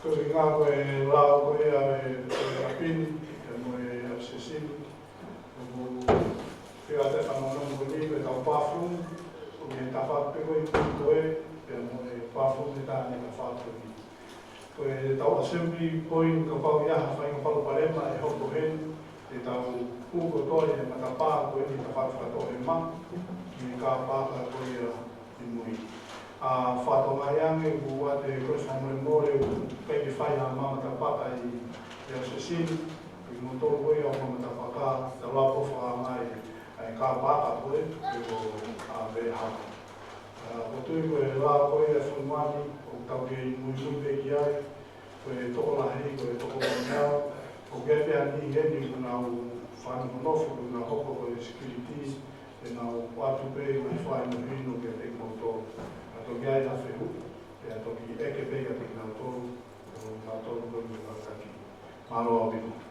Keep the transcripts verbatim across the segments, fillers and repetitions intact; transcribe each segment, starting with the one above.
Ko e ʻuhinga ko e lao ko ia ʻa e, ko e ʻapini, pea mo e asosesini. ʻOku ou fie ʻoatu e fanongonongo ko eni ko e tau bathroom, ʻoku ne tafaʻaki pē ko e ʻi mui ko ē, pea mo e bathroom ʻe taha ne tafaʻaki pē. Ko e tau assembly point kapau ʻe ʻi ai ha faʻahinga palopalema ʻe hoko heni, ʻe tau hū kotoa ʻi he matapā ko eni tafaʻaki fakatoʻohema, ki he kā paaka ko ia ʻi mui. ʻA, fakatokangaʻi ange ʻoku ʻoatu e kole fakamolemole ʻoku ʻikai ke fai ha mama tapaka ʻi, ʻi he asosesini, ʻi moutolu ko ia ʻoku mama tapaka, tau lava pē ʻo fakaʻaongaʻi ʻa e kā paaka ko ē, pe ko, ʻa, veʻehapa. ʻA, ʻoku ou tui ko e lao ko ia ʻa e fonua ni, ʻoku tau kei muimui pē ki ai, ko e tokolahi, ko e tokolahi au, ʻoku ʻi ai pē ha niʻihi heni ʻoku nau fanongonofo, ʻoku nau hoko ko e security, ʻe nau ʻoatu pē ʻenau fakahinohino kiate kimoutolu. Ka toki ʻi ai ha fehuʻi, pea toki ʻeke pē kiate kinautolu, ʻo kinautolu ko eni kātaki. Mālō ʻaupito.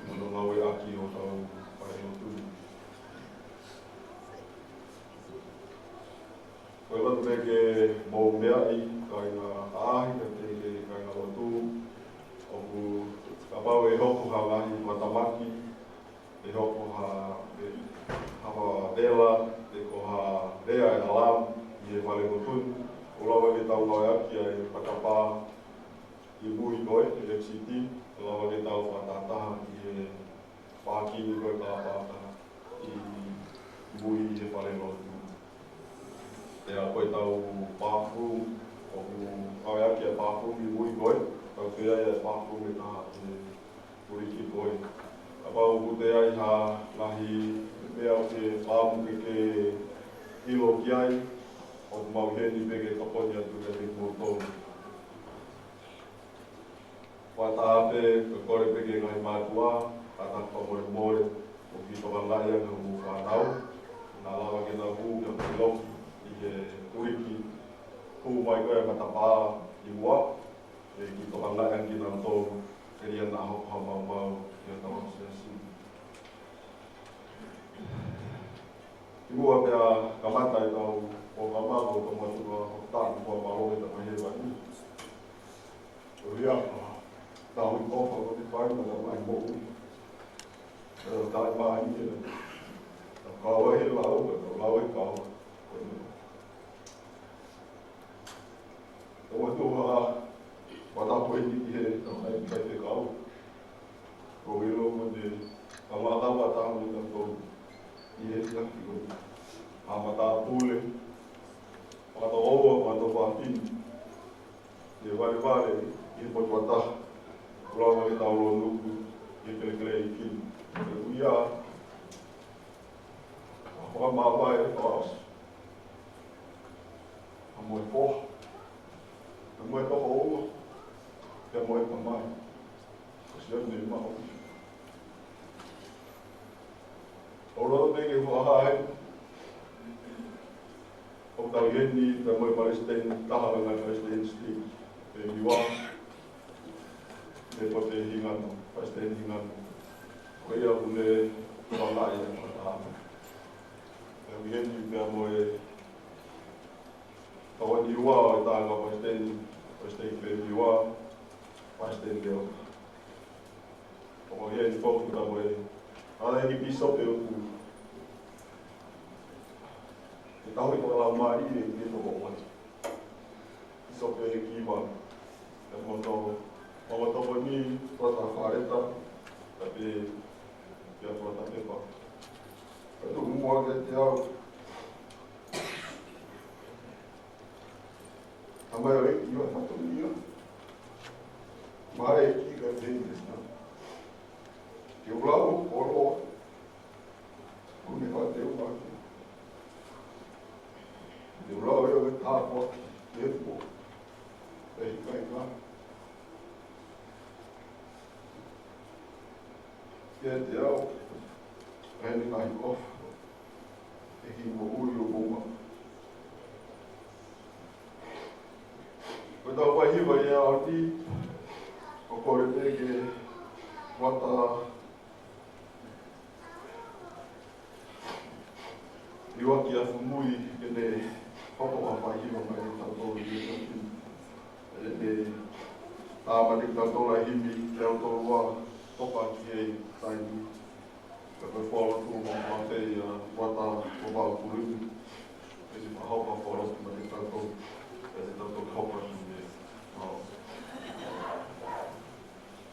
mo hono ngāueʻaki ʻo hotau falelotu ni. Ko e lotu pē ke mou meaʻi, kāinga ʻaʻahi, kae pehē ki he kāingalotu, ʻoku kapau ʻe hoko ha ngaahi fakatamaki, ʻe hoko ha, ʻe, ha vela, pe ko ha lea ʻe ala ʻi he falelotu ni, ʻoku lava ke tau ngāueʻaki ʻa e patapā ʻi mui ko ē, ʻi he exit, ʻoku lava ke tau fakatahataha ʻi he pākingi ko ē ʻa e kāpata ʻi mui he falelotu. Pea ko ʻetau bathroom, ʻoku ngāueʻaki ʻa e bathroom ʻi mui ko ē, tau toe ʻai ʻa e bathroom ʻe taha ʻi he tuliki ko ē. Kapau ʻoku toe ʻi ai ha ngaahi meʻa ʻoku ke fakaʻamu ke ke ʻilo ki ai, ʻoku mau ʻi heni pē ke tokoni atu kiate kimoutolu. Fakataha pē, ko e kole pē ki he ngaahi mātuʻa, kātaki fakamolemole, ʻoku kiʻi tokangaʻi ange hoʻomou fānau, naʻa lava ke nau hū ki ha kiloki ʻi he tuliki, hū mai ko ē ʻa e matapā ʻi muʻa, ʻe kiʻi tokangaʻi ange kinautolu, telia naʻa hoko ha maumau ʻi hotau siasi. Kimuʻa pea kamata ʻetau polokalama, ʻoku ou kole atu ke tau fakamālō ki he Tamai Hēvani. Ko ia, tau ʻi ʻofa ko e fai ma Tamai moʻui. Tau tai mai ʻi he, tau kau ai he lau, tau lau ai kau. Ko ia. Tau atu ha, ʻoatu eni ki he, tau hai kai te kau. Ko e ʻilo mo e, tau ʻatā ʻoatu mo tautolu. ʻI he taki ko ia. ʻA e matāpule. Fakatouʻosi, fakatouʻosi. ʻI he valevale, ʻi he potu ʻa taha. Kula wale tau lōnuku, ʻi he kelekele ʻi Fini. Haleluia. Fakamāvae e fakaʻosi. ʻA mo e foha. ʻA mo e tokoua. ʻA mo e tamai. Ko Sione Maʻu. ʻOku ou loto pē ke fakahā ai. ʻOku tau ʻi heni pea mo e palesiteni, taha ʻo e ngaahi palesiteni siteiki. Pē Niua. Pē ko e Hingano, palesiteni Hingano. Ko ia ʻoku ne fakahā ai e fakataha. Pea ʻi heni pea mo e tau Niua ʻo e taha palesiteni, palesiteni pē Niua, palesiteni Leota. ʻOku ʻi heni foki pea mo e ʻEiki Pīsope ʻoku ʻi he tauhi fakalaumālie ʻi he toko ua. Pīsope Kiva. Pea mo e tau, mo e tau ni, Brother Fareta, pea pē, pea Brother Pepa. Pea tuku muʻa kiate au. Tamai ʻEiki ʻo e fatongia. Mai ki ka te ia. Ke u lau, ʻo lau. Kune ka te u maki. Ke u lau e o e tāpuaki. Ke u po. E hikai ka. Kiate au, ʻa eni ngaahi ʻofa, ʻEiki moʻui ʻo e moʻunga. Ko ʻetau fai hiva ʻi he ʻaho ni, ʻoku ou kole pē ke u ʻatā Iwa ki a fumui ke ne hoko ʻo fai hiva mai ʻe tautolu ʻi he taki. ʻE ne tāmate tautolu ʻa e himi, te u tolu ua toka ki he taimi. Ka ko e folotu mo fafei a wata ko vau kulimi. ʻE ne mahau ka folotu ma te tautolu. ʻE te tautolu hopa ki he.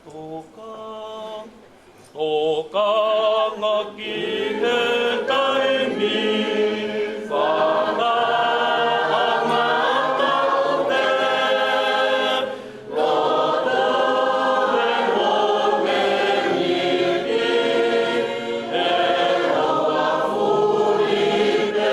Toka, tokanga ki he taimi, fakaʻanga taute, lotu e momeniti, e hoa fuli te.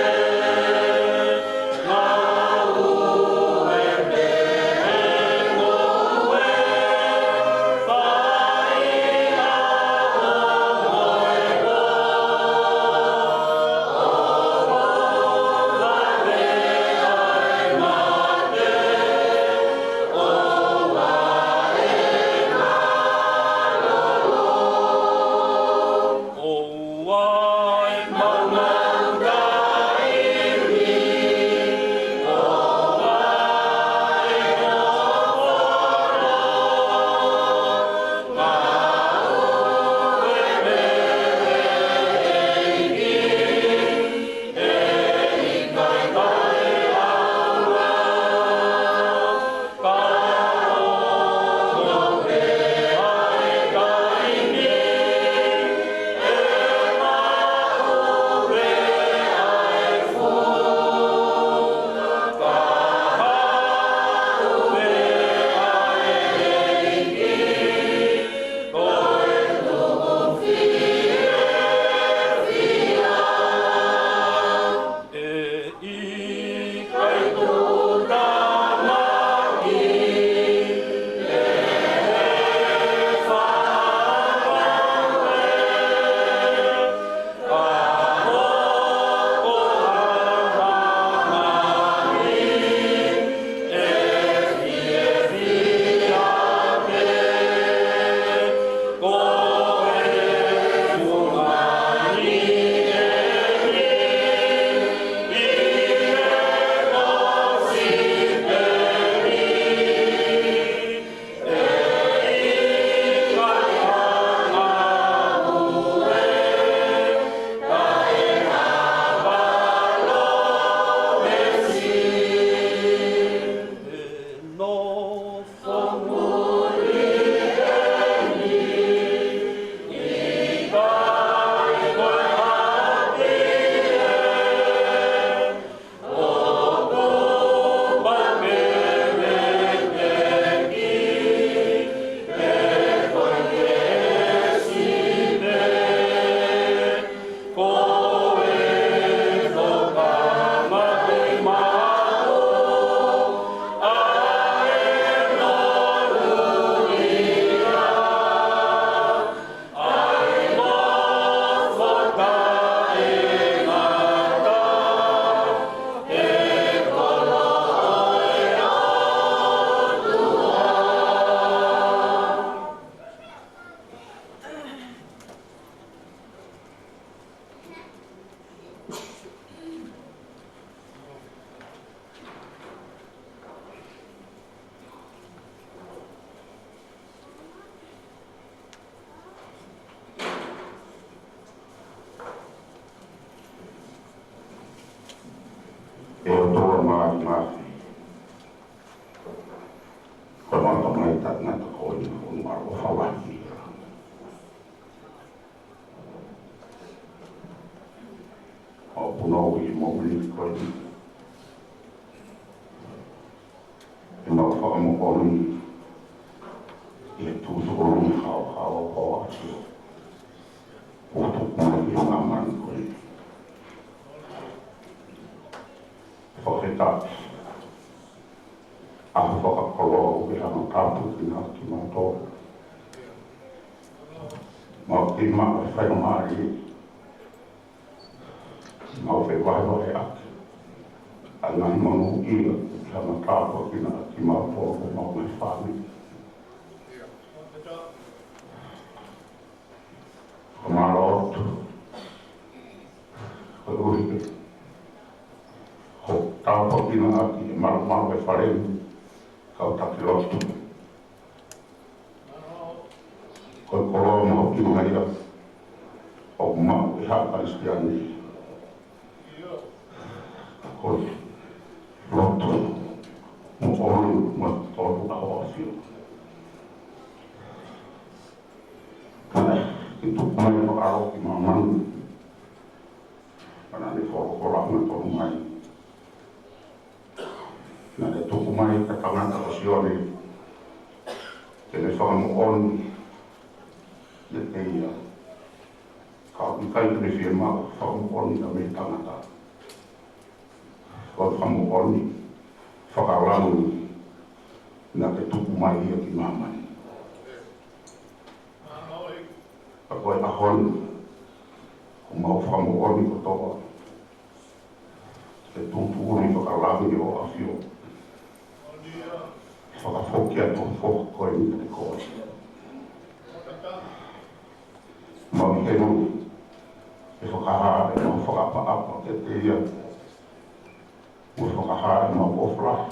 Ngaahi. Ko e mau tamai taʻengata ko eni ʻoku mau ʻofa lahi. ʻOku mau ʻi he mōmeniti ko eni. ʻE mau fakamoʻoni ʻi he tuʻutuʻuni haohaoa ʻo e ʻAfio. ʻOku tuku mai ki māmani ko eni. Fakafetaʻi. ʻA e fakakoloa ʻoku ke hanga ʻo tāpuekina kimautolu. Mau kei maʻu e faingamālie. Mau fevahevaheʻaki ʻa e ngaahi monūʻia ʻoku ke hanga ʻo tāpuekina kimautolu ko homau ngaahi fāmili. Ko e mālō atu. Koeʻuhi ko e tāpuekina ʻaki e malumalu e fale ni, kau taki lotu. Ko e koloa mahuʻinga ia ʻoku maʻu ʻe he Kalisitiane. Ko e lotu moʻoni mo e tolu ʻa hoʻo ʻAfio. Ke tuku mai ʻa e ʻAlo ki māmani. Pea naʻa ne folofola hangatonu mai. Naʻa ne tuku mai ki he tangata ko Sione, ke ne fakamoʻoni kiate ia. Ka ʻoku ʻikai te ne fiemaʻu fakamoʻoni ia mei he tangata. Ko e fakamoʻoni fakalangi naʻa ke tuku mai ia ki māmani. Ka ko e ʻaho ni, ʻoku mau fakamoʻoni kotoa ki he tuʻutuʻuni fakalangi ʻo e ʻAfio. Fakafoki atu ho foha ko eni kiate koe. Mau ʻi heni ke fakahā ʻemau fakaʻapaʻapa kiate ia. Mo fakahā ʻemau ʻofa lahi.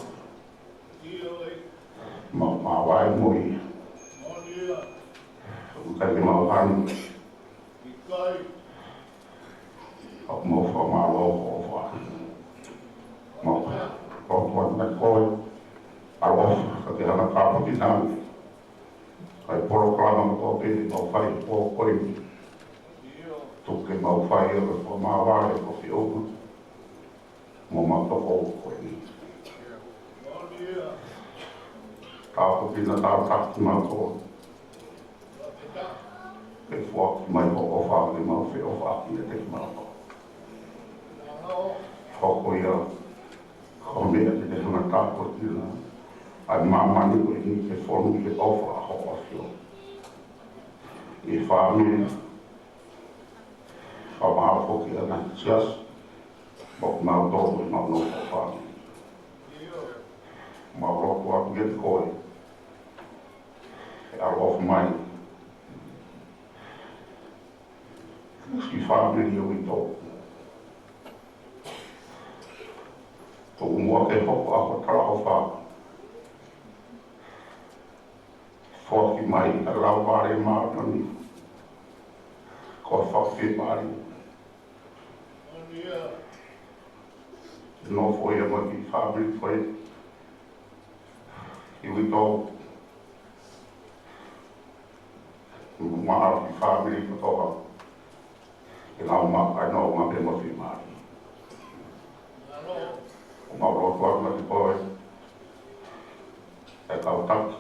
Mau māvae mo ia. ʻOku ʻikai ke mau hanu. ʻOku mau fakamālō hoʻo ʻofa. Mau lotu atu kiate koe. ʻAloʻofa, ka ke hanga ʻo tāpuekina ʻa e polokalama kotoa pē ʻoku mau fai he pō ko eni. Tuku ke mau fai ʻa e fakamāvae ʻo e feʻunga mo ʻemau toko ko eni. Tāpuekina, tāpuekina kimautolu. Ke foaki mai hoʻo ʻofa ke mau feʻofaʻaki kiate kimautolu. Hoko ia ko e meʻa ke ne hanga ʻo tāpuekina ʻa māmani ko eni ke fonu ʻi he ʻofa ʻa hoʻo ʻAfio. ʻI he fāmili, fakamālō foki ʻa e ngaahi siasi, mo kimautolu ʻi heʻemau nofo fāmili. Mau lotu atu kiate koe, ke ʻaloʻofa mai ki he fāmili ʻo e ʻAfio. Tuku muʻa ke hoko ʻa hoʻo talaʻofa. Foaki mai ʻa e Laumālie Māʻoniʻoni ko e fakafiemālie. Nofo ia mo e kiʻi fāmili ko ē ʻi ʻAfio. Mo e kiʻi fāmili kotoa. Ke nau maʻu ʻa e nonga pē mo e fiemālie. ʻOku mau lotu atu kiate koe, ʻe kau taki.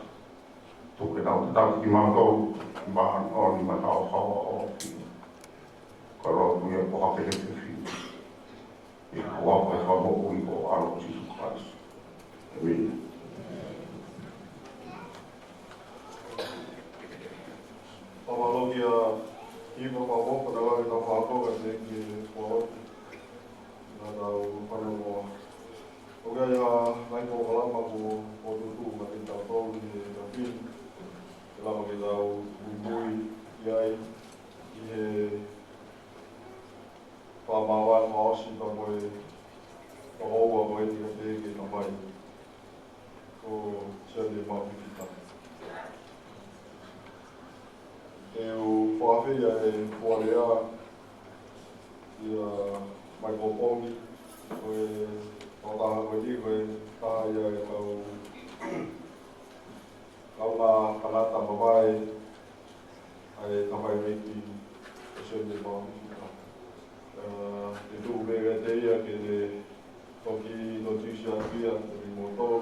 Tuku ke nau taki kimautolu, māʻoniʻoni mo haohaoa ʻo e ʻAfio. Ko e lotu ia ko e hake he fifi. ʻI he huafa ʻo e Fakamoʻui ko ho ʻAlo ko Sīsū Kalaisi. ʻĒmeni. Fakamālō kia Hiva Pavoko, na lahi na fāko ka te ki he kualotu. Na tau fanongo. ʻOku ʻi ai ʻa e ngaahi polokalama kuo, kuo tuʻutuʻu maʻa kitautolu ʻi he efiafi ni. Ke lava ke tau muimui ki ai ʻi he fakamāvae fakaʻosi pea mo e fakaʻosi ko eni ka te ke tamai. Ko Sione Maʻufifita. Te u fakaafeʻi ʻa e fuʻu lea ʻia Michael Pongi, ko e Tokotaha ko eni ko e taha ia e kau, kaungā tangata mavae ʻa e kau tamaioʻeiki ʻo Sione Maʻofifika. ʻE, ʻe tuku pē kiate ia ke ne toki, toki ʻosi atu ia, toki moutolu.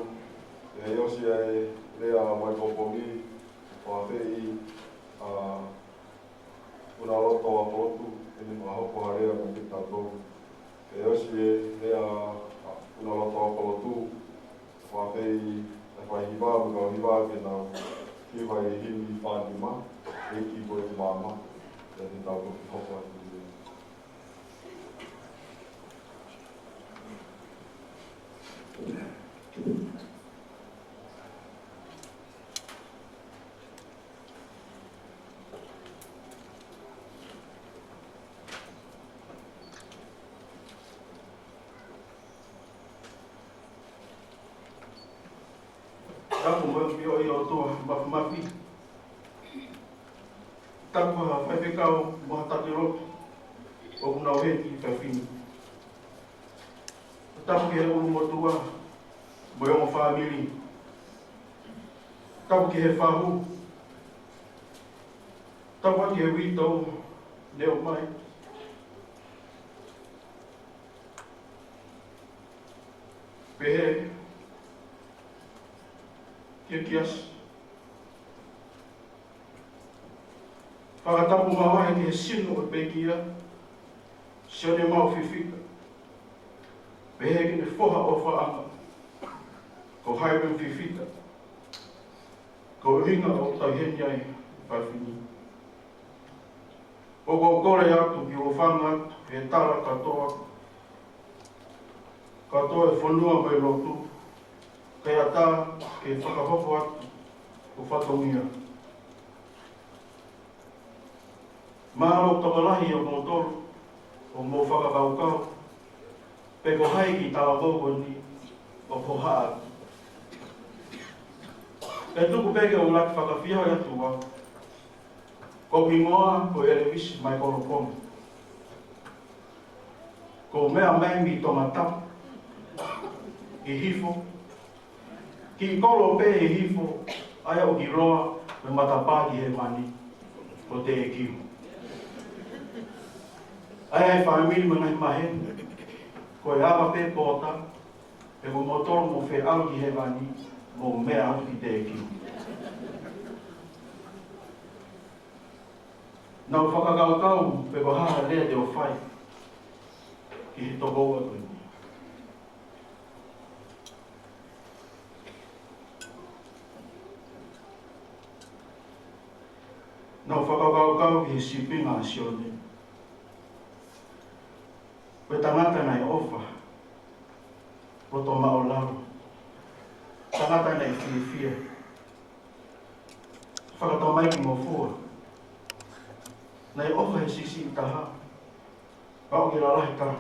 ʻE ʻosi ʻa e lea mai ko pongi, ʻo ʻafeʻi, ʻa, Puna Loto ʻa Potu, ʻene fakahoko ha lea maʻa kitautolu. ʻE ʻosi e lea ʻa Puna Loto ʻa Potu, ʻo ʻafeʻi e faihiva, mo e kau hiva ke nau hiva e himi fānima, ʻEiki ko e maama, ʻe te tau toki hoko atu. Tapu mo e ʻafio ʻa e ʻOtua Māfimafi. Tapu ha faifekau mo ha taki lotu ʻoku nau ʻi he efiafi ni. Tapu ki he ʻulumotuʻa mo e ongo fāmili. Tapu ki he fahu. Tapu ki he uitou ne ʻomai. Pehē ki he kiasi. Fakatapu makehe ki he sino ʻo e pekia, Sione Maʻofifika. Pehē ki heʻene foha ʻofaʻanga, ko Hyrum Fifita. Ko e ʻuhinga ʻoku tau ʻi heni ai, fafine. ʻOku ou kole atu ke u hūfanga atu he tala kātoa, kātoa e fonua mo e lotu, kae ʻatā ke fakahoko atu ʻo fatongia. Mālō tokolahi ʻo moutolu, ʻo mou fakakaukau, pe ko hai ki talavou ko eni ʻoku hohaʻa. ʻE tuku pē ke u ʻuluaki fakafeʻiloaki atu au. Ko hoku hingoa ko Elvis Michael Ponga. Ko e meʻa mai mei Tongatapu, ʻi Hihifo. Kiʻi kolo pē ʻi Hihifo, ʻa ia ʻoku ʻiloa mo e matapā ki hēvani, ko Teʻekiu. ʻA ia ʻi he fāmili mo e ngaahi maheni, ko e ava pē pōta, pe ko moutolu mou fie ʻalu ki hēvani, mou meʻa atu ki Teʻekiu. Naʻa ku fakakaukau pe ko e hā ha lea te u fai ki he tokoua ko eni. Naʻa ku fakakaukau ki he sīpinga ʻa Sione. Ko e tangata naʻe ʻofa, loto maʻulalo, tangata naʻe fiefia, fakatamaiki mo fua, naʻe ʻofa he siʻisiʻi taha, pea ʻoku lalahi taha.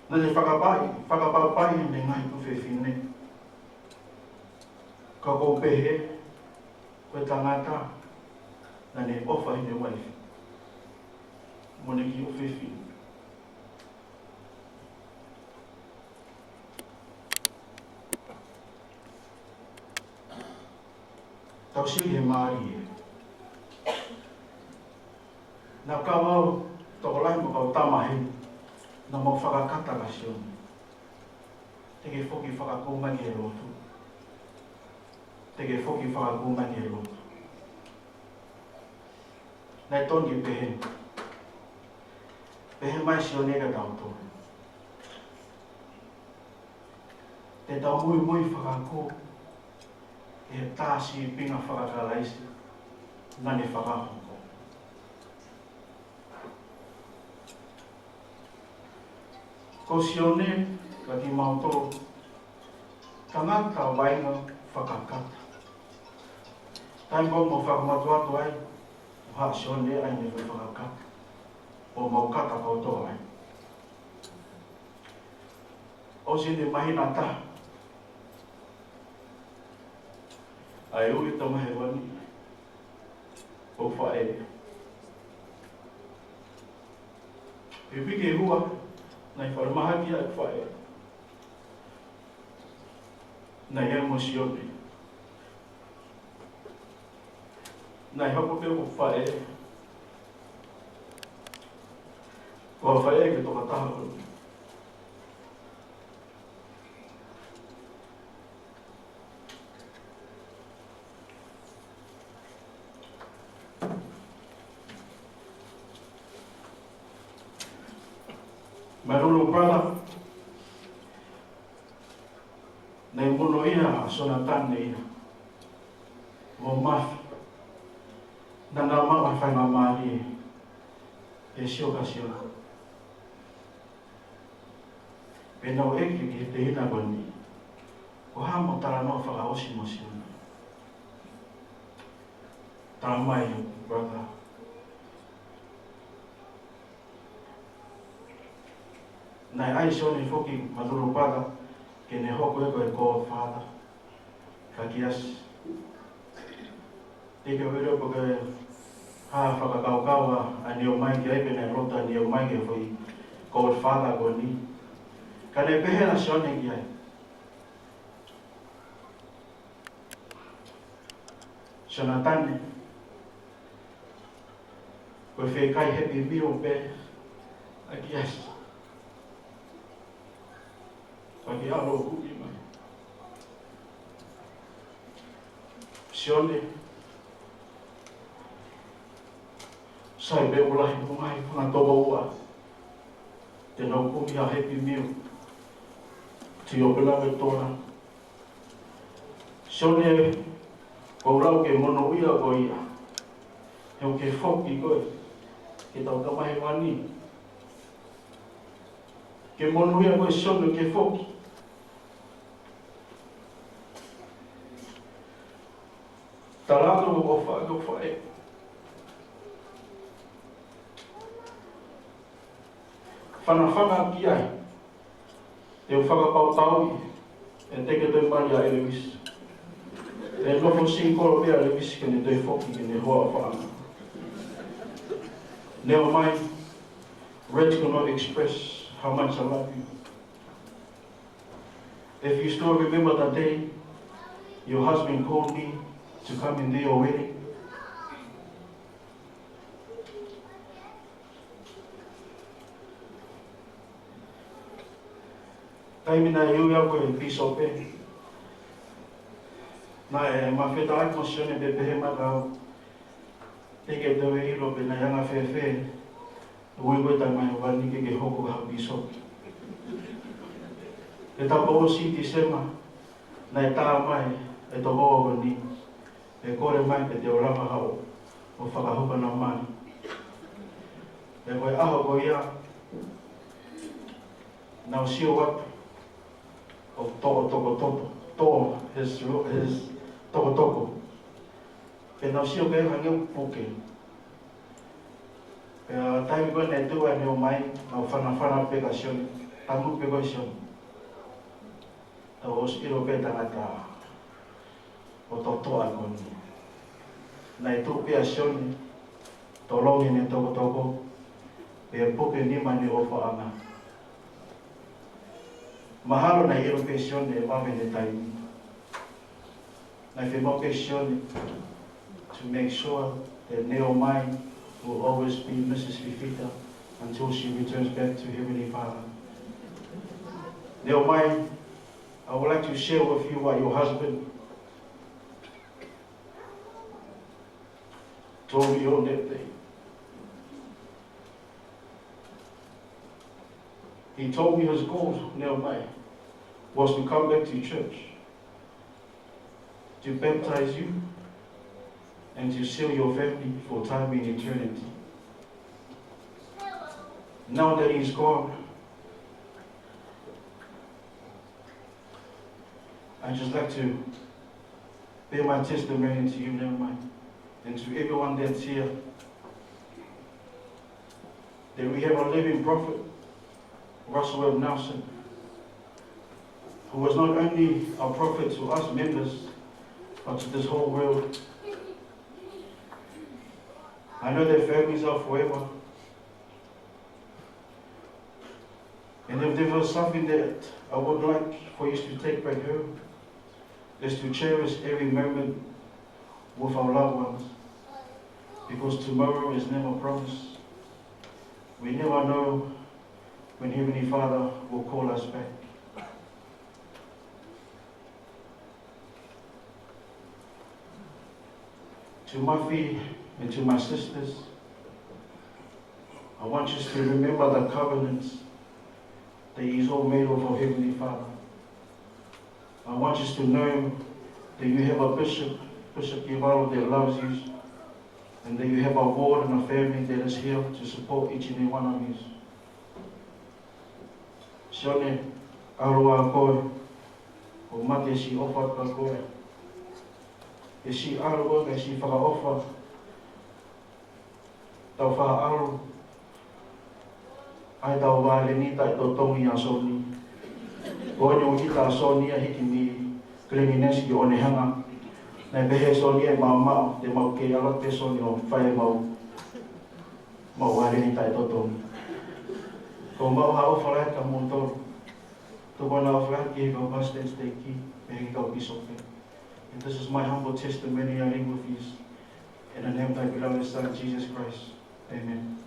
Naʻa ne fakapapauʻi, fakapapauʻi ʻene ngaahi tuofefine. Ka ʻoku ou pehē, ko e tangata naʻa ne ʻofa heʻene uaifi mo ʻene kiʻi ʻofefine. Tau sio ki he mālie. Naʻa ku kau au, tokolahi mo e kau tama heni, naʻa mau fakakata kia Sione. Te ke foki fakakū mai ki he lotu. Te ke foki fakakū mai ki he lotu. Naʻe tonu ke pehē. Pehē mai Sione kia tautolu. Te tau muimui fakakū ki he tā sīpinga faka-Kalaisi naʻa ne fakahoko. Ko Sione, ka kimautolu, tangata vaʻinga fakakata. Taimi ʻoku mau fakamatuʻuatu ai, ʻoku haʻu Sione ʻa ia ne fakakata. ʻO mau kata kotoa ai. ʻOsi ʻene māhina ʻe taha, ʻa e ui ʻa e Tamai Hēvani, ʻo faʻē. He uike ʻe ua, Naʻe falemahaki ʻeku faʻē. Naʻe ʻi ai mo Sione. Naʻe hoko pē ʻeku faʻē ko ha faʻē ke tokataha ʻo My little brother, naʻe monūʻia ʻa Sionatane ia. Mo Mafi, naʻa nau maʻu ha faingamālie ʻe sio kia Sione. Pea nau ʻeke ki he tehina ko eni, ko e hā hoʻomo talanoa fakaʻosi mo Sione? Talamai, brother, naʻe ʻai ʻe Sione foki, my little brother, ke ne hoko ia ko e godfather kia Kiasi. Te ke ʻilo pe ko e hā e fakakaukau ʻa Neomai ki ai, pe naʻe loto ʻa Neomai ki he foʻi godfather ko eni. Ka naʻe pehē ʻe Sione ki ai, Sionatane, ko e fekai Happy Meal pē ʻa Kiasi. Pea ke ʻalu ʻo kuki mai. Sione, sai pē ʻoku lahi mo e ngaahi fanga tokoua te nau kumi ha Happy Meal to your beloved daughter. Sione, ʻoku ou lau ke monūʻia koe ia. He ʻoku ke foki koe ki hotau tamai hēvani. Ke monūʻia koe Sione, ʻoku ke foki. Tala atu hoʻo ʻofa ki hoʻo faʻē. Fanafana ki ai. Te u fakapapauʻi ʻe te ke toe mali ʻa ʻElevisi. ʻE nofo single pē ʻa ʻElevisi ke ne toe foki ke ne hoa ʻo faʻanga. Neomai, words cannot express how much I love you. If you still remember the day your husband called me to come and do your wedding, taimi naʻe ui au ko e pīsope, naʻe ma fetaʻaki mo Sione pea pehē mai kiate au, te ke toe ʻilo pe naʻe anga fēfē ʻa e ui ko e tamai hēvani ke ke hoko ko ha pīsope. He taʻu kuo ʻosi, Tīsema, naʻe tā mai e tokoua ko eni, ʻe kole mai pe te u lava haʻu ʻo fakahoko ʻena mali. Pea ko e ʻaho ko ia, naʻa ku sio atu ʻo toʻo tokotoko, toʻo his, his tokotoko. Pea naʻa ku sio ki ai hangē ʻoku puke. Pea taimi ko ē naʻe tuʻu ai ʻa Neomai, naʻa ku fanafana pē kia Sione, tangutu pē koe Sione. Tau ʻosi ʻilo pē tangata ʻoku toʻotoʻa ko eni. Naʻe tuʻu pē ʻa Sione, tolongi ʻene tokotoko, pea puke nima ʻene ʻofaʻanga. Mahalo naʻe ʻilo pē ʻe Sione ʻe vave ʻene taimi. Naʻe fiemaʻu pē ʻe Sione to make sure that Neomai will always be Missus Fifita until she returns back to Heavenly Father. Neomai, I would like to share with you what your husband told me on that day. He told me his goal, Neomai, was to come back to church, to baptize you, and to seal your family for time in eternity. Now that he's gone, I just like to bear my testimony to you, Neomai, and to everyone that's here, that we have a living prophet, Russell M. Nelson, who was not only a prophet to us members, but to this whole world. I know that families are forever. He And if there was something that I would like for you to take back home, is to cherish every moment with our loved ones, because tomorrow is never promised. We never know when Heavenly Father will call us back. To Mafi and to my sisters, I want you to remember the covenants that is all made of our Heavenly Father. I want you to know that you have a bishop, Bishop Kivalo, that loves you, and that you have a ward and a family that is here to support each and every one of you. Sione, ʻalu ā koe, ʻo mate siʻi ʻofa kia koe. ʻE siʻi ʻalu koe, ʻe siʻi fakaʻofa. Tau faʻa ʻalu ʻa e tau vāleni taʻetotongi ʻa Sione. Ko eni ʻoku ʻita ʻa Sione ʻa hiki mei cleanliness ki ʻo ne hanga. Naʻe pehē ʻe Sione ʻe maumau, te mau kei ʻalu pē Sione ʻo fai mau, mau vāleni taʻetotongi. Ko mau ha ʻofa lahi kia moutolu. Tuku ʻa e ʻofa lahi ki he kau pastor, stake, pehē ki he kau bishop. And this is my humble testimony I leave with you. In the name of thy beloved Son, Jesus Christ. Amen.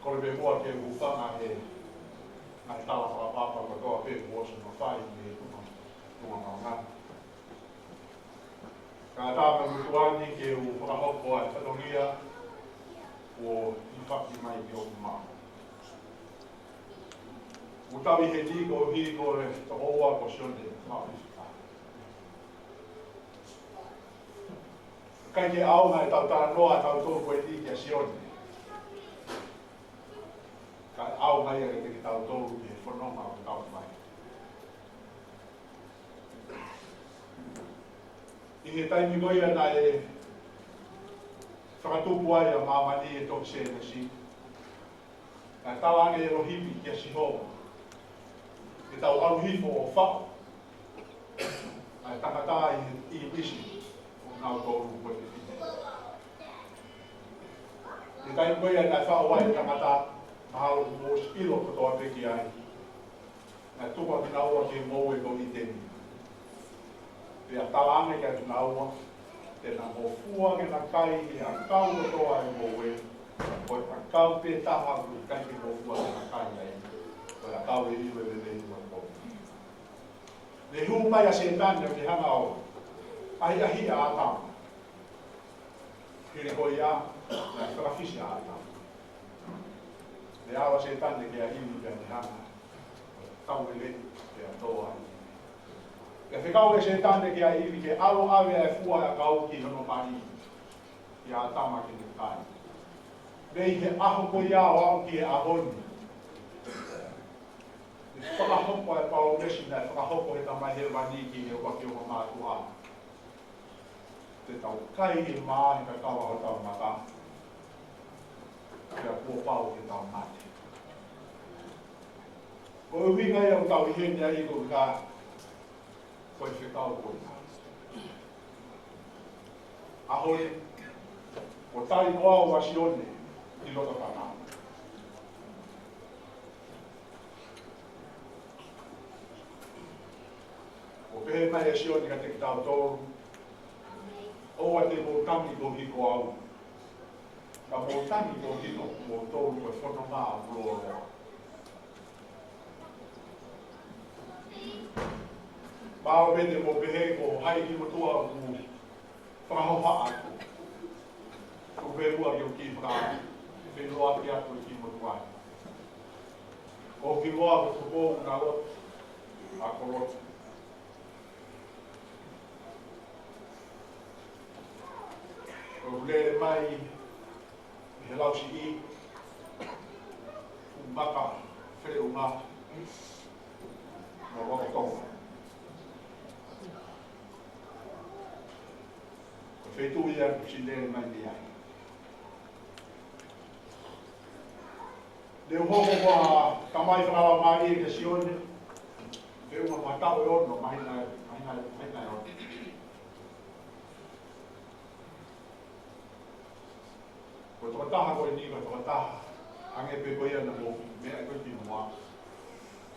Kole pē muʻa ke u hūfanga he ngaahi tala fakapapa kotoa pē kuo ʻosi mafai mei he tuʻunga, tuʻunga maʻunga. Ka ʻatā mo e motuʻa ni ke u fakahoko ʻa e fatongia kuo hifaki mai ki hoku maʻu. Kuo tau ʻi heni koeʻuhi ko e tokoua ko Sione Maʻufifika. ʻIkai ke ʻaonga ʻetau talanoa ʻatautolu ko eni kia Sione. Ka ʻe ʻaonga ia kiate kitautolu ʻi he fononga ʻoku tau fai. ʻI he taimi ko ia naʻe fakatupu ai ʻa māmani ʻi he tohi Sēnesi, naʻe talaange ʻe ʻElohimi kia Sihova ke tau ʻalu hifo ʻo faʻu ʻa e tangata ʻi, ʻi Misi, ʻo nau tolu ko e fefine. ʻI he taimi ko ia naʻe faʻu ai e tangata, mahalo kuo mou ʻosi ʻilo kotoa pē ki ai. Naʻe tuku ʻa kinaua ki he ngoue ko ʻĪteni. Pea talaange kia kinaua, te na ngofua ke na kai ʻi he ʻakau kotoa ʻo e ngoue, ko e ʻakau pē taha ʻoku ʻikai ke ngofua ke na kai ai, ko e ʻakau ʻe ʻiu ʻe lelei ʻo e ngoue. Ne hū mai ʻa Sētane ʻo ne hanga ʻo ʻahiʻahiʻi ʻa ʻĀtama. Hili ko ia, naʻe fakafisi ʻa ʻĀtama. Ne ʻalu ʻa Sētane ki ʻIvi pea ne hanga ʻo taueleʻi pea tō ai. Pea fekau ʻe Sētane kia ʻIvi ke ʻalu ʻo ʻave ʻa e fua ʻo e ʻakau ki hono mali, kia ʻĀtama ke ne kai. Mei he ʻaho ko ia ʻo aʻu ki he ʻaho ni, ne fakahoko ʻa e palōmesi naʻe fakahoko ʻe he Tamai Hēvani ki he ʻuluaki ongo mātuʻa. Te tau kai ʻi he mā he kakava hotau mata, pea kuo pau ke tau mate. Ko e ʻuhinga ia ʻoku tau ʻi heni ai ko e hā, ko e fekau ko ia. ʻAho ni, kuo tali ko au ʻa Sione ʻi loto fānau. Kuo pehē mai ʻe Sione kiate kitautolu, ʻoua te mou tangi koeʻuhi ko au, ka mou tangi koeʻuhi ko kimoutolu, ko e fononga ʻoku lōloa. Mahalo pē te mou pehē ko hai kimoutolu ʻoku fakahohaʻa atu. Ko e pehē muʻa ke u kiʻi fakafeʻiloaki atu kimoutolu. Ko hoku hingoa ko Tupou Nalotu ʻAkolotu. Ko e lele mai ʻi he Lausiʻi, Fuʻu Maka, Feleʻunga, mo Vakotonga. Ko e feituʻu ia ʻoku ou lele mai mei ai. Ne u hoko ko ha tamai fakalaumālie kia Sione, feʻunga mo ha taʻu ʻe ono, māhina, māhina, māhina ʻe ono. Tokotaha ko eni ko e tokotaha, hangē pē ko ia naʻa mou meʻa ko ē kimuʻa,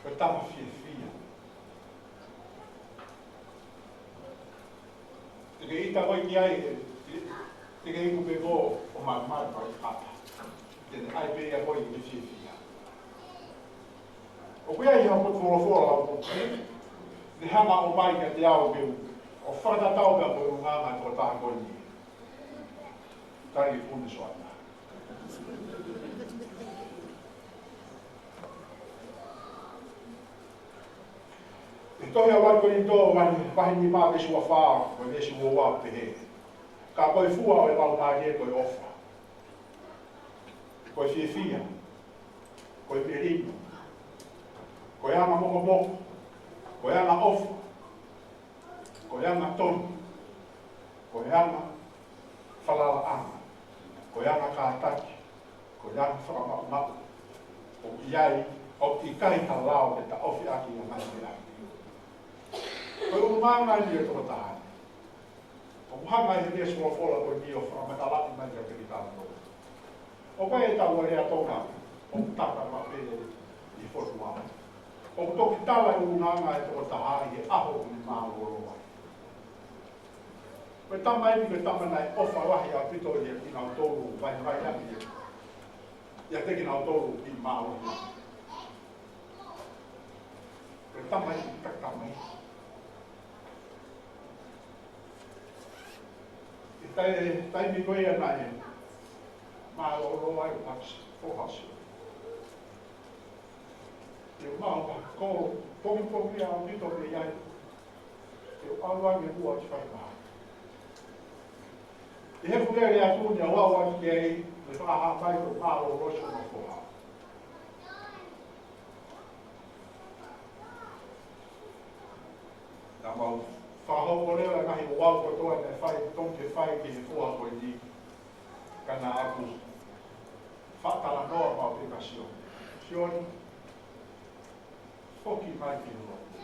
ko e tama fiefia. Te ke ʻita ko ē ki ai, te, te ke iku pē koe ʻo malimali pea ʻikai ke ʻata. Te ne ʻai pē ia ko ē ke fiefia. ʻOku ʻi ai ha potu folofola ʻoku ne hanga ʻo ʻomai kiate au ke u, ʻo fakatatau pea mo e ʻulungaanga ʻo e tokotaha ko eni. Tali puni soana. ʻI he tohi ʻa ʻuluaki Kolinitō, vahe, vahe nima veesi ua fā, mo e veesi ua ua pehē: Ka ko e fua ʻo e Laumālie ko e ʻofa, ko e fiefia, ko e melino, ko e anga mokomoko, ko e anga ʻofa, ko e angatonu, ko e anga falalaʻanga, ko e anga kātaki, ko e anga fakamaʻumaʻu. ʻOku ʻi ai, ʻoku ʻikai ha lao ke taʻofi ʻaki ʻa e ngaahi meʻa ni. Ko e ʻulungaanga eni ʻo e tokotaha ni. ʻOku hanga ʻe he veesi folofola ko eni ʻo fakamatalaʻi mai kiate kitautolu. ʻOku ʻi ai ʻetau lea Tonga, ʻoku taka maʻu pē ʻi he fonuá. ʻOku toki tala e ʻulungaanga ʻo e tokotaha ʻi he ʻaho ʻoku ne mālōlō ai. Ko e tama eni, ko e tama naʻe ʻofa lahi ʻaupito ʻiate kinautolu, vaivai ange ʻiate kinautolu ʻi mālohi. Ko e tama eni, ko e tama eni. ʻI he tai-, taimi ko ia naʻe mālōlō ai ʻo hasi, ʻo hasi. Te u maʻu ha kolo pongipongi ʻaupito mei ai. Te u ʻalu ange muʻa ki fale mahaki. ʻI heʻeku lele atu ni ʻo aʻu atu ki ai, ne fakahā mai kuo mālōlō siʻono foha. Naʻa mau fakahoko leva e ngaahi ouau kotoa naʻe fai, tonu ke fai ki he foha ko eni. Ka naʻá ku faʻa talanoa maʻu pē kia Sione. Sione, foki mai ki he lotu.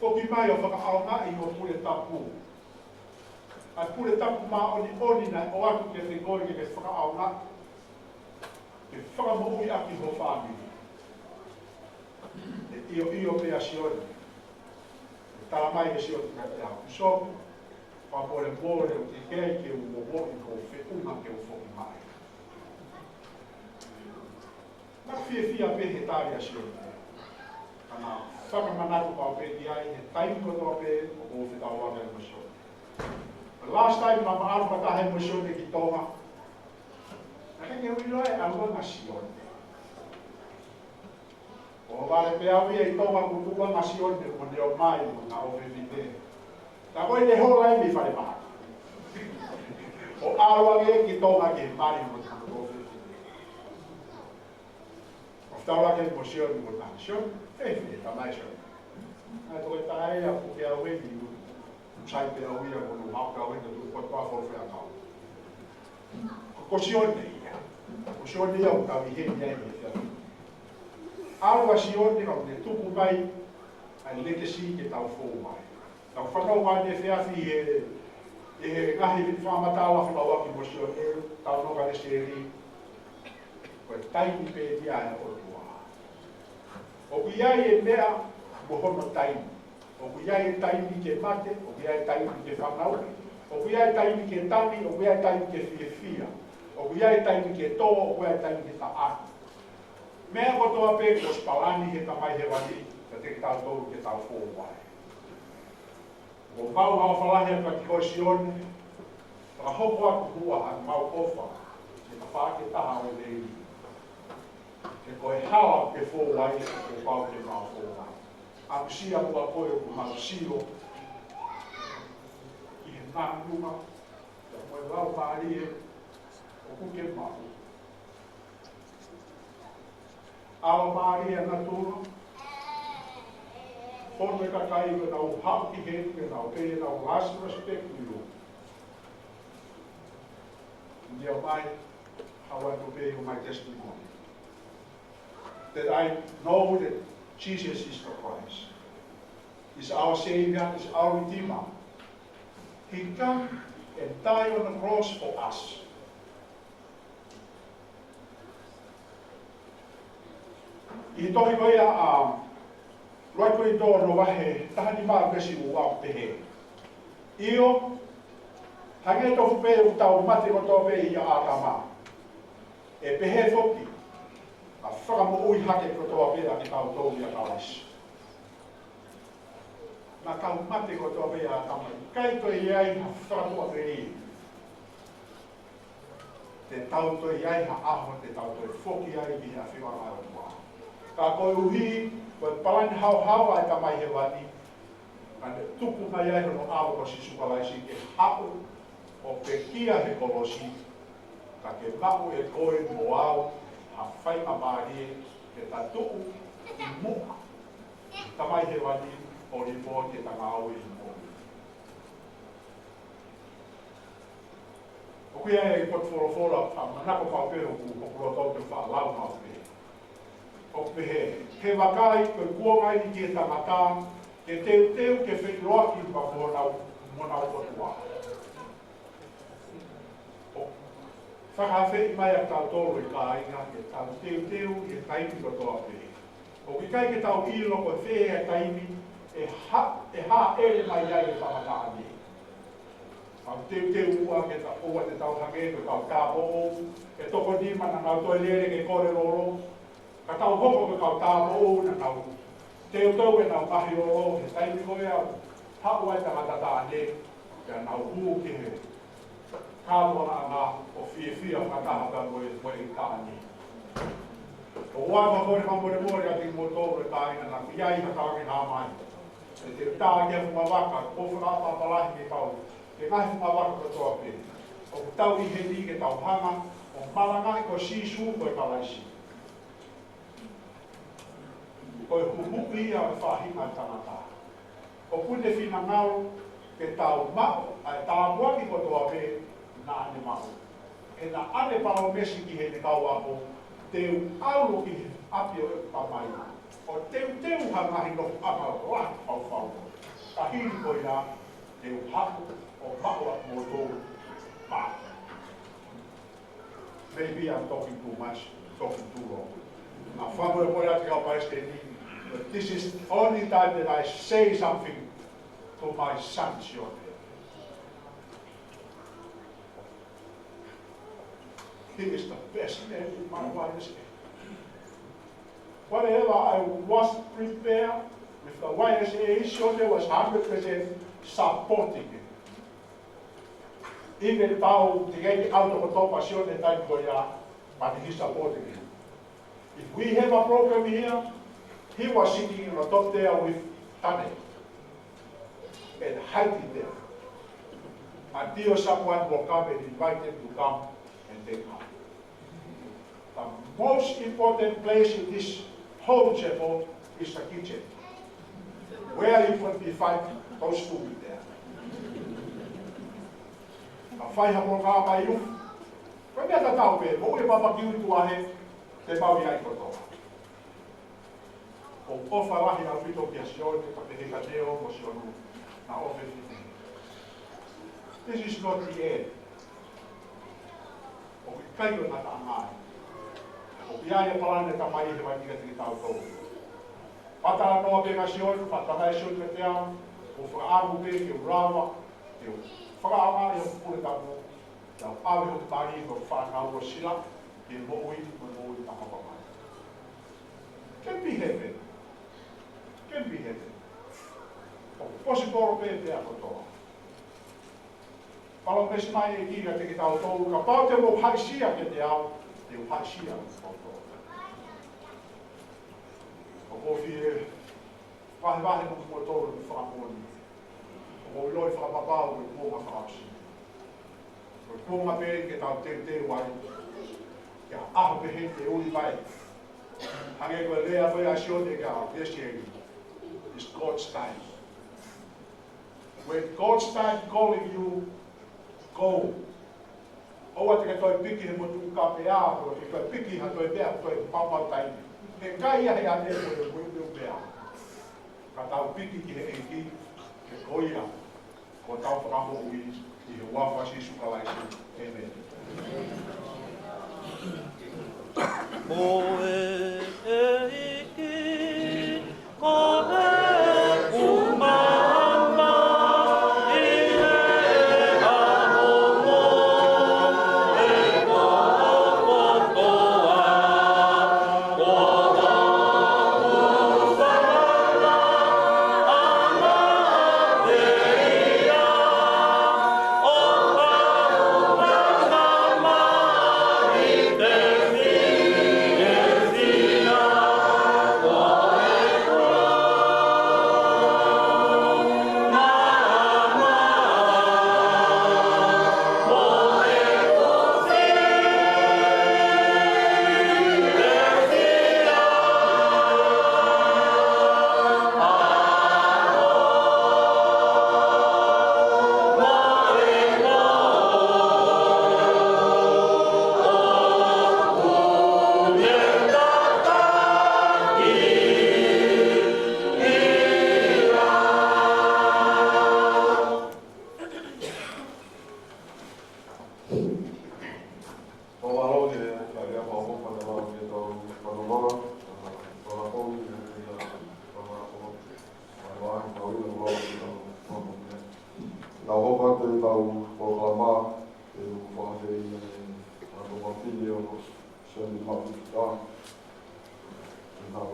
Foki mai ʻo fakaʻaongaʻi ho pule tapu. ʻA e pule tapu māʻoniʻoni naʻe ʻoatu kiate koe ke ke fakaʻaongaʻi, ke fakamoʻui ʻaki ho fāmili. ʻE ʻio, ʻio pē ʻa Sione. ʻE tala mai ʻe Sione kiate au, Pīsope, fakamolemole ʻoku teʻeki ai ke u ongoʻi hoʻo feʻunga ke u foki mai. Naʻá ku fiefia pē he tali ʻa Sione. Ka naʻá ku fakamanatu maʻu pē ki ai he taimi kotoa pē ʻoku ou fetaulaki ai mo Sione. The last time naʻá ma ʻalu fakataha mo Sione ki Tonga, naʻe ʻikai ke u ʻilo e ʻaluʻanga ʻo Sione. ʻO vale pē au ia ʻi Tonga kuo tuʻu ange ʻa Sione mo ʻene ō mai mo ʻena ʻofefine. Ka ko ʻene hola ia mei fale mahaki ʻo ʻalu ange ki Tonga ke mali mo ʻena ʻofefine. ʻO fetaulaki mo Sione mo ʻena, Sione, ʻe fēfē tamai Sione? ʻA e tokotaha ia ʻoku ke ʻave ni, sai pē au ia mo ʻene mau kau ʻi he tuʻu kotoa fo fea kau. Ko, ko Sione ia. Ko Sione ia ʻoku tau ʻi heni ai he efiafi ni. ʻAlu ʻa Sione ka ne tuku mai ʻa e legacy ke tau fou mai. Tau fanongo mai he efiafi he, he ngaahi fakamatala fekauʻaki mo Sione, tau nofo ʻi he seli. Ko e taimi pē ia ʻa e ʻOtua. ʻOku ʻi ai e meʻa mo hono taimi. ʻOku ʻi ai e taimi ke mate, ʻoku ʻi ai e taimi ke fanauʻi, ʻoku ʻi ai e taimi ke tangi, ʻoku ʻi ai e taimi ke fiefia, ʻoku ʻi ai e taimi ke tō, ʻoku ʻi ai e taimi ke taʻaki. Meʻa kotoa pē kuo ʻosi palani he Tamai Hēvani kiate kitautolu ke tau fou ai. Kuo mau ʻofa lahi atu kiate koe Sione, fakahoko atu muʻa haʻamau ʻofa ki he tafaʻaki ʻe taha ʻo e veili. He ko e hala ke fou ai, kuo pau ke mau fou ai. Aʻusia muʻa koe ʻoku mau sio ki he nāunau mo e laumālie ʻoku ke maʻu. ʻAlamālie ʻa natula, fonu e kakai ko ʻenau haʻu ki heni, ʻenau pay ʻenau last respect to you. Neo mai, I want to pay you my testimony that I know that Jesus is the Christ. He's our Savior, He's our Redeemer. He come and die on the cross for us. ʻI he tohi ko ia ʻa Ruaikorintō ono vahe taha nima veesi ua ʻoku pehē: ʻIo, hangē tofu pē ʻoku tau mate kotoa pē ʻia ʻĀtama, ʻe pehē foki, ʻe fakamoʻui hake kotoa pē ʻa kitautolu ʻia Kalaisi. Naʻa tau mate kotoa pē ʻia ʻĀtama, ʻikai toe ʻi ai ha fakatuʻamelie. Te tau toe ʻi ai ha ʻaho te tau toe foki ai ki he ʻafioʻanga ʻo e ʻOtua. Ka koeʻuhi ko e palani haohaoa ʻa e Tamai Hēvani, naʻa ne tuku mai ai hono ʻAlo ko Sīsū Kalaisi ke haʻu ʻo pekia he kolosi, ka ke maʻu ʻe koe mo au ha faingamālie ke ta tuʻu ʻi muʻa ʻa e Tamai Hēvani ʻo lipooti ʻeta ngāue ʻi he moʻui. ʻOku ʻi ai e potu folofola, ʻa, manako maʻu pē ʻoku, ʻoku loto ke faʻa lau maʻu pē. ʻOku pehē: He vakai, ko e kuonga eni ki he tangata ke teuteu ke feʻiloaki mo honau, mo honau ʻOtua. ʻOku fakaafeʻi mai ʻa tautolu ʻe kāinga ke tau teuteu ʻi he taimi kotoa pē. ʻOku ʻikai ke tau ʻilo ko fē ʻa e taimi ʻe ha-, ʻe hāʻele mai ai e tangata ni. Tau teuteu ua ke ta-, ʻoua te tau hangē ko e kau tāupoʻou ʻe toko nima naʻa nau toe lele ke kole lolo. Ka tau hoko ko e kau tāupoʻou naʻa nau teuteu ʻenau ngaahi lolo he taimi ko ia ʻoku haʻu ai e tangata taʻane, pea nau hū ki he kātoanga ʻo fiefia fakataha pea mo e, mo e taʻane. ʻOku ou fakamolemole atu kiate kimoutolu ʻe kāinga naʻa ʻoku ʻi ai ha tangata ʻe hā mai. ʻE te tā ki he funga vaka, ʻoku ou fakaʻapaʻapa lahi ki he kau, ki he ngaahi funga vaka kotoa pē. ʻOku tau ʻi heni ke tau hanga ʻo malangaʻi ko Sīsū ko e Kalaisi. Ko e huhuʻi ia ʻo e faʻahinga ʻo e tangata. ʻOku ne finangalo ke tau maʻu ʻa e tāpuaki kotoa pē naʻa ne maʻu. He naʻa ne palōmesi ki heʻene kau ako, te u ʻalu ki he ʻapi ʻo ʻeku Tamai ʻo teuteu ha ngaahi nofoʻanga lahi fau. Ka hili ko ia, te u haʻu ʻo maʻu ʻa kimoutolu maʻaku. Maybe I'm talking too much, talking too long. Naʻa ku fakamolemole atu ki he kau palesiteni, but this is the only time that I say something to my son, Sione. He is the best man in my Y S A. Whatever I was prepared with the Y S A, Sione was hundred percent supporting it. Even though teʻeki ke ʻalu toko tolu ʻa Sione he taimi ko ia, but he supported me. If we have a problem here, he was sitting on the top there with Tane and hiding there until someone will come and invite them to come and take up. The most important place in this whole chapel is the kitchen, where you can be find those food there. Ka fai ha polokalama ʻi ʻufi, ko e meʻa tatau pē, moʻui e papakiu ʻi tuʻa he, te mau ʻi ai kotoa. ʻOku ou ʻofa lahi ʻaupito kia Sione, ka pehē kia Neo mo Sione, naʻa ʻofa fefine. This is not the end. ʻOku ʻikai ko e ngataʻanga ia. ʻOku ʻi ai e palani ʻa e Tamai Hēvani kiate kitautolu. Fakatalanoa pē kia Sione, fakatalanoa Sione kiate au, ʻoku ou fakaʻamu pē ke u lava, ke u fakaʻaongaʻi hoku pule tapu, ke u ʻave hoku mali mo e fānau ʻo Sila, ke moʻui, mo moʻui ʻi he tangata mai. Can be heaven. Can be heaven. ʻOku possible pē pea kotoa. Palōmesi mai e ʻEiki kiate kitautolu, kapau te mou haʻisia kiate au, te u haʻisia kimoutolu. ʻOku ou fie vahevahe mo kimoutolu e fakamoʻoni. ʻOku ou ʻiloʻi fakapapau ko e kuonga fakaʻosi. Ko e kuonga pē ke tau teuteu ai ki ha ʻaho pehē te ui mai. Hangē ko e lea ko ia ʻa Sione kia Lesieli, it's God's time. When God start calling you, go. ʻOua te ke toe piki he motuʻa kapea, ʻoua te ke toe piki ha toe meʻa, toe maumau taimi. He ʻikai ʻi ai ha meʻa ko e motuʻa kapea. Ka tau piki ki he ʻEiki, he ko ia ko hotau Fakamoʻui, ʻi he huafa ʻo Sīsū Kalaisi. ʻĒmeni. Ko e ʻEiki Pea te tau polokalama, ʻe ʻoku fakaafeʻi ʻa e Mātuʻa Fafine ʻo Sione Maʻuta. Te tau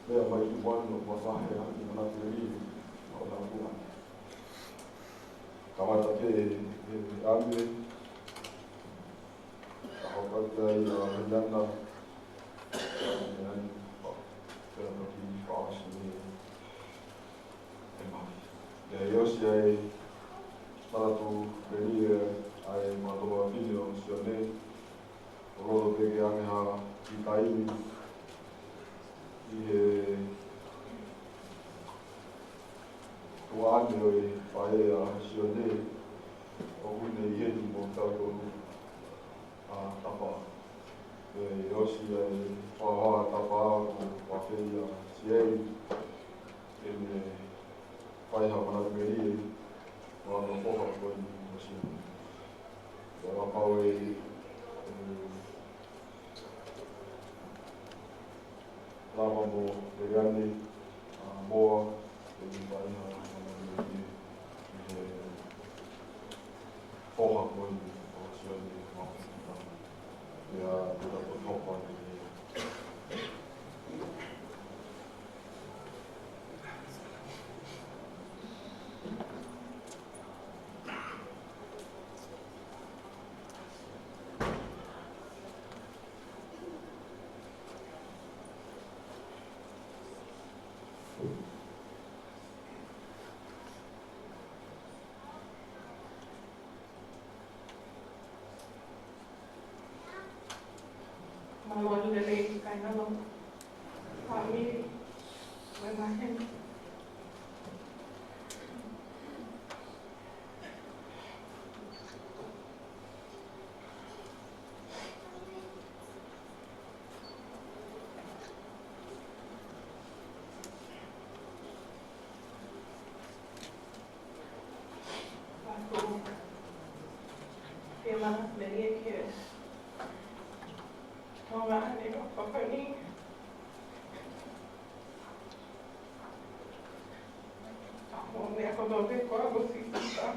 meʻa mai ki muʻa ʻo fakahā ʻa e manatu ʻi he ʻaho ni. Kamata pē ʻe ʻAme, ka hoko atu ai ʻa Heliana, ʻa Heliana, pea toki fakaʻosi ʻe ʻEma. ʻI he ʻosi ʻa e manatu melie ʻa e Mātuʻa Fafine ʻo Sione, ʻoku loloto pē ke ʻange ha kiʻi taimi ʻi he tuʻa ʻo e faʻē ʻa Sione, ʻoku ne ʻi heni mo kitautolu ʻa Tapa. ʻI he ʻosi ʻa e fakahā ʻa Tapa, ʻoku fakaafeʻi ʻa Sione ke ne fai ha manatu melie maʻa e foha ko eni ʻo Sione. Pea kapau ʻe, ʻe lava mo Heliana, ʻa Moa, ke ne fai ha manatu melie ʻi he foha ko eni ʻo Sione Maʻuta. Pea te tau toki hoko atu. Mālō e lelei, kāinga lotu. Fāmili, mo e maheni. Pea ko e manatu melie ki he tuongaʻane ʻo Papua New Guinea. Ko e meʻa kotoa pē ko ē ʻoku sisitā.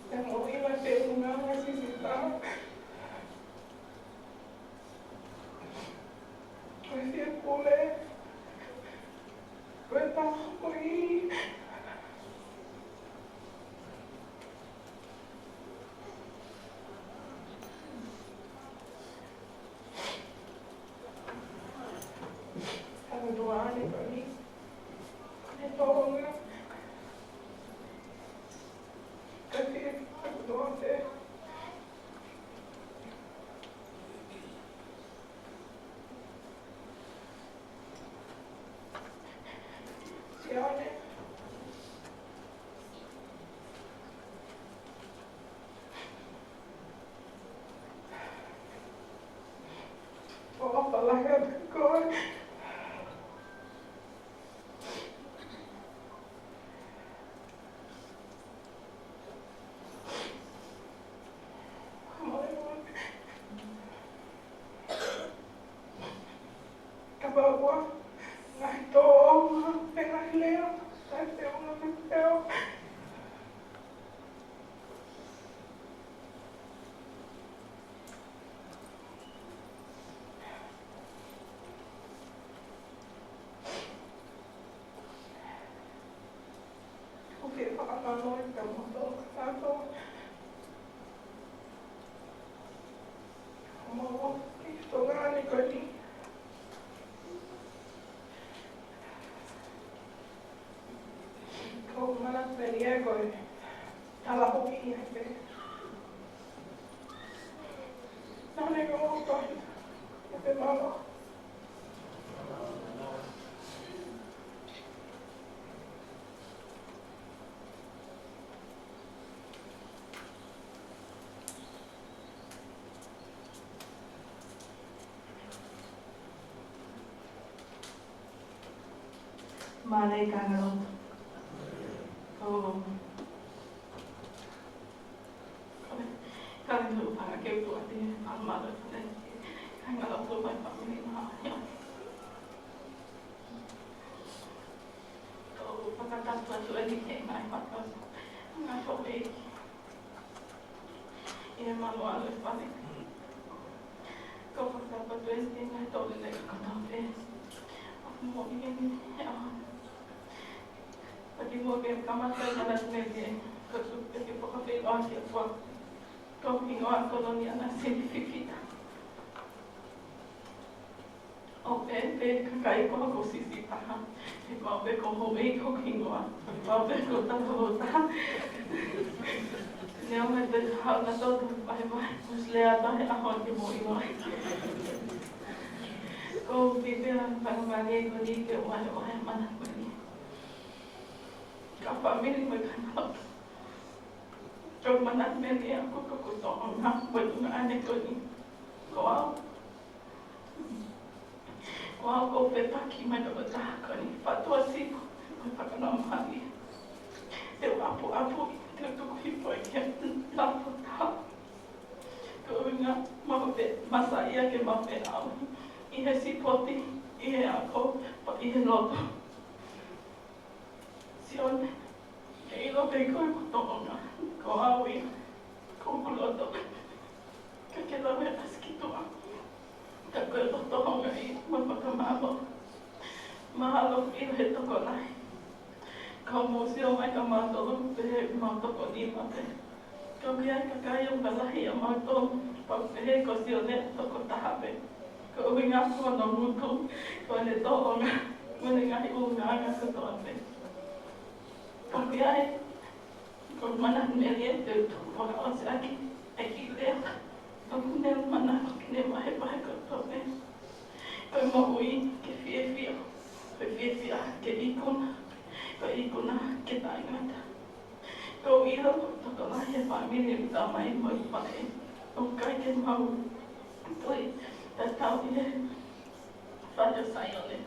Te mo ina te una ʻa e sisitā. Ko e fiepule. Ko e tahoʻi. Ka ko e tuongaʻane ko eni, ko e tōʻonga. Ka ke, ka ko e tuongaʻane. Sione. ʻOfa lahi atu ki he ʻOtua. Kapau ʻoku ʻi ai ha ngaahi tōʻonga pe ngaahi lea, taʻe feʻunga pe feʻao. ʻOku ou fie fakamālō atu kiate kimoutolu kātoa. Mo e tuongaʻane ko eni. Ko e manatu melie ko e talahoki ia pē. Nane ko e tohi. Ke te mālō. Mālō e kāinga lotu. ʻOku, kāinga lotu, pea ke u tuʻu atu he mālō e fanga kiʻi Ngalo ko mai fāmili maʻa ia. Ko u fakatapu atu eni he ngaahi fakaʻosi. Ngaahi houʻeiki. ʻI he malu ʻalu e fale. Ko u fakatapu atu eni he ngaahi tauʻi lelei kotoa pē. ʻOku moʻui eni he ʻaho ni. Pea kimuʻa ke kamata e manatu melie, ko u tuku pē ke fakafeʻiloaki ʻa e ʻOtua. Ko hoku hingoa ko Loniana Sili Fifita. ʻOku pehē pē kakai ko hoku sisi taha. He ko au pē ko houʻeiki hoku hingoa. He ko au pē ko tangata taha. Neongo ʻete haʻu nautolu ʻo vahevahe, kuo ʻosi lea atu he ʻaho ni ke mou ʻilo ai. Ko u pehē pē ʻa e faingamālie ko eni ke u vahevahe manatu melie. Ki he fāmili mo e kāinga lotu. Ko e manatu melie ʻaʻaku ko hoku tōʻonga mo e tuongaʻane ko eni. Ko au. Ko au ʻoku ou fepaki mo e tokotaha ko eni, Fatuasipo mo e Fakanamahali. Te u ʻapuʻapuʻi, te u tuku hifo ki he lalo taha. Ko e ʻuhinga maʻu pē, masa ia ke maʻu pē ʻaʻaku ʻi he sipoti, ʻi he ako, pea ʻi he lotu. Sione, ke ʻilo pē ko hoku tōʻonga, ko au ia, ko hoku loto, ka ke lave ʻasi ki tuʻa. Ka ko e loto houngaʻia mo fakamālō. Mahalo ʻi he tokolahi. Ka mou sio mai kia mautolu pē, mau toko nima pē. Ka ʻoku ʻi ai e kakai ʻoku lalahi ʻia mautolu, pea ʻoku pehē ko Sione toko taha pē. Ko e ʻuhinga ko hono ngutu, ko ʻene tōʻonga, mo ʻene ngaahi ʻulungaanga kotoa pē. Ka ʻoku ʻi ai, ko e manatu melie te u tuku fakaʻosi ʻaki e kiʻi lea ʻoku ne manako ke ne vahevahe kotoa pē. Ko e moʻui ke fiefia, ko e fiefia ke ikuna, ko e ikuna ke taʻengata. Ko u ʻilo ko e tokolahi e fāmili ʻoku tau mai mo e faʻē, ʻoku ʻikai ke mau tui tatau ʻi he fale ʻo Saione.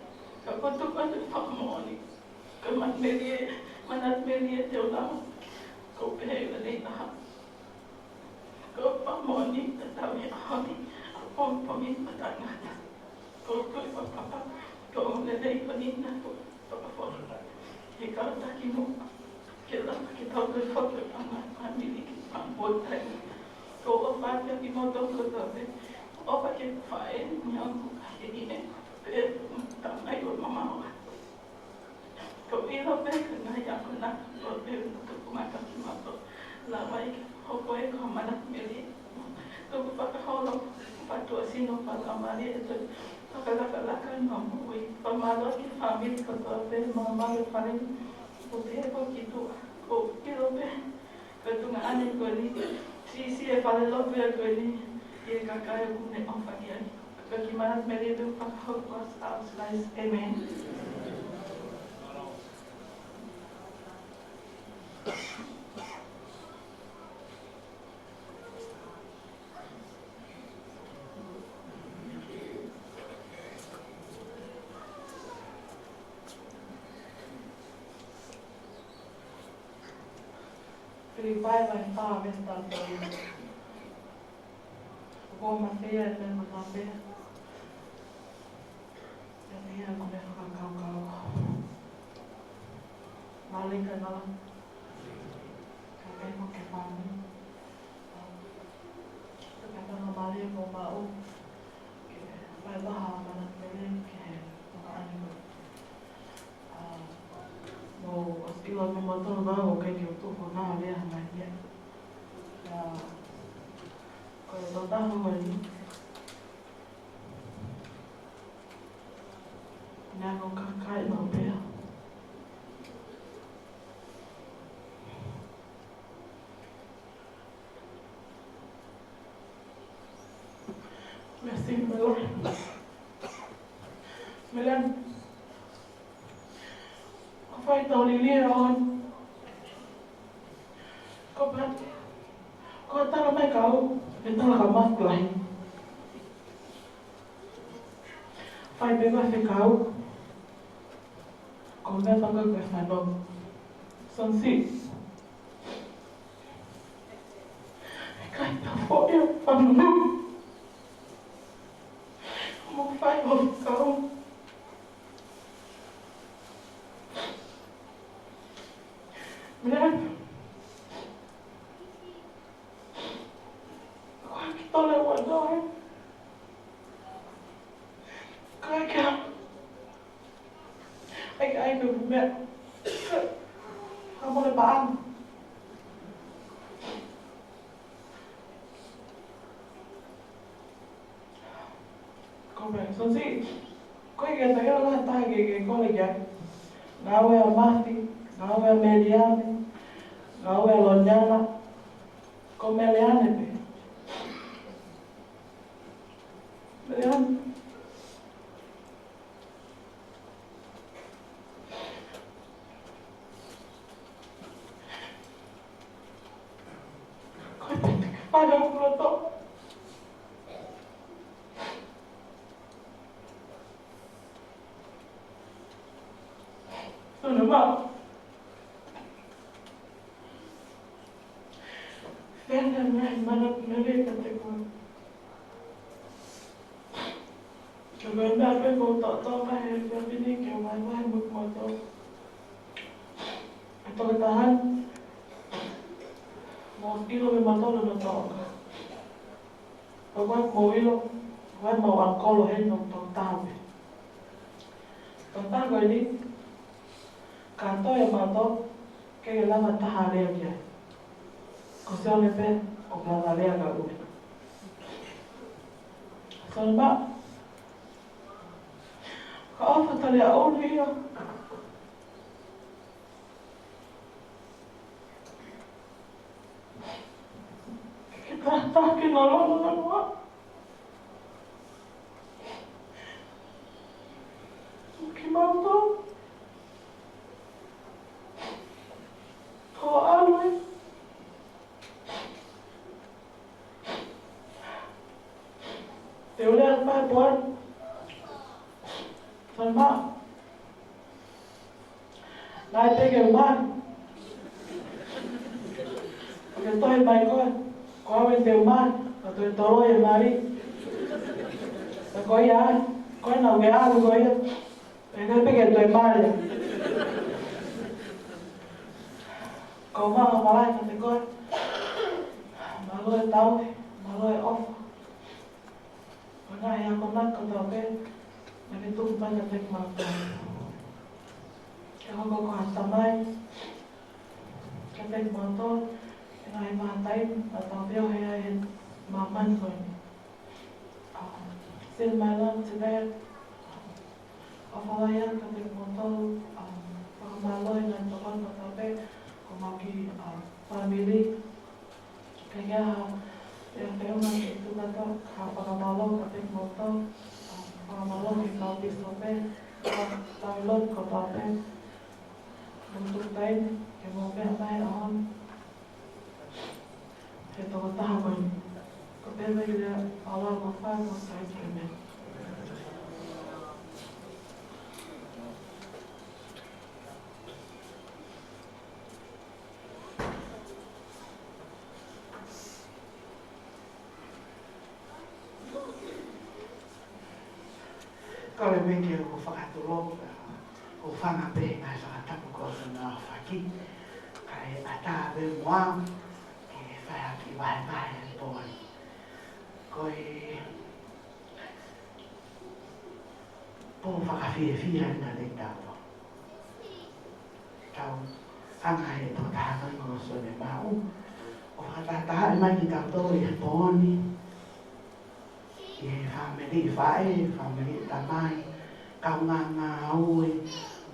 Ka ko e tuku atu e fakamoʻoni. Ko e manatu melie, manatu melie te u lau, ko u pehē ʻi he lea ʻe taha. Ko e fakamoʻoni tatau he ʻaho ni, ʻa e pongipongi ʻo taʻengata. Ko u tui fakapapau, ko e ongoongolelei ko eni naʻa ku fakafoki. He kau taki muʻa, ke lava ke tau toe foki ʻo ʻomai e fāmili ki he fakamoʻoni taʻengata. Ko u ʻofa atu kiate kimoutolu kotoa pē, ʻofa ki he faʻē, ni au ku kahi e hine, pea u tau mai ʻo mamaʻo atu. Ko u ʻilo pē ko e ngaahi akonaki ko eni ʻoku tupu mai kia kimautolu. Lava ai ke hoko ia ko ha manatu melie. Tuku fakaholo, fakatuʻasino, fakalaumālie ʻe toe fakalakalaka ʻemau moʻui. Fakamālō ki he fāmili kotoa pē, māmani, fale, ʻo pehē foki ki tuʻa. Ko u ʻilo pē ko e tuongaʻane ko eni, siʻisiʻi e fale lotu ko eni, ʻi he kakai ʻoku ne ʻofa ki ai. Ko e kiʻi manatu melie ʻoku fakahoko ʻaki ʻa e slice. ʻĒmeni. Filipai vahe fā veesi taha tolu. Ko e mafea e meʻa maʻa pē. ʻIo, ʻoku ne fakakaukau. Mālō e kainga. Ka ke mo ke fāmili. Ka ke fakamālō mo maʻu. Ke fai ha manatu melie ki he tuongaʻane ko eni. ʻA, mou ʻosi ʻilo ʻe moutolu ʻoku ʻikai ke u tuku ha lea hangē ia. ʻA, ko e tokotaha ko eni. Naʻa ku kakai maʻu pē. Merci, Melanie. Melanie. Ko e faitau liliu ʻaho ni. Ko e pehē, ko e tala mai kia au, ʻe tala kia Matt Klein. Fai pē ko e fekau. Ko e meʻa pē ko e fānau. Sonsi. ʻIkai te u foʻi ʻo fanongo. Ole ua noe. Ko e ke ai ai no me. Amo le paʻanga. Ko e meʻa, so si, ko e ke takia la taha ke, ke kole ki ai. Ngāue ʻa Mafi, ngāue ʻa Meliane, ngāue ʻa Loniana, ko Meliane pē. Meliane. Ko e pete ke fai au kulo to. Sona ma. Fena mai mana nere ka te koe. Ka ko e meʻa pē ko e taʻotaʻo mai he fiefia ni ke vahevahe mo kimoutolu. ʻE toki taha ni, mou ʻilo mei mautolu no toka. Ko e mou ʻilo, ko e mau ʻakolo he no toki taha pē. Toki taha ko eni, ka toe mautolu, ke ke lava taha lea ki ai. Ko Sione pē, ʻoku lava lea ka ui. Sione ma, ka ʻofa tali a uli ia. Ke tataki na lona na kua. Ki mautolu. Ko ʻalu e. Te u lea mai poari. Sione ma. Naʻe te ke mai. Ke toe mai koe. Ko au ʻe te u mai. Ka toe tolo e mali. Ka ko ia ai. Ko e nau ke alu ko ia. Pea ka peke toe mali. Ko ma ka malai ka te koe. Mālō e tau. Mālō e ʻofa. Ko e ngaahi akonaki kotoa pē, naʻa ke tuku mai kiate kimautolu. Ke hoko ko ha tamai kiate kimautolu, he ngaahi vahaʻa taimi naʻa tau feohi ai he māmani ko eni. Um, send my love to them. ʻOfa lahi ange kiate kimautolu, um, fakamālō e ngaahi tokoni kotoa pē, ko mau ki, um, family. Ka ia, ʻe feʻunga ke tuku atu ha fakamālō kiate kimoutolu, ʻa, fakamālō ki he kau pīsope, ʻa, tau ʻilo kotoa pē. Mou tuku taimi ke mou meʻa mai ʻaho ni he tokotaha ko eni. Ko e pehē mai ki he lea ʻa e lau ʻa e fai mo sai ke meʻa. Kole mai ke u fakatulou, ʻoku ou fanga pē ngaahi fakatapu ko e ngaahi faki, kae ʻatā pē muʻa ke fai ha kiʻi vahevahe he pō ni. Ko e pō fakafiefia ʻeni kiate kitautolu. Tau hanga he tokotaha ko eni ko Sione Maʻu ʻo fakatahatahaʻi mai kitautolu ʻi he pō ni, ʻi he fāmili faʻē, fāmili tamai, kaungā ngāue,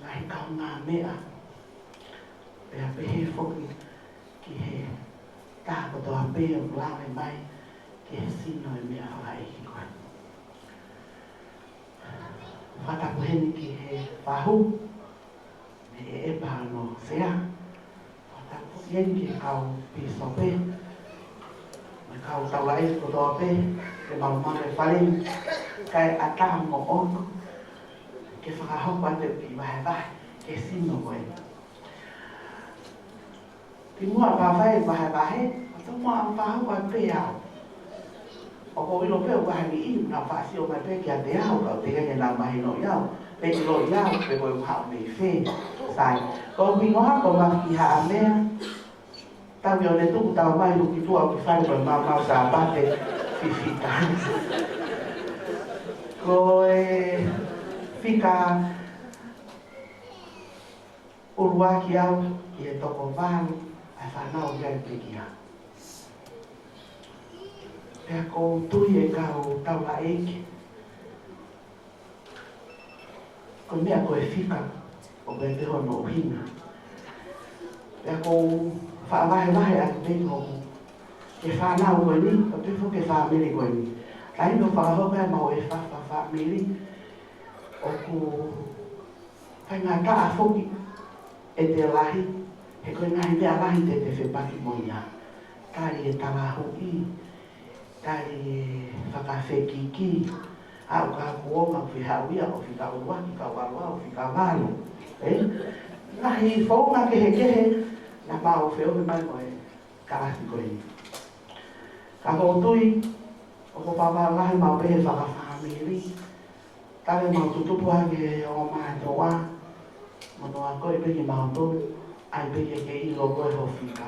ngaahi kaungāmeʻa. Pea pehē foki ki he taha kotoa pē ʻoku lave mai ki he sino e meʻa fakaʻeiki ko eni. Fakatapu heni ki he fahu, mei he ʻEpa no sea. Fakatapu heni ki he kau pīsope, mo e kau taulaʻeiki kotoa pē, ke malumalu e fale ni, kae ʻatā moʻoku ke fakahoko atu e kiʻi vahevahe ki he sino ko eni. Kimuʻa pea fai e vahevahe, ʻoku ou tomuʻa fakahoko atu pē au. ʻOku ou ʻilo pē ʻoku ʻi ai ha niʻihi naʻa nau faʻa sio mai pē kiate au, ka ʻoku teʻeki ke nau mahinoʻi au, pe ʻiloʻi au, pe ko e haʻu mei fē. Sai, ko hoku hingoa ko Mafi Haʻamea, tau ʻi ʻOnetuku, tau mai Lukituʻa ʻo ki fale ko e maumau Sāpate. Fika. Ko e fika ʻuluaki au ʻi he toko valu ʻa e fānau ʻi ai pekia. Pea ʻoku ou tui e kau taulaʻeiki, ko e meʻa ko e fika, ʻoku ʻi ai pē hono ʻuhinga. Pea ʻoku ou faʻa vahevahe atu pē ki hoku, ki he fānau ko eni, pea pehē foki ki he fāmili ko eni. Lahi ʻo fakahoko ʻemau efa-, fa-, fāmili, ʻoku faingataʻa foki ʻete lahi, he ko e ngaahi meʻa lahi te te fepaki mo ia. Tali e talahuʻi, tali e fakafekiki, ʻa ʻoku ka kuonga ʻoku fehauʻia, ʻoku fika ʻuluaki, fika ua, ʻoku fika valu. Ē? Ngaahi founga kehekehe, naʻa mau feohi mai mo e kalasi ko eni. Ka ʻoku ou tui, ʻoku faʻa vahevahe maʻu pē he fakafāmili, tali ʻemau tutupu hake ʻo mātuʻa, mo noa ko e pē kimautolu, ʻai pē ke ke ʻilo ko e ho fika.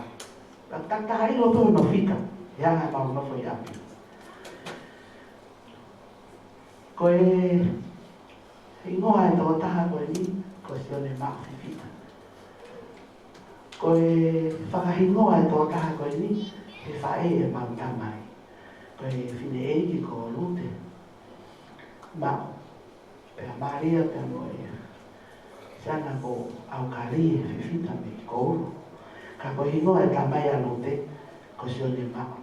Ka, ka, ka ʻilo pē hono fika, he anga ʻemau nofo ʻi ʻapi. Ko e hingoa e tokotaha ko eni, ko Sione Maʻu Fifita. Ko e fakahingoa e tokotaha ko eni, he faʻē ʻemau tamai. Ko e fineʻeiki ko Lute Maʻu, pea Malia pea mo e siana ko ʻAukalie Fifita mei Koulu. Ka ko e hingoa e tamai ʻa Lute, ko Sione Maʻu.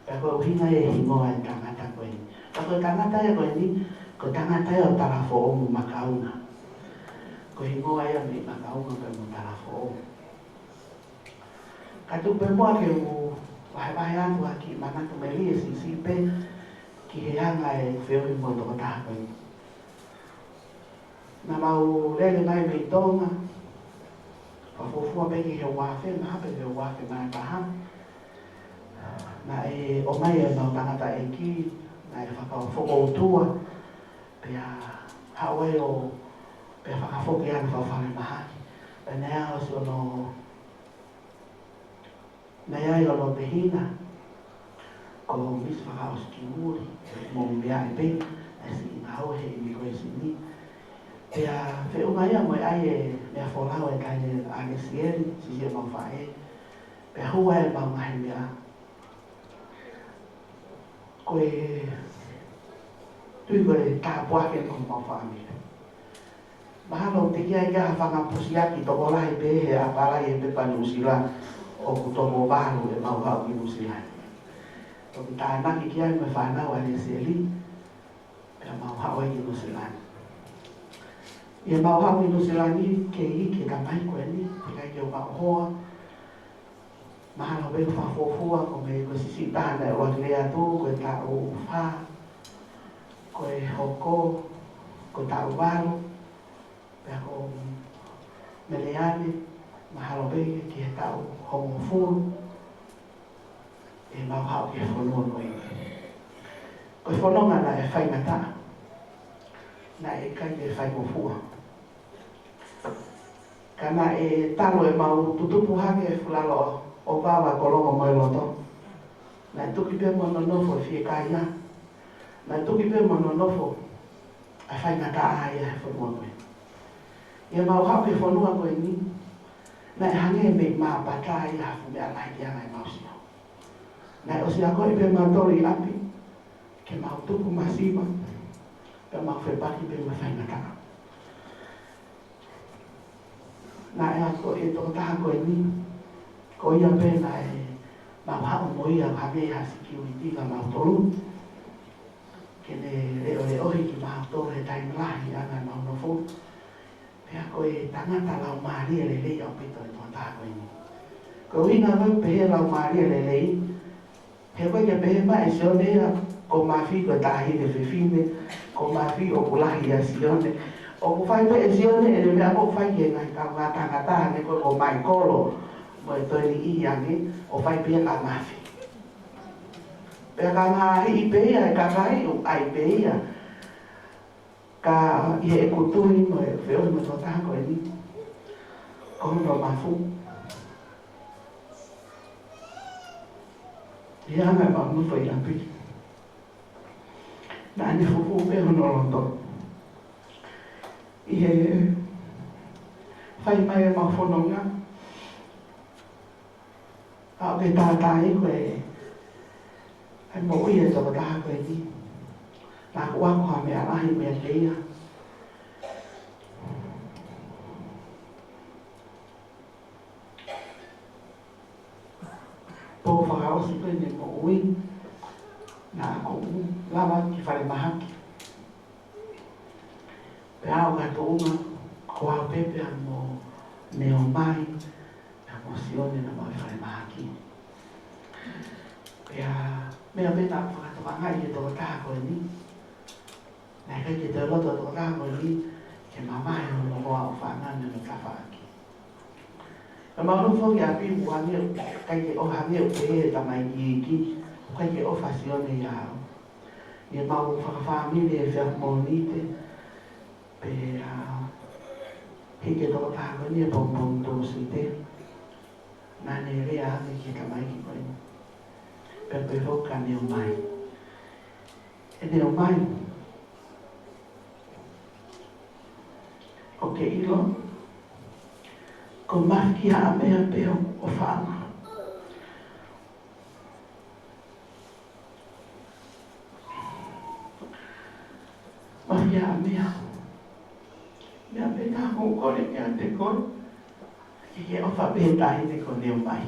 Pea ko e ʻuhinga ia e hingoa e tangata ko eni. Pea ko e tangata ia ko eni, ko e tangata ia ʻo Talafoʻou mo Makaunga. Ko e hingoa ia mei Makaunga pea mo Talafoʻou. Ka tuku pē muʻa ke u vahevahe atu ha kiʻi manatu melie siʻisiʻi pē ki he anga e feohi mo e tokotaha ko eni. Naʻa mau lele mai mei Tonga, fakafuofua pē ki he uafe, mahalo pē ki he uafe mā taha. Naʻe ʻomai ʻemau tangataʻeiki, naʻe fakafokoutua, pea haʻu ai ʻo, pea fakafoki ʻa e fafale mahaki. Pea naʻe ʻosi hono Naʻe ʻi ai hono tehina, ko Misi Fakaʻosi Kimuli, mo Miaʻi pē, ʻa e siʻi ngāue he ʻimi ko e sini. Pea feʻunga ia mo e ʻai e meʻa folau e taʻahine ʻa ʻAnesieli, siʻisiʻi ʻemau faʻē. Pea hū ai ʻemau ngaahi meʻa. Ko e tui ko e tāpuaki eni ki homau fāmili. Mahalo teʻeki ai ke ʻi ai ha fanga pusiaki tokolahi pehē he ʻapalai e pepa Nuʻusila ʻoku toko valu ʻemau haʻu ki Nuʻusila ni. Toki tānaki ki ai mo e fānau ʻa ʻAnesieli, pea mau haʻu ai ki Nuʻusila ni. ʻI heʻemau haʻu ki Nuʻusila ni, kei iiki e tamai ko eni, teʻeki ai ke u maʻu hoa, mahalo pē fakafuofua ko e meʻa ko e siʻisiʻi taha naʻe ʻuluaki lea atu, ko e taʻu fā, ko e hoko, ko e taʻu valu, pea ko Meleane, mahalo pē ki he taʻu hongofulu, ʻemau haʻu ki he fonua ko eni. Ko e fononga naʻe faingataʻa, naʻe ʻikai ke faingofua. Ka naʻe talu ʻemau tutupu hake e fulalo ʻo vava ko Longomoeloto. Naʻe tuki pē mo nonofo e fiekaia. Naʻe tuki pē mo nonofo ʻa e faingataʻa ia he fonua ko ē. ʻI heʻemau haʻu ki he fonua ko eni, naʻe hangē mei Māpata ia ha fuʻu meʻa lahi ki he anga ʻemau sio. Naʻe ʻosi akoʻi pē mautolu ʻi ʻapi, ke mau tupu masiva, pea mau fepaki pē mo e faingataʻa. Naʻe akoʻi e tokotaha ko eni, ko ia pē naʻe mau haʻu mo ia hangē ha sikiuiti kia mautolu, ke ne leʻoleʻohi kimautolu he taimi lahi ʻi he anga ʻemau nofo. Pea ko e tangata laumālie lelei ʻaupito e tokotaha ko eni. Ko e ʻuhinga ko e pehē laumālie lelei, he ʻoku ʻikai ke pehē mai ʻe Sione ia ko Mafi ko e taʻahine fefine, ko Mafi ʻoku lahi ʻia Sione. ʻOku fai pē ʻe Sione ʻene meʻa ʻoku fai ki he ngaahi kaungā tangata, hangē ko e ko Maikolo mo e Toeni ʻi ange, ʻo fai pē ia kia Mafi. Pea ka ngaohi pē ia ʻe he kakai, ʻoku ʻai pē ia. Ka ʻi heʻeku tui mo e feohi mo e tokotaha ko eni, ko hono mafu. ʻI he anga ʻemau nofo ʻi ʻapi, Naʻa ne fufū pē hono loto ʻi he fai mai ʻemau fononga. ʻA ʻoku ke tātā ai koe ʻa e moʻui ʻa e tokotaha ko eni. Naʻa ku ako ha meʻa lahi meiate ia. Pea fakaʻosi pē ʻene moʻui, naʻa ku lava ki falemahaki. Pea aʻu ki ha tuʻunga, ko au pē pea mo Neomai, pea mo Sione naʻa mau ʻi falemahaki. Pea meʻa pē naʻa ku fakatokangaʻi ʻi he tokotaha ko eni. Naʻe ʻikai ke toe loto e tokotaha ko eni ke mavahe hono hoa ʻo fānau mei he tafaʻaki. Pea mau nofo ki ʻapi, ʻoku hangē ʻoku ʻikai ke ʻofa, hangē ʻoku pehē ʻe he tamaiki iiki, ʻoku ʻikai ke ʻofa ʻa Sione ʻiate au. ʻI heʻemau fakafāmili he efiafi Mōnite, pea hiki e tokotaha ko eni he pongipongi Tūsite. Naʻa ne lea ange ki he tamaiki ko eni. Pea pehē foki kia Neomai, ʻE Neomai, ʻoku ke ʻilo, ko Mafikihaʻamea pē hoku ʻofaʻanga. Mafikihaʻamea, meʻa pē naʻa ku kole kiate koe, ke ke ʻofa pē he taʻahine ko Neomai.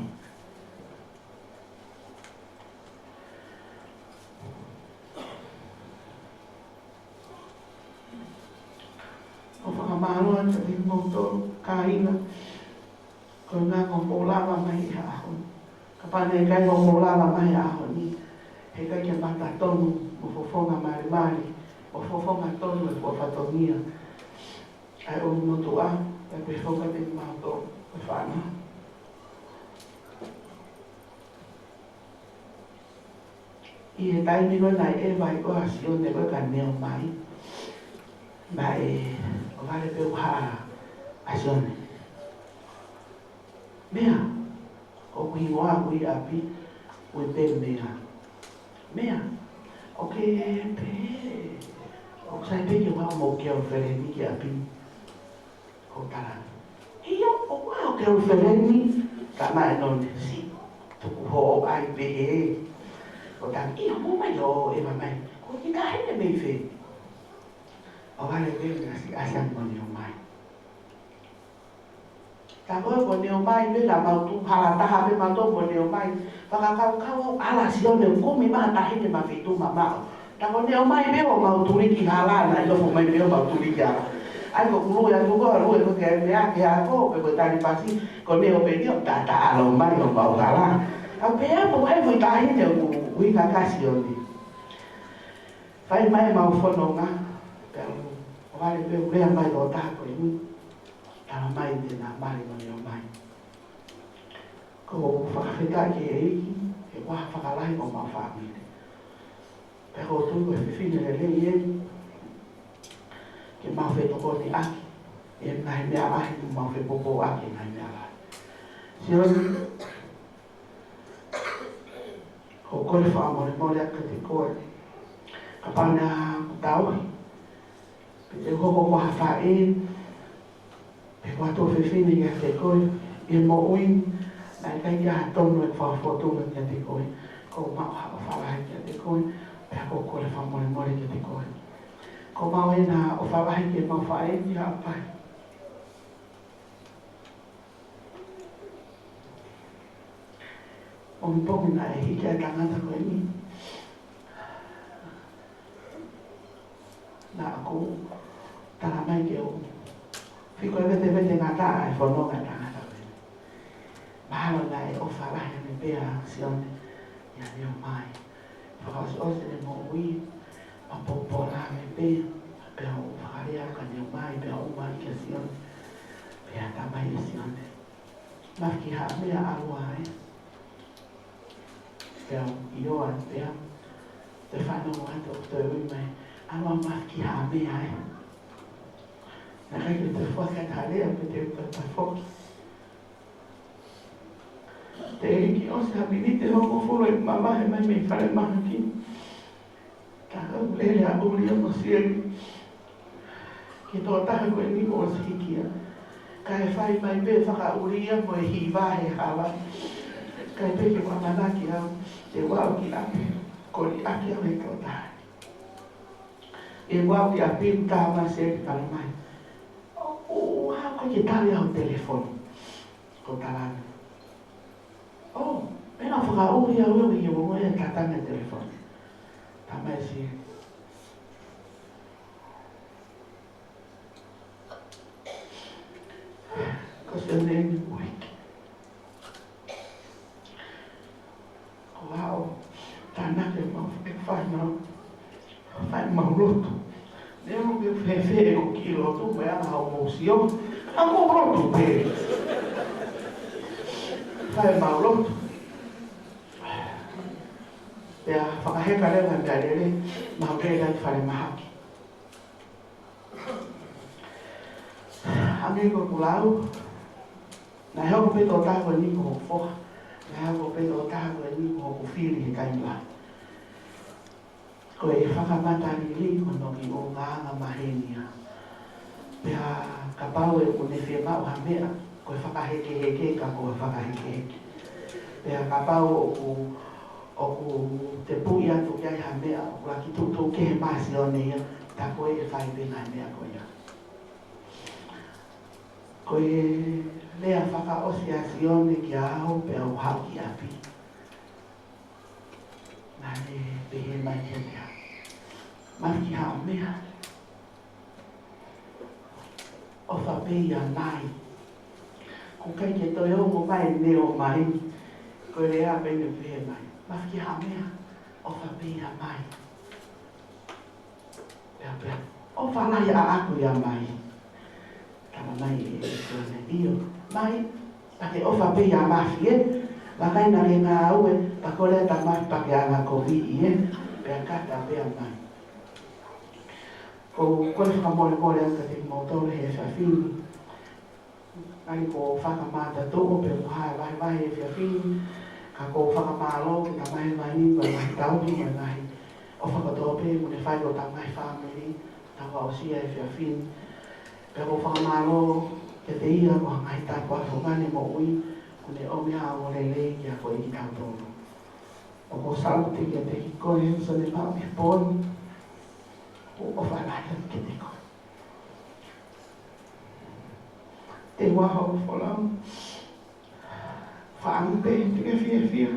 ʻOku ou fakamālō atu kiate kimoutolu kāinga, koeʻuhi ko hoʻomou lava mai he ʻaho ni. Kapau naʻe ʻikai ko hoʻomou lava mai he ʻaho ni, heʻikai ke mata tonu mo fofonga malimali, mo fofonga tonu e kuo fatongia ʻa e ʻulumotuʻa, pea pehē foki kiate kimautolu ko e fānau. ʻI he taimi ko ē naʻe ʻeva ai ʻa Sione ko ē kia Neomai, naʻe ʻohovale pē ʻuha ʻa Sione. Mea, ko hoku hingoa ʻi ʻapi, ʻoku ui pē Mea. Mea, ʻoku ke pehē, ʻoku sai pē ke u ʻomai hoku girlfriend ki ʻapi? Ko e tala. ʻIo, ʻoku ʻi ai hoku girlfriend, ka naʻe nonisi. Tuku hoʻo ʻai pehē. Ko e tala, ʻio, mou ō mai ʻo ʻeva mai. Ko e kiʻi taʻahine mei fē? ʻOhovale pē ʻa Sione mo Neomai. Tā ko ē ko Neomai pē, naʻa mau tuʻu hala taha pē mautolu mo Neomai. Fakakaukau au, ʻalu ʻa Sione ʻo kumi mai ha taʻahine mei Fitu Mamaʻo. Tā ko Neomai pē ʻo mau tuli ki hala, naʻe nofo mai pē ʻo mau tuli ki hala. ʻAi ko e kulu ia tuko, ʻalu ē ko e meʻa ke ako, pe ko e tali pasi, ko Neo pē Neo, tā tā ʻalu mai ʻo mau hala. ʻA pea pau ai ko e taʻahine ʻoku ui kia Sione. Fai mai ʻemau fononga, pea ʻohovale pē ʻo lea mai ʻa e tokotaha ko eni. Tala mai te na mali mo Neomai. ʻOku ou fakafetaʻi ki he ʻEiki, he ʻoku ʻi ai ha fakalahi ʻo homau fāmili. Pea ʻoku ou tui ko e fefine lelei eni, ke mau fetokoniʻaki ʻi he ngaahi meʻa lahi, ke mau fepoupouaki ʻi he ngaahi meʻa lahi. Sione, ʻoku ou kole fakamolemole atu kiate koe. Kapau naʻa ku tauhi, pe te u hoko ko ha faʻē, pe ko ha tuofefine kiate koe ʻi he moʻui ni, naʻe ʻikai ke ʻi ai ha tonu ʻeku fakafōtunga kiate koe. ʻOku ou maʻu ha ʻofa lahi kiate koe, pea ʻoku ou kole fakamolemole kiate koe. ʻOku mau ʻi ai ha ʻofa lahi ki heʻemau faʻē ʻi Haʻapai. Pongipongi naʻe hiki ai e tangata ko eni, naʻa ku tala mai ke u fiko e vetevete ngata ʻa e fononga ʻa e tangata ko eni. Mahalo naʻe ʻofa lahi ange pē ʻa Sione ʻia Neomai. Fakaʻosiʻosi ʻene moʻui, ʻa e poupou lahi ange pē, pea u fakalea kia Neomai, pea u ʻomai kia Sione, pea tala mai ʻe Sione, Mafikihaʻamea, ʻalu ā ē. Pea u ʻio ā pea, te fanongo atu ʻoku toe ui mai, ʻalu ā Mafikihaʻamea ē. Naʻe ʻikai ke toe foaki atu ha lea pe te u toe tafoki. Teʻeki ʻosi ha miniti ʻe hongofulu ʻeku mavahe mai mei falemahaki, tā ko ē Lele ʻa ʻUlia mo Sieli ki he tokotaha ko eni kuo ʻosi hiki ia. Kae fai mai pē fakaʻulia mo e hiva he hala. Kae pehē ke u ʻamanaki au te u aʻu ki ʻapi, ko e liʻaki au ʻe he tokotaha. ʻI heʻeku aʻu ki ʻapi, tā mai Sieli, tala mai, ʻoku ʻikai ke tali hoʻo telefoni. Ko e tala ange, ʻō, pea naʻe fakaʻuli au ia ʻi he ongo ia, tatanga e telefoni. Tā mai Sieli, ko Sione ni kuo hiki. Ko au, tānaki ʻemau, ʻeku fai ʻemau, fai ʻemau lotu. Neongo ʻeku fēfē ʻeku kiʻi lotu, mo e anga hoʻomou sio, ka ʻoku ou lotu pē. Fai ʻemau lotu. Pea fakaheka leva e meʻalele, mau lele ai ki falemahaki. Hangē ko ʻeku lau, naʻe hoko pē tokotaha ko eni ko hoku foha. Naʻe hoko pē tokotaha ko eni ko hoku fili he taimi lahi. Ko e fakamatalili ko hono kiʻi ʻulungaanga maheni ia. Pea kapau ʻoku ne fiemaʻu ha meʻa, ko e fakahekeheke ka ko e fakahekeheke. Pea kapau ʻoku, ʻoku te puʻi atu ki ai ha meʻa, ʻoku ʻuluaki tuʻutuʻu kehe mai ʻa Sione ia, tā ko ē ʻe fai pē ngaahi meʻa ko ia. Ko e lea fakaʻosi ʻa Sione kiate au pea u haʻu ki ʻapi, naʻá ne pehē mai kiate au, Mafikihaʻamea, ʻofa pē ia mai. ʻOku ʻikai ke toe ongo mai e neo mai. Ko e lea pē ʻene pehē mai, Mafikihaʻamea, ʻofa pē ia mai. Pea pehē, ʻofa lahi ʻaʻaku ia mai. Tala mai ʻe Sione, ʻio, mai, pea ke ʻofa pē ia Mafi ē. Vakai naʻá ke ngāue, pea kole atu ʻa Mafi pea ke angakoviʻi ē. Pea kata pē ia mai. Ko, ko e fakamolemole atu kiate kimoutolu he efiafi ni. Ngali ko e fakamatatuʻu pē mo e vahevahe efiafi ni, ka ko e fakamālō ki he Tamai Hēvani, mo e ngaahi tauhi, mo e ngaahi ʻofa kotoa pē kuo ne fai ki hotau ngaahi fāmili, tau aʻusia e efiafi ni. Pea ko e fakamālō kiate ia ko e ngaahi tāpuaki fungani moʻui, kuo ne ʻomi ha ongo lelei kiate kitautolu. ʻOku ou salute kiate koe Sione Maʻu he pō ni, ʻoku ou ʻofa lahi atu kiate koe. Te u ʻoatu hoku folau. Fakaʻamu pē te ke fiefia.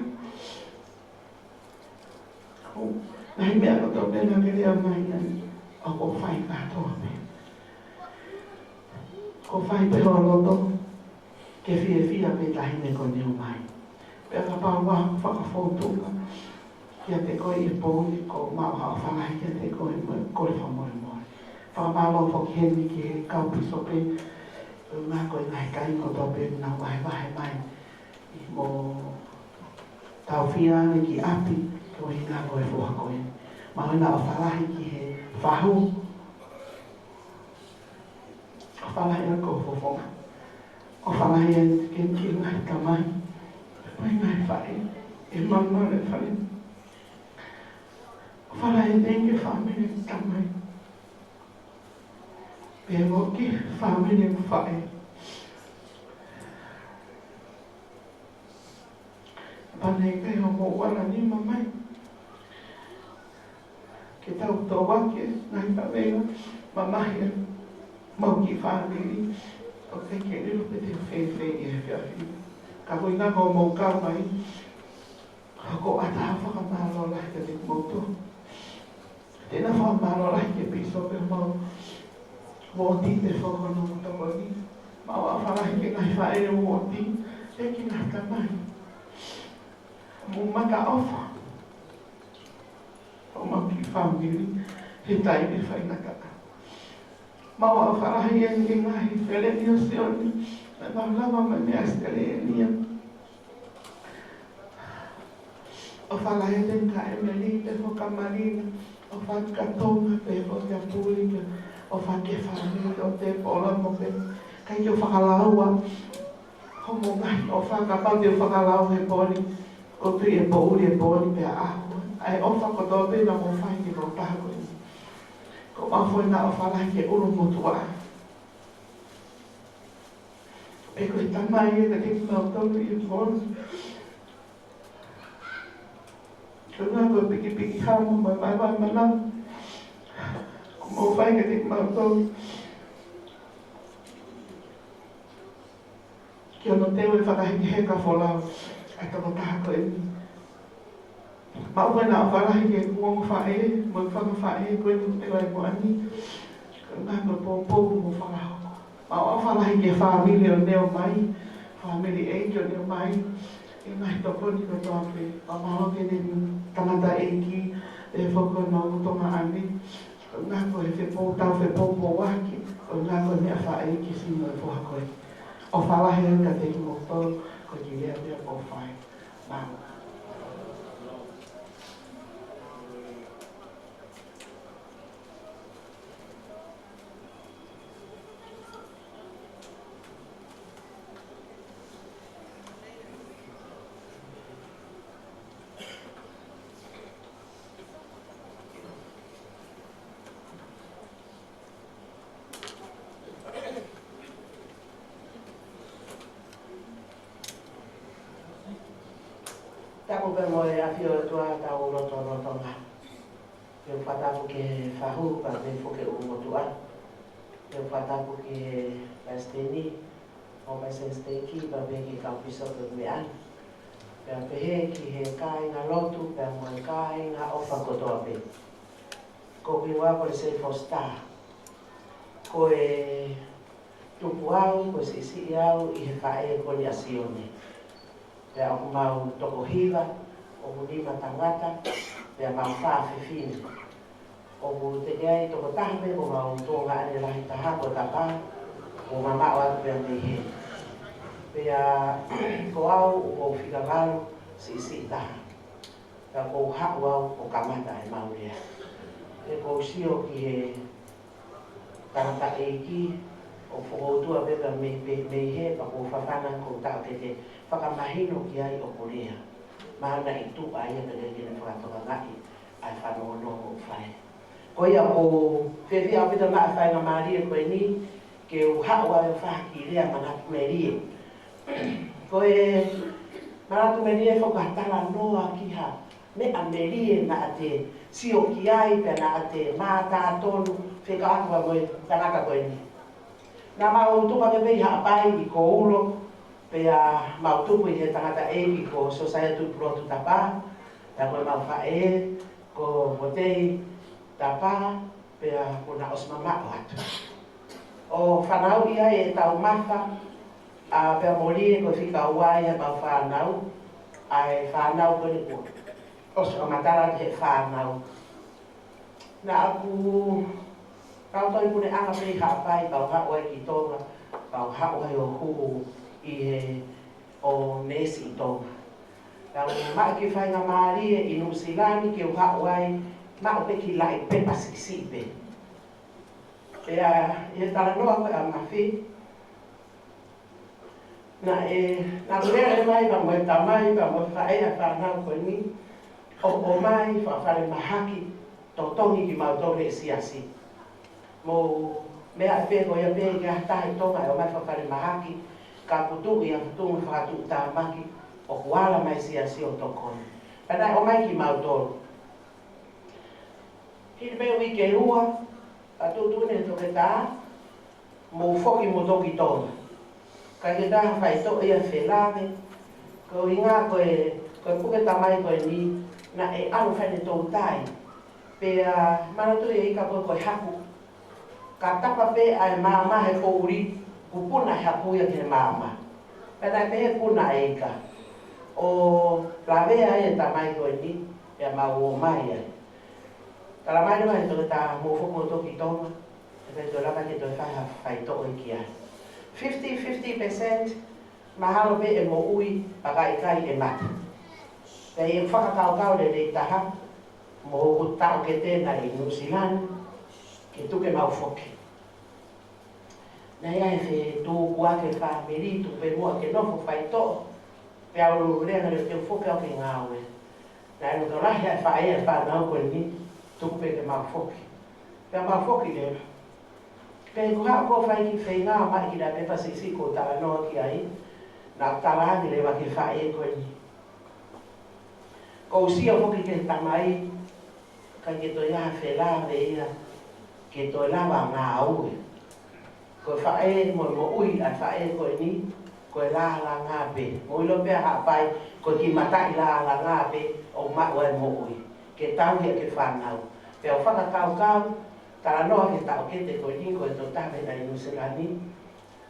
Ko e ngaahi meʻa kotoa pē naʻá ke lea mai ai, ʻoku ou fai kātoa pē. ʻOku ou fai pē ho loto ke fiefia pē taʻahine ko eni ʻoku mai. Pea kapau ʻoku ʻi ai ha fakafōtunga kiate koe he pō ni, ʻoku ou maʻu ha ʻofa lahi kiate koe mo e kole fakamolemole. Fakamālō foki heni ki he kau pīsope, ʻuhinga ko e ngaahi kāinga kotoa pē naʻa nau vahevahe mai ʻi hoʻomou taufia ange ki ʻapi, ko e ʻuhinga ko e foha ko eni. Maʻu ʻena ʻofa lahi ki he fahu. ʻOfa lahi ʻa e kau fofonga. ʻOfa lahi ʻa e kemi ki he ngaahi tamai, mo e ngaahi faʻē, ʻi he maumau ʻo e fale. ʻOfa lahi ʻa e kemi ki he fāmili ʻo e tamai, pea mo e fāmili ʻo e faʻē. Pane kai hoʻomou ala nima mai ke tau tō ake ngaahi kavenga mamahi ʻemau kiʻi fāmili. ʻOku ʻikai ke lilo pe te u fēfē ʻi he efiafi ni. Ka ko e ʻuhinga ko hoʻomou kau mai, ʻoku ou ʻatā ha fakamālō lahi kiate kimoutolu. Te u ʻatā ha fakamālō lahi ki he pīsope ʻo homau uooti, pea foki ki hono tokoni. Maʻu ʻofa lahi ki he ngaahi faʻē uooti, pea ki he ngaahi tamai. Mou mata ʻofa homau kiʻi fāmili he taimi faingataʻa. Maʻu ʻofa lahi ʻeni ki he ngaahi feleni ʻo Sione, naʻa nau lava mai mei ʻAositelēlia. ʻOfa lahi ʻeni kia ʻEmeli, pea foki kia Malina, ʻofa kia Tonga, pea foki kia Puli, pea ʻofa ki he fāmili ʻo Tēpola mo Peni. ʻIkai ke u fakalaua hoʻomou ngaahi ʻofa, kapau te u fakalau he pō ni, ʻoku ou tui ʻe poʻuli e pō ni pea ʻaho ʻa e ʻofa kotoa pē naʻa mou fai ki he tokotaha ko eni. Ko ʻemau foʻi ngaahi ʻofa lahi ki he ʻulumotuʻa. Pea ko e tamai ia kiate kimautolu ʻi he moʻoni. Ko e ngaahi ko e pikipiki hamo mai mai mai mana. Ko ʻemau fai kiate kimautolu. Ki hono teu e fakahekeheka folau ʻa e tokotaha ko eni. Mau ʻofa lahi ki he ongo faʻē, mo e fanga faʻē ko eni ʻi Laumālie. Ko e ngaahi ko e poupou mo e fakahoko. Mau ʻofa lahi ki he fāmili ʻo Neomai, fāmili ʻeiki ʻo Neomai. ʻI he ngaahi tokoni kotoa pē, ʻoku mau lotu ki he tangataʻeiki, ʻe fokona o Tonga ʻani. Ko e ngaahi ko e fepou tau fepou mo waki, ko e ngaahi ko e meʻa faʻē ki he sino e foha ko ē. ʻOfa lahi atu kiate kimoutolu, ko e kiʻi lea pē ʻoku ou fai. Mālō. Tapu pē mo e ʻafio ʻa e ʻOtua ʻi hotau lotolotonga. Pea u fakatapu ki he fahu, pea pehē foki ki he ʻulumotuʻa. Pea u fakatapu ki he palesiteni, ʻo palesiteni siteiki, pea pehē ki he kau pīsope meʻa. Pea pehē ki he kāinga lotu, pea mo e kāinga ʻofa kotoa pē. Ko au ko Leseli Fositā. Ko e tupu au, ko e siʻisiʻi au ʻi he faʻē ko eni ʻa Sione. Pea ʻoku mau toko hiva, ʻoku nima tangata, pea mau fā fefine. ʻOku teʻeki ai tokotaha pē ko mau Tonga ʻani lahi taha ko Tapa, ʻoku mamaʻo atu pē mei hē. Pea ko au ʻoku ou fika valu, siʻisiʻi taha. Pea ʻoku ou haʻu au ʻo kamata ʻemau lea. ʻOku ou sio ki he tangataʻeiki ʻoku fokoutua pē pea mei, mei, mei hē pea ʻoku ou fafanga ʻeku taʻokete fakamahino ki ai ʻoku lea. Mahalo naʻe tuʻu ai pē ke ne fakatokangaʻi ʻa e fanongonongo ʻoku fai. Ko ia ʻoku ou fiefia ʻaupito maʻa e faingamālie ko eni ke u haʻu ai ʻo fai ha kiʻi lea manatu melie. Ko e manatu melie foki ʻa e talanoa ki ha meʻa melie naʻa te sio ki ai pea naʻa te mātā tonu fekauʻaki mo e tangata ko eni. Naʻa mau tupu hake pē ʻi Haʻapai ʻi Koulo, pea mau tupu ʻi he tangataʻeiki ko Sosaiatu Pulotu Tapa, pea ko ʻemau faʻē ko Motei Tapa, pea kuo na ʻosi mamaʻo atu. ʻO fanauʻi ai e taumafa, ʻa, pea mole ko e fika ua ia ʻemau fānau, ʻa e fānau ko eni kuo ʻosi fakamatala he fānau. Naʻa ku kau tau ʻi Puleʻanga pē ʻi Haʻapai, pea u haʻu ai ki Tonga, pea u haʻu ai ʻo hū ʻi he ʻo neesi ʻi Tonga. Pea u maʻu e kiʻi faingamālie ʻi Nuʻusila ni ke u haʻu ai, maʻu pē kiʻi laʻi pepa siʻisiʻi pē. Pea ʻi he talanoa ko ē ʻa Mafi, naʻe, naʻa ku lele mai pea mo e tamai, pea mo e faʻē ʻa e fānau ko eni, ʻo, ʻomai fakafalemahaki, totongi kimautolu he siasi. Mou meaʻi pē ko ia pē ke ʻi ai ha taha ʻi Tonga ʻe ʻomai fakafalemahaki, ka putu ia putu mo fakatuʻutāmaki, ʻoku ala mai siasi ʻo tokoni. Pea naʻe ʻomai kimautolu. Hili pē uike ʻe ua, pea tuʻutuʻuni ʻe he toketā, mou foki moutolu ki Tonga. Ka ke taha faitoʻo ia felave, ko e ʻuhinga ko e, ko e puke tamai ko eni, naʻe ʻalu fai ʻene toutai. Pea manatuʻi e ika ko ē ko e haku. Ka tapa pē ʻa e maama he poʻuli, kuo puna e haku ia ki he maama. Pea naʻe pehē puna e ika. ʻO lavea ai e tamai ko eni, pea mau ō mai ai. Talamai leva ʻe he toketā mou foki moutolu ki Tonga, ʻe ʻikai toe lava ke toe fai ha faitoʻo ki ai. Fifty fifty percent, mahalo pē ʻe moʻui, pea ka ʻikai ʻe mate. Pea ʻi he fakakaukau lelei taha, mo hoku taʻokete naʻe ʻi Nuʻusila ni, ke tuku ke mau foki. Naʻe ʻi ai e fetukuaki e fāmili, tuku pē muʻa ke nofo faitoʻo, pea u lea naʻa te u foki au ki he ngāue. Naʻe loto lahi ʻa e faʻē ʻa e fānau ko eni, tuku pē ke mau foki. Naʻa mau foki leva. Pea ko e hā ko e fai ki he feinga mai ki he pepa siʻisiʻi ko e talanoa ki ai. Naʻa ku talaange leva ki he faʻē ko eni. Ko u sio foki ki he tamai, ʻikai ke toe ʻi ai ha felāveʻi ia, ke toe lava ngāue. Ko e faʻē mo e moʻui ʻa e faʻē ko eni, ko e lālanga pē. Mou ʻilo pē ʻa Haʻapai, ko e kiʻi mataʻi lālanga pē ʻoku maʻu ai e moʻui. Ke tauhi ʻaki e fānau. Pea u fakakaukau, talanoa ki he taʻokete ko eni, ko e tokotaha mei Nuʻu Sila ni.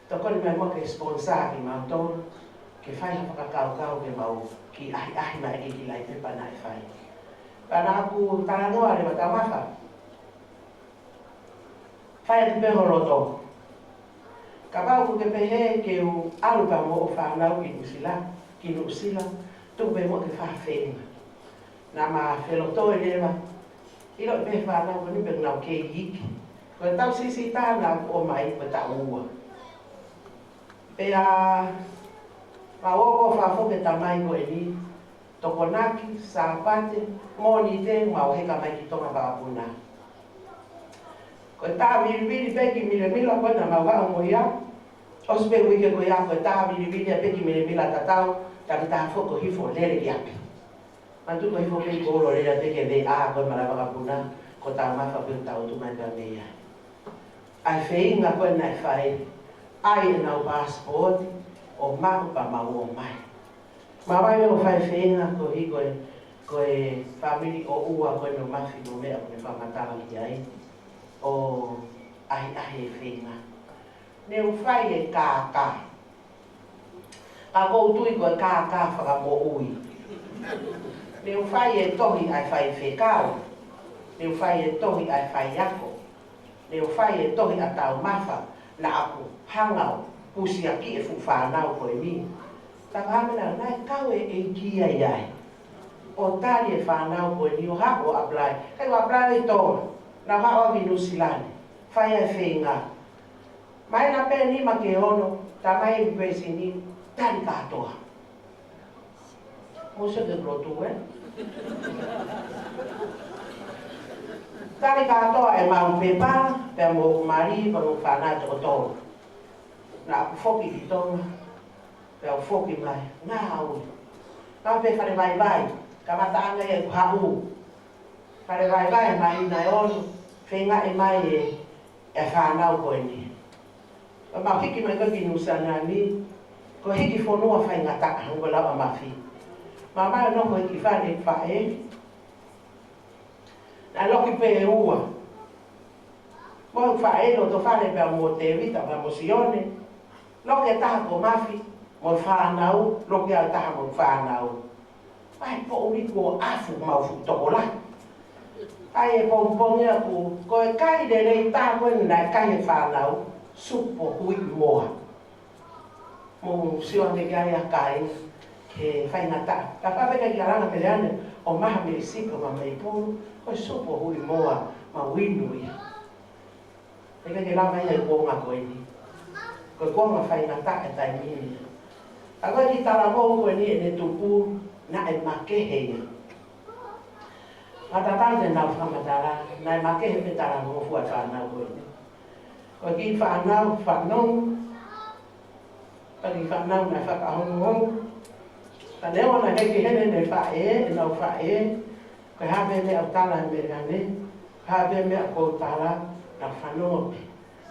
Tokoni mai muʻa ke sponsor kimautolu, ke fai ha fakakaukau ke mau kiʻi ʻahiʻahi mai e kiʻi kiʻi laʻi pepa naʻe fai. Pea naʻa ku talanoa leva, taumafa, fai atu pē ho loto. Kapau ʻoku ke pehē ke u ʻalu pea mo hoʻo fānau ki Nuʻu Sila, ki Nuʻu Sila, tuku pē muʻa ke fai ha feinga. Naʻa ma feloto leva, ʻilo pē fānau ko eni pē nau kei iiki. Ko e taʻu siʻisiʻi taha naʻa ku ʻomai ko e taʻu ua. Pea ma ō ko fafo ke tamai ko eni, Tokonaki, Sāpate, Mōnite, mau heka mai ki Tonga vakapuna. Ko e tā vilivili pē ki Milemila ko ena mau vaʻa mo ia. ʻOsi pē uike ko ia ko e tā vilivili pē ki Milemila tatau, taki taha foʻi ko hifo lele ki ʻapi. Manatu ko hifo pē ko ʻolo lele pē ki he veʻa ko e mala vakapuna, ko taumafa pē tau tu mai pea mei ai. ʻA e feinga ko ena ʻe fai, ʻai ʻenau passport, ʻo maʻu pea mau ō mai. Ma vai ʻo fai feinga ko hi ko e, ko e fāmili ʻo ua ko ena ʻo Mafi mo meʻa ko e fakamatala ki ai. ʻO ʻahiʻahi e feinga. Ne u fai e kākā. Ka ʻoku ou tui ko e kākā fakamoʻui. Ne u fai e tohi ʻa e faifekau. Ne u fai e tohi ʻa e faiako. Ne u fai e tohi ʻa taumafa, naʻa ku hanga ʻo pusiaki e fuʻu fānau ko eni. Tau hanga naʻe kau e ʻeiki ia ai. ʻO tali e fānau ko eni ʻo haʻu ʻo apply. ʻIkai ʻo apply ʻi Tonga. Naʻa ku haʻu ʻi Nuʻu Sila ni. Fai e feinga. Mai na pē nima ki he ono, tā mai e peesi ni, tali kātoa. Mou sio ki he lotu, ē? Tali kātoa ʻemau pepa, pea mo hoku mali, pea mo e fānau ʻe toko tolu. Naʻa ku foki ki Tonga, pea u foki mai, ngāue. Ngāue pē fale vaivai, kamataʻanga ia ʻeku haʻu. Fale vaivai mai na e ono, feingaʻi mai e, e fānau ko eni. Pea mau hiki mai ko ē ki Nuʻu Sila ni, ko e hiki fonua faingataʻa, hangē ko e lau ʻa Mafi. Mau mai ʻo nofo he kiʻi fale ʻeku faʻē. Naʻe loki pē ʻe ua. Mo e faʻē loto fale pea mo Tēvita pea mo Sione. Loki e taha ko Mafi, mo e fānau, loki ʻa e taha mo e fānau. ʻAi poʻuli kuo ʻafu mau fuʻu tokolahi. ʻAi e pongipongi ʻaku, ko e kai lelei taha ko ē naʻe kai e fānau, supo hui moa. Mou sio ange ki ai ʻa e kai, ke faingataʻa. Ka pā pē kai kalanga pele ane, ʻo maha mei sipa ma mei pulu, ko e supo hui moa, mau inu ia. ʻIkai ke lava ia e kuonga ko eni. Ko e kuonga faingataʻa e taimi ni. Ka ko e kiʻi talavou ko eni ʻene tupu, naʻe makehe ia. Matatau te nau fakamatala, naʻe makehe pē talavou fua fānau ko eni. Ko e kiʻi fānau, fanongo, Pali fānau naʻe fakahongohongo. Ka neongo naʻe ʻikai ke hē ʻene faʻē, ʻenau faʻē, ko e hā pē meʻa ʻoku tala he meʻa ni, hā pē meʻa ʻoku ou tala, naʻa fanongo pē.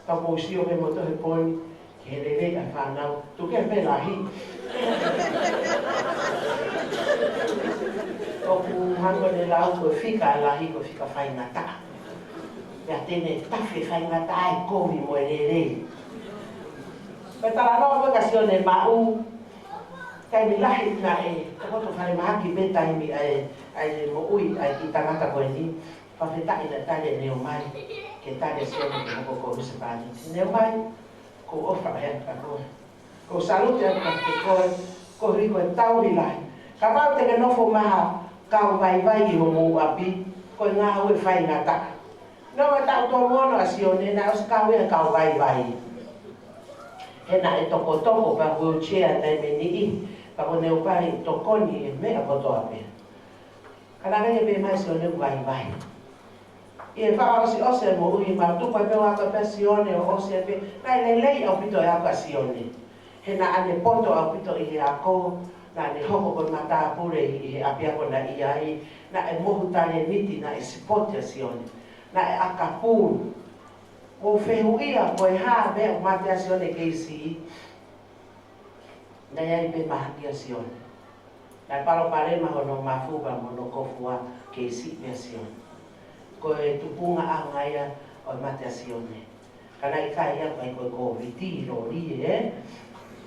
Ka ʻoku ou sio pē mo tohi poni, ki he lelei ʻa e fānau, tuku kehe pē lahi. ʻOku hangē ko ʻene lau ko e fika lahi, ko e fika faingataʻa. Pea te ne tafe faingataʻa e kovi mo e lelei. Ko e talanoa ko ē kia Sione Maʻu, taimi lahi naʻe, ka ko e falemahaki pē taimi ʻa e, ʻa e moʻui ʻa e kiʻi tangata ko eni, fakafetaʻi naʻe tali ʻene ō mai, ke tali ʻa Sione ki he hoko ko e husepāniti. Ne ō mai, ʻoku ou ʻofa ʻeku ʻa koe. ʻOku ou salute ʻeku ʻa koe, koeʻuhi ko e tauhi lahi. Kapau te ke nofo mai ha kau vaivai ʻi homou ʻapi, ko e ngāue faingataʻa. Naʻe ʻi ai e taʻu tolu ono ʻa Sione naʻe ʻosi kau ia he kau vaivai. He naʻe tokotoko pea wheelchair taimi ni, pea ko ʻene ō pē ʻo tokoni he meʻa kotoa pē. Ka naʻe ʻikai ke pehē mai ʻe Sione ʻoku vaivai. ʻI he fakaʻosiʻosi e moʻui, mau tuku ai pē ʻo ako pē ʻa Sione ʻo ʻosi ai pē. Naʻe lelei ʻaupito e ako ʻa Sione. He naʻa ne poto ʻaupito ʻi he ako, naʻa ne hoko ko e matāpule ʻi he ʻapiako naʻe ʻi ai, naʻe mohu talēniti, naʻe sipoti ʻa Sione. Naʻe ʻakapulu. Mou fehuʻia ko e hā e meʻa ʻoku mate ai ʻa Sione kei siʻi. Naʻe ʻi ai pē mahaki ʻa Sione. Naʻe palopalema hono mafu pea mo hono kofuua kei siʻi pē ʻa Sione. Ko e tupuʻanga ia ʻo e mate ʻa Sione. Ka naʻe ʻikai ia ko e, ko e Kōviti loli, ē?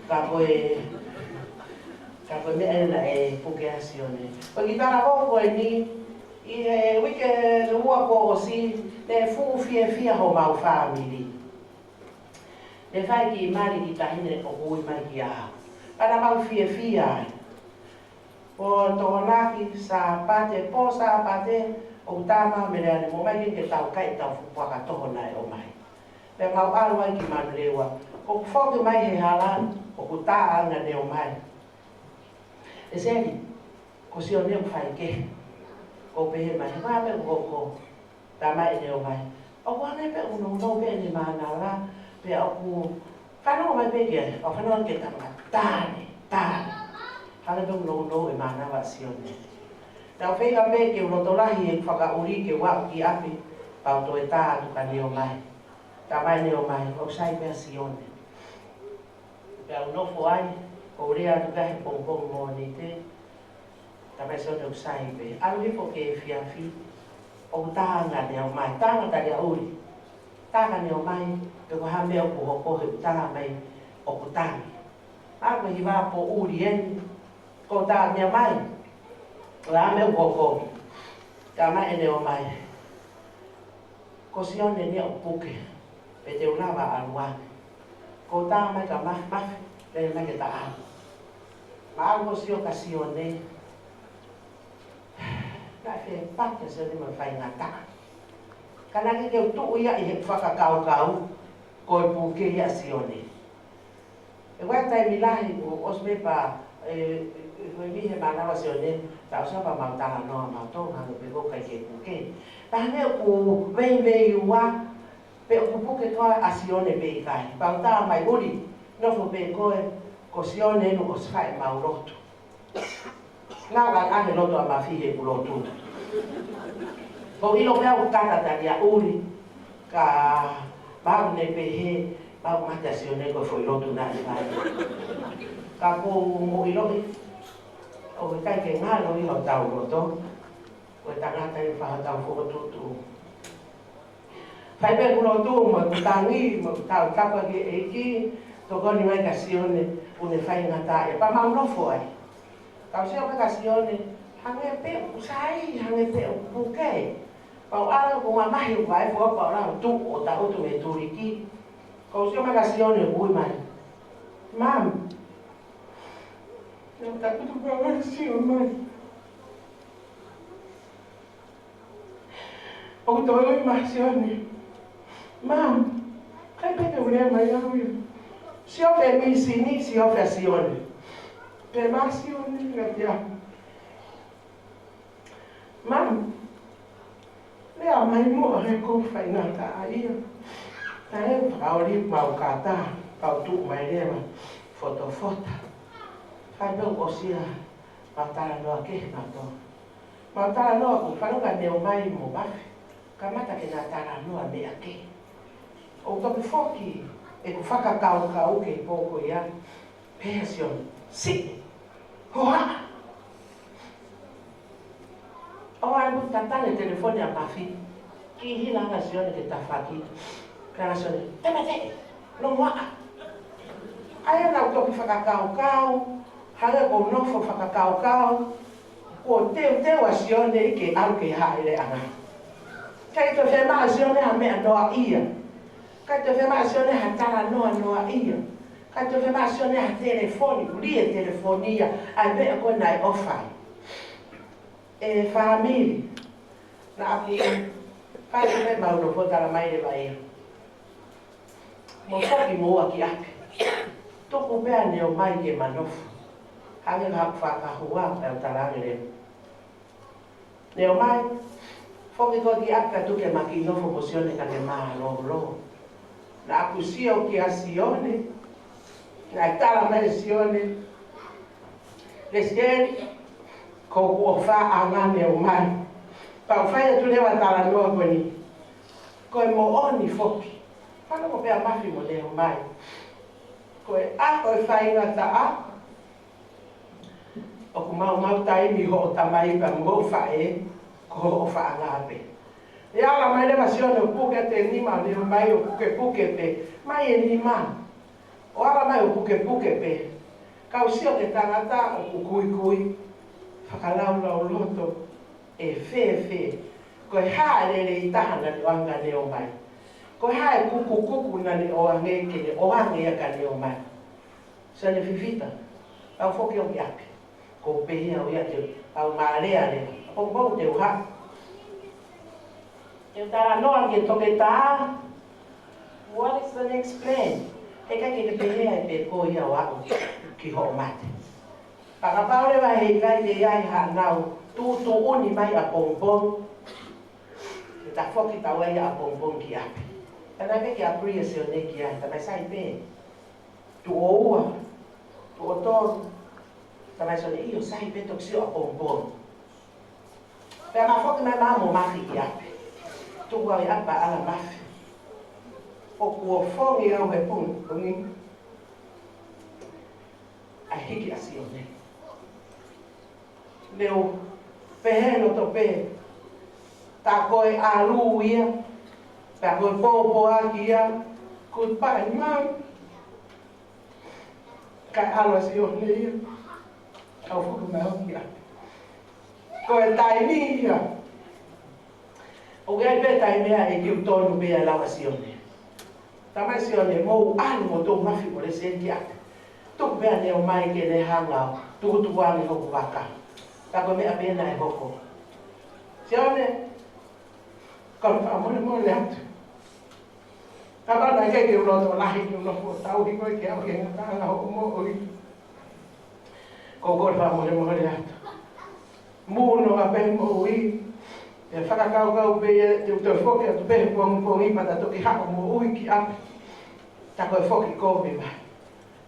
Ka ko e, ka ko e meʻa ē naʻe puke ai ʻa Sione. Ko e kiʻi talanoa ko eni, ʻi he uike ʻe ua kuo ʻosi, naʻe fuʻu fiefia homau fāmili. Naʻe fai e kiʻi mali e kiʻi taʻahine ʻoku ui mai kia au. Pea naʻa mau fiefia ai. Pō Tokonaki, Sāpate, pō Sāpate, ʻoku tā mai Meleane mo mai ke tau kai ʻetau fuʻu puaka toho naʻe ʻomai. Pea mau ʻalu ai ki Manurewa. ʻOku foki mai he hala, ʻoku tā ange ʻene ō mai. ʻE Seli, ko Sione ʻoku faikehe. ʻOku pehē mai, he ʻoku ʻi ai pē ʻoku hoko. Tā mai ʻene ō mai. ʻOku hangē pē ʻoku nounou pē ʻene mānava, pea ʻoku fanongo mai pē ki ai, ʻoku fanongo ki he tama, tane, tane. Hangē pē ʻoku nounou e mānava ʻa Sione. Naʻa ku feinga pē ke u loto lahi he fakaʻuli ke u aʻu ki ʻapi, pea u toe tā atu ka ne ō mai. Tā mai ʻene ō mai, ʻoku sai pē ʻa Sione. Pea u nofo ai, ʻo lea atu pē he pongipongi Mōnite. Tā mai ʻa Sione ʻoku sai pē. ʻAlu hifo ki he efiafi, ʻoku tā ange ʻene ō mai. Tā ange Taliaʻuli. Tā ange ʻene ō mai, pe ko e hā e meʻa ʻoku hoko he ʻoku tā mai ʻoku tangi. ʻA ko e hiva poʻuli eni. Ko tā ange ʻene ō mai. Ko e hā e meʻa ʻoku hoko. Tā mai ʻene ō mai. Ko Sione eni ʻoku puke, pe te u lava ʻalu ange. Ko tā mai ka mafimafi, lele mai ke ta ʻalu. Naʻa ku sio kia Sione, naʻe fepaki ʻa Sione mo e faingataʻa. Ka naʻe ʻikai ke u tuʻu ia ʻi he fakakaukau, ko e puke ia ʻa Sione. ʻE ʻi ai e taimi lahi kuo ʻosi pē pea, ʻe, ʻe, ʻe, ko e ʻi he mānava ʻa Sione, tau sio pea mau talanoa mautolu hangē pē ko e ʻikai ke puke. Pea hangē ʻoku veiveiua, pe ʻoku puke koā ʻa Sione pe ʻikai. Pea u tā mai ʻuli, nofo pē koe, ko Sione eni ʻosi fai ʻemau lotu. Naʻa ku ʻalu ange lotu ʻa Mafi he ʻeku lotu. Ko e ʻilo pē au kata Taliaʻuli, ka mau ne pehē, mau mate ʻa Sione ko e foʻi lotu naʻe fai. Ka ko u mo ʻiloʻi, ʻoku ʻikai ke ngalo ʻi hotau loto, ko e tangata ʻi he fai hotau fokotuʻutuʻu. Fai pē ʻeku lotu mo ʻeku tangi, mo ʻeku tau tapa ki he ʻEiki, tokoni mai kia Sione, ʻoku ne faingataʻaʻia. Pea mau nofo ai. Kau sio mai kia Sione, hangē pē ʻoku sai, hangē pē ʻoku puke. Pea u ʻalu ʻo mamahi ʻeku vaʻe fua pea u lau tuʻu ʻo taʻutu mei tuliki. Kau sio mai kia Sione ʻoku ui mai. Mum. Naʻa ku taʻutu pea u sio mai. ʻOku toe ui mai ʻa Sione. Mum, ʻikai pē ke u lea mai au ia. Siofi e misini, siofi ʻa Sione. Pea mai ʻa Sione, ngati au. Mum, lea mai muʻa he ʻoku faingataʻaʻia. Taimi fakaoli mau kata, kau tuʻu mai leva, fotofota. Fai pē ʻosi ia, mau talanoa kehe mautolu. Mau talanoa ko e fanongo ʻene ō mai mo Mafi, kamata ke na talanoa meʻa kehe. ʻO toki foki ʻeku fakakaukau ki he pō ko ia, pehē ʻa Sione, siʻi, hohaʻa. ʻO ʻai mo tatane telefoni ʻa Mafi, kiʻi hila ange ʻa Sione ki he tafaʻaki, pehē ange ʻa Sione, tematē, longoaʻa. ʻA ia naʻa ku toki fakakaukau, hangē ko u nofo fakakaukau, kuo teuteu ʻa Sione ke ʻalu ki he haʻele ʻanga. ʻIkai toe fiemaʻu ʻe Sione ha meʻa noaʻia. ʻIkai toe fiemaʻu ʻe Sione ha talanoa noaʻia. ʻIkai toe fiemaʻu ʻe Sione ha telefoni, ʻuli e telefoni ia, ʻa e meʻa ko ē naʻe ʻofa ai. ʻE fāmili, naʻa ku, kai ko e mau nofo tala mai leva ia. Mo foki mo ua ki ʻapi. Tuku pē ʻene ō mai ke ma nofo. Hangē ha fakahua pea u tala ange leva. Ne ō mai, Foki koe ki ʻapi ka tuku ke ma kiʻi nofo mo Sione ka ke mālōlō. Naʻá ku sio kia Sione, naʻe tala mai ʻe Sione, Lesieli, ko hoku ʻofaʻanga Neomai. Pea u fai atu leva e talanoa ko eni. Ko e moʻoni foki. Fanongo pē ā Mafi mo Neomai. Ko e ʻaho ʻo e faingataʻa, ʻoku maumau taimi hoʻo tamai pea mo hoʻo faʻē, ko hoʻo ʻofaʻanga pē. ʻE ala mai leva Sione ʻo puke atu e nima ʻo Neomai ʻo pukepuke pē, mai e nima. ʻO ala mai ʻo pukepuke pē. Ka u sio ki he tangata ʻoku kuikui, fakalaulauloto, ʻe fēfē. Ko e hā e lelei taha naʻá ne ʻoange kia Neomai? Ko e hā e kukukuku naʻá ne ʻoange ke ne ʻoange ia kia Neomai? Sione Fifita, tau foki ʻo ki ʻapi. Ko u pehē au ia te u, tau mālea leva. ʻApongipongi te u haʻu. Te u talanoa ki he toketā. What is the next plan? Heʻikai ke ke pehē ai pē ko ia ʻo aʻu ki hoʻo mate. Pea kapau leva heʻikai ke ʻi ai haʻanau tuʻutuʻuni mai ʻapongipongi, ke ta foki taua ia ʻapongipongi ki ʻapi. Pea naʻe pehē kia Apri ʻe Sione ki ai, tamai, sai pē. Tuʻo ua, tuʻo tolu. Tamai Sione, ʻio, sai pē, toki sio ʻapongipongi. Pea ma foki mai ma mo Mafi ki ʻapi. Tuku au ʻi ʻapi pea ala Mafi. ʻOku ou fongi au he pongipongi. ʻA e hiki ʻa Sione. Leo, pehē loto pē. Tā ko e ʻalu ia. Tā ko e pōpoaki ia. Goodbye, Mum. Kae ʻalu ʻa Sione ia. Kau fuku mai au ia. Ko e taimi ia. ʻOku ʻi ai pē taimi ia ʻe kiu tonu pē ʻa e lau ʻa Sione. Tamai Sione, mou ʻalu moutolu Mafi mo Lesieli ki ʻapi. Tuku pē ʻa Neomai ke ne hanga ʻo tukutuku ange hoku vaka. Tā ko e meʻa pē naʻe hoko. Sione, kole fakamolemole atu. Kapau naʻe ʻikai ke u loto lahi ke u nofo ʻo tauhi koe ke aʻu ki he ngataʻanga hoʻo moʻui. Ko u kole fakamolemole atu. Mou nofo pē moʻui. ʻE fakakaukau pē ia te u toe foki atu pē he pongipongi pea ta toki haʻu ʻo moʻui ki ʻapi. Tā ko e foki kovi mai.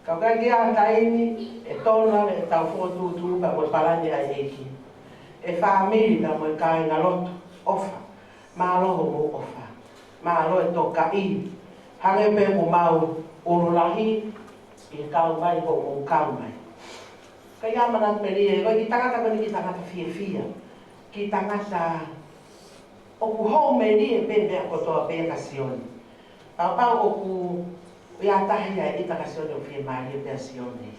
Ka ʻoku ʻikai ke ʻi ai ha taimi ʻe tonu ange ʻetau fokotuʻutuʻu pea mo e palani ʻa e ʻEiki. ʻE fāmili pea mo e kāingalotu, ʻofa. Mālō hoʻomou ʻofa. Mālō e tokaʻi. Hangē pē ʻoku mau ʻulu lahi, ʻi he kau mai hoʻomou kau mai. Ka ʻi ai ha manatu melie, ko e kiʻi tangata ko eni kiʻi tangata fiefia. Kiʻi tangata ʻoku hou melie pē meʻa kotoa pē kia Sione. Kapau ʻoku ʻi ai ha taha ia ʻe ʻita kia Sione ʻoku fiemālie pē ʻa Sione.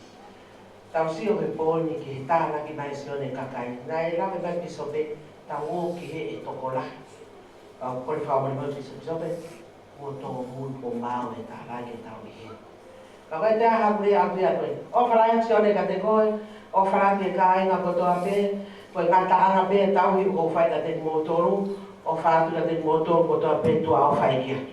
Tau sio he pō ni ki he tānaki mai ʻe Sione ki he kakai. Naʻe lave mai Pīsope, tau ō ki heʻe tokolahi. Kau kole fakamolemole Pīsope, Pīsope, kuo tōmui kuo maau e tānaki ke tau ʻi heni. Ka ko e taha ʻoku ou lea atu ia ko e ʻofa lahi atu Sione kiate koe, ʻofa lahi ki he kāinga kotoa pē, ko e ngataʻanga pē e tauhi ʻoku ou fai kiate kimoutolu, ʻofa atu kiate kimoutolu kotoa pē, tuʻa ʻofa ʻEiki atu.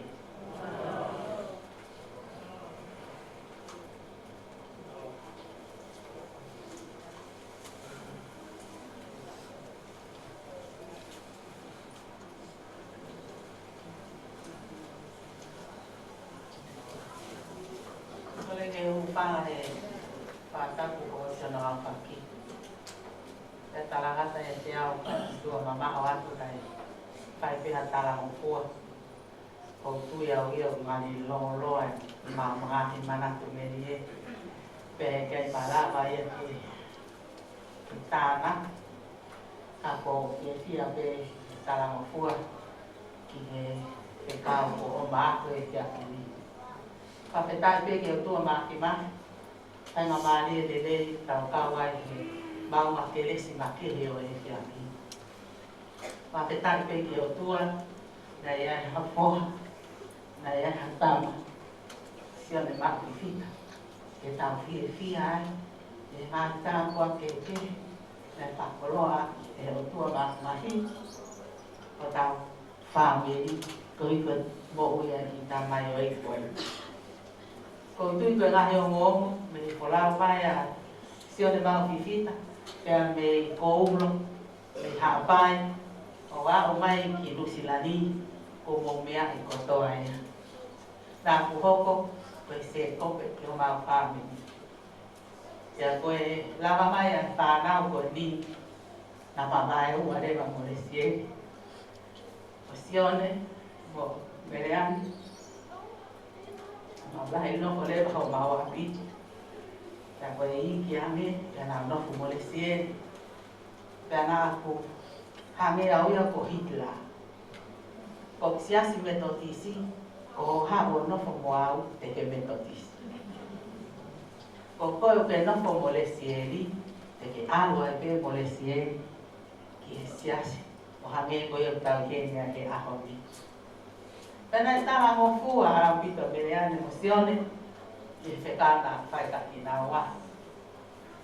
Kole ke u hūfanga he fakatapu kuo ʻosi hono aofaki. Pea talangata ʻiate au ka tuʻa mamaʻo atu kae fai pē ha talangofua. ʻOku ou tui au ia ʻoku ngali lōloa ʻema ngaahi manatu melie. Pea ʻikai malava ia ke ke tānaki, ka ʻoku ou fiefia pē he talangofua ki he fekau kuo ʻomai ʻe he ʻEiki ni. Fakafetaʻi pē ki he ʻOtua Mafimafi, faingamālie lelei tau kau ai he maʻunga kelesi makehe ʻo e ʻEiki ni. Fakafetaʻi pē ki he ʻOtua, naʻe ʻi ai ha foha, naʻe ʻi ai ha tama, Sione Maʻu Fifita, ke tau fiefia ai, ʻi he ngaahi tāpuaki kehekehe naʻe fakakoloa ʻe he ʻOtua Mafimafi hotau fāmili, koeʻuhi ko e moʻui ʻa e kiʻi tamai ʻo e ʻEiki ko eni. ʻOku ou tui ko e ngaahi ongoongo mei he folau mai ʻa Sione Maʻu Fifita, pea mei Koulo, mei Haʻapai, ʻo ʻO aʻu mai ki Nuʻusila ni, kuo mou meaʻi kotoa ia. Naʻá ku hoko ko e sēkope ki homau fāmili. Pea ko e lava mai ʻa e fānau ko eni, naʻá ma vaeua leva mo Lesieli, ʻo Sione mo Meleane. Naʻa mau lahi nofo leva homau ʻapi. Pea ko e iiki ange, pea naʻá ku nofo mo Lesieli. Pea naʻá ku hangē au ia ko Hitler. Ko e Siasi Metotisi, ko hoʻo haʻu ʻo nofo mo au te ke Metotisi. Ko koe ʻokú ke nofo mo Lesieli, te ke ʻalu ai pē mo Lesieli ki he siasi, ʻo hangē ko ia ʻoku tau ʻi heni he ʻaho ni. Pea naʻe talangofua ʻaupito Meleane mo Sione ki he fekau naʻá ku fai kia kinaua.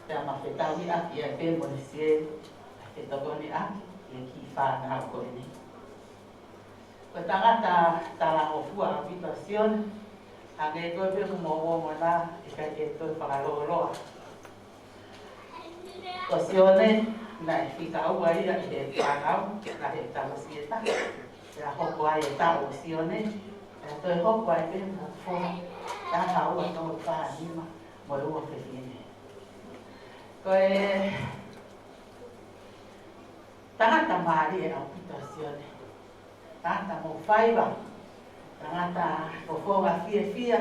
Pea ma fetauhiʻaki ai pē mo Lesieli, ʻa e fetokoniʻaki ʻa e kiʻi fānau ko eni. Ko e tangata talangofua ʻaupito ʻa Sione, hangē ko e pehē mo Mona, ʻikai ke toe fakalōloa. Ko Sione, naʻe fika ua ia ʻi he fānau, naʻe tamasiʻi ʻe taha. Pea hoko ai e taʻu ʻo Sione, pea toe hoko ai pē mo Foha, taha ua tolu fā nima, mo e ua fefine. Ko e tangata mālie ʻaupito ʻa Sione. Tangata mou faiva, tangata fofonga fiefia,